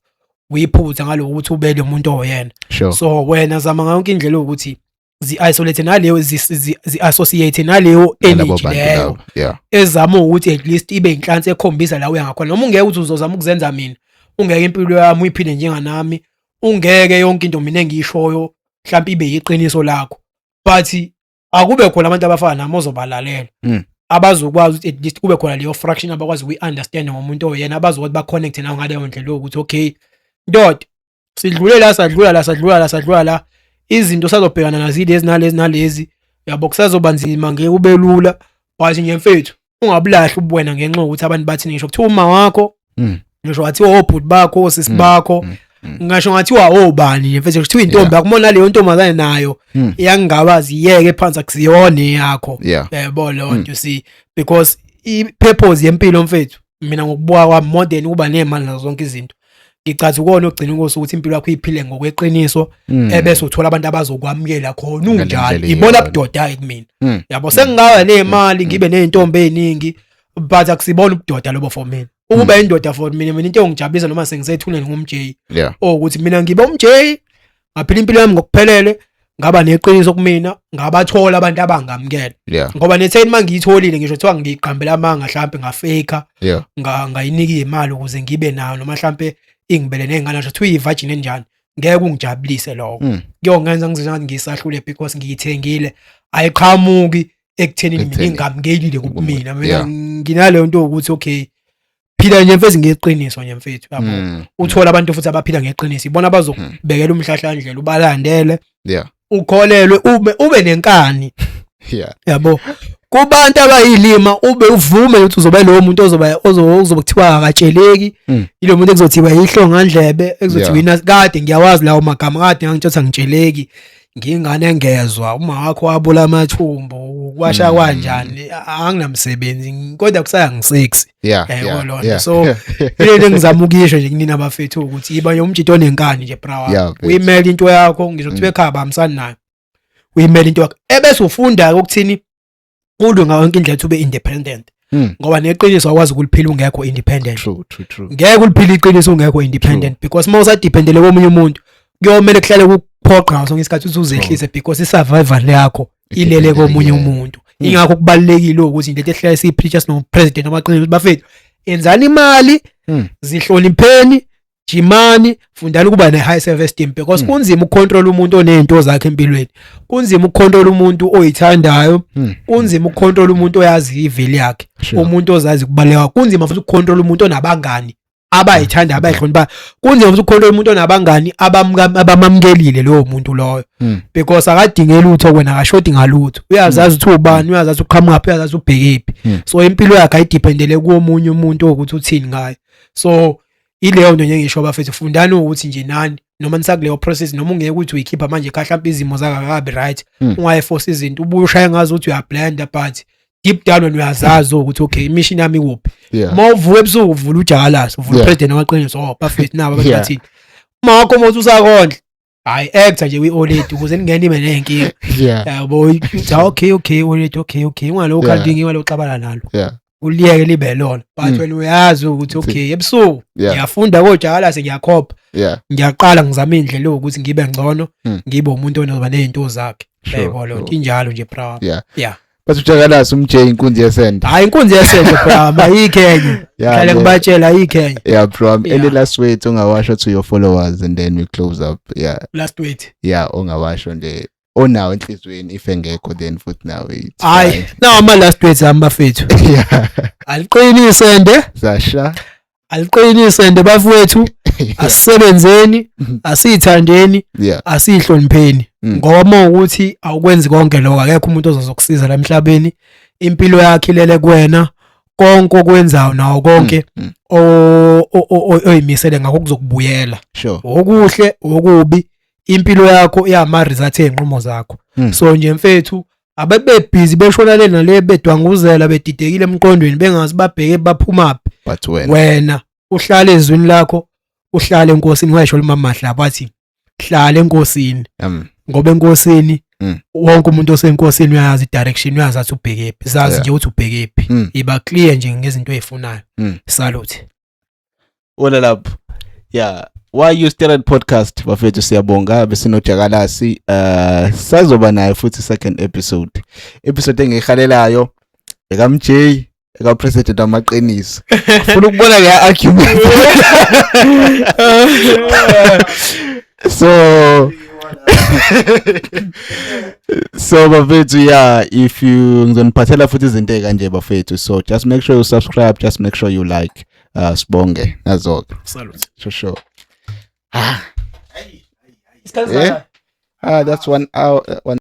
uyiphutha ngaloko ukuthi ube lo muntu oyena. So wena zama ngayo yonke indlela ukuthi zi-isolate naleyo, zi-associate naleyo Nalabo energy bantu leyo labo. Ezama ukuthi at least ibe inhlansi ekhombisa la uya ngakhona, noma ungeke ukuthi uzozama ukuzenza mina, ungeke impilo yami uyiphile njenganami, ungeke yonke into mina engiyishoyo mhlawumbe ibe yiqiniso lakho, but akube khona abantu abafana nami ozobalalela, abazokwazi ukuthi at least kube khona leyo fraction abakwazi ukuyi-understand ngomuntu oyena, abazokwazi ba-connect nawe ngaleyo ndlela yokuthi okay ndoda, sidlule la, sadlula la, sadlula la, sadlula la, izinto sazobhekana nazo ilezi nalezi nalezi, yabo, kusazoba nzima, ngeke ube lula, but nje mfethu ungabulahli ubuwena ngenxa yokuthi abantu bathini. Ngisho kuthiwa uma wakho, ngisho kwathiwa obhuti bakho, osisi bakho, ngisho ngathiwa obani nje mfethu, kuthiwa intombi akumona leyo ntombazane nayo iyangingabazi, iyeke phansi, akusiyona eyakho. Yabo leyo nto, see, because i-purpose yempilo mfethu, mina ngokubuka kwami, more than ukuba nemali nazo zonke izinto, ngicathi ukona ogcina inkosi ukuthi impilo yakho iphile ngokweqiniso, ebese uthola abantu abazokwamukela khona Ngale unjalo. ndlela Ibona iyona. budoda kumina. Yabo, sengingaba nemali, ngibe nezintombi eziningi, but akusibona ubudoda lobo for mina. Ukuba indoda for mina, mina into engijabulisa noma sengisethuneni ngumJ, ukuthi mina ngibe umJ, ngaphila impilo yami ngokuphelele, ngaba neqiniso kumina, ngabathola abantu abangamukela, ngoba netheni mangiyitholile, ngisho kuthiwa ngiqambela amanga, mhlambe ngafake, ngayinika imali ukuze ngibe nayo, noma mhlambe ingibele nezingane, ngisho kuthiwa uyi-virgin enjani, ngeke ungijabulise lokho. Kuyongenza ngizizwe ngathi ngisahlule because ngiyithengile, ayiqhamuki ekuthenini mina Ekutheni ingamukelile kumina mina. Nginaleyo nto ukuthi okay, Phila nje mfethu ngeqiniso nje mfethu, yabo. Uthola abantu futhi abaphila ngeqiniso, ibona abazokubekela umhlahlandlela, ubalandele, ukholelwe, ube nenkani, yabo, kubantu abayilima, ube uvume ukuthi uzoba lowo muntu ozoba ozoba kuthiwa akatsheleki, ilo muntu ekuzothiwa ihlongandlebe, ekuzothiwa ina. Kade ngiyawazi lawo magama, kade ngangitsho angitsheleki, ngingane engezwa, uma wakho wabula amathumbu kwasha kanjani, anginamsebenzi, kodwa kusaya ngi6. Yabo loo nto. So, ile nto engizama ukuyisho nje kunina bafethu ukuthi iba nje umjito onenkani nje, bra wami. Yeah, mfethu. Uyimele into yakho, ngisho kuthiwa ekhaya bahambisani nayo, uyimele into yakho, ebese ufunda ukuthini ulwe ngayo yonke indlela ukuthi ube independent, ngoba neqiniso akwazi ukuliphila ungekho independent. True true true Ngeke uliphile iqiniso ungekho independent, because uma usadependele komunye umuntu, kuyomele kuhlale kukuphoqa ngaso sonke isikhathi ukuthi uzehlise, because i-survival yakho ilele Idependele komunye kuyena. umuntu. Ingakho kubalulekile ukuthi into ehlale siyipreacher sino-president amaqiniso, ukuthi bafethu, enzani imali, zihlonipheni, jimani, fundani ukuba ne-high self esteem, because kunzima ukucontrol umuntu oney'nto zakhe empilweni, kunzima ukucontrol umuntu oyithandayo, kunzima ukucontrol umuntu oyazi ivalue yakhe, umuntu ozazi kubaluleka. Kunzima futhi ukucontrol umuntu onabangani abayithanda, abayihlonipha. Kunzima futhi ukucontrol umuntu onabangani abamamukelile lowo muntu loyo, because akadinge lutho wena, akashodi ngalutho, uyazazi ukuthi ubani, uyazazi uqhamukaphi, uyazazi ubhekephi. So impilo yakhe ayidependele komunye umuntu ukuthi uthini ngayo. So ileyo nto nje ngisho bafethu, fundani ukuthi nje nani noma nisakuleyo process, noma ungeke ukuthi uyikhipha manje ekhaya, mhlawumbe izimo zakakabi right, ungayiforce izinto, ubuye ushaye ngazo ukuthi uyablenda, but deep down wena uyazazi ukuthi okay, imission yami ikuphi. Uma uvuka ebusuku, uvula ujakalasi, uvula upresident wamaqiniso, oh bafethu, nabo abantu bathini. Uma wakho uma uthi usakondla, hayi, actor nje kwi-oledi ukuze ningene ibe ney'nkinga, yabo, uthi okay, oledi, okay, ungalokhu khalingi, ungalokhu xabana nalo, uliyeke libe lona, but wena uyazi ukuthi okay, ebusuku ngiyafunda kojakalasi, ngiyakhopha, ngiyaqala ngizama indlela yokuthi ngibe ngcono, ngibe umuntu onoba ney'nto zakhe. Yayibona loo nto. Injalo nje, bra. Yeah. Bathi ujakalasi umJ inkunzi yesende. Hayi, inkunzi yesende, bra, ayikho enye. Hlale ngibatshela, ayikho enye. Yeah, bro. Any last words ongawasho to your followers and then we close up? Yeah. Last word. Yeah, ongawasho nje onawo enhlizweni, if engekho then futhi nawe it's Hayi, fine. nawo ama last words ami bafethu. Aliqini isende, Sasha. aliqini isende bafowethu, asisebenzeni, asithandeni, asihlonipheni. Ngoba uma ukuthi awukwenzi konke lokho, akekho umuntu ozozokusiza la emhlabeni. Impilo yakhe ilele kuwena. Konke okwenzayo nawo konke oyimisele ngakho kuzokubuyela. Okuhle, okubi, impilo yakho iyama result ezinqumo zakho. So nje mfethu, abebe busy beshona le nale, bedwanguzela, bedidekile emqondweni, bengazi babheke baphumaphi. But wena Wena uhlale ezwini lakho, uhlale enkosini. Wayesho limama Mahlaba wathi hlala enkosini, ngoba enkosini wonke umuntu osenkosini uyazi direction, uyazi athi ubhekephi, zazi nje ukuthi ubhekephi. Iba clear nje ngezinto ozifunayo. Salute. Wona lapho. Yeah. Why You Started Podcast bafethu, siyabonga, besinojakalasi, sazoba naye futhi second episode engiyihalelayo eka MJ, eka president amaqiniso, ufuna ukubona le argument. So bafethu, yeah, if you ngizoniphathela futhi izinto ezikanje bafethu, so just make sure you subscribe, just make sure you like. Sibonge nazo-ke. Salute. Sure. Ah, that's 1 hour, one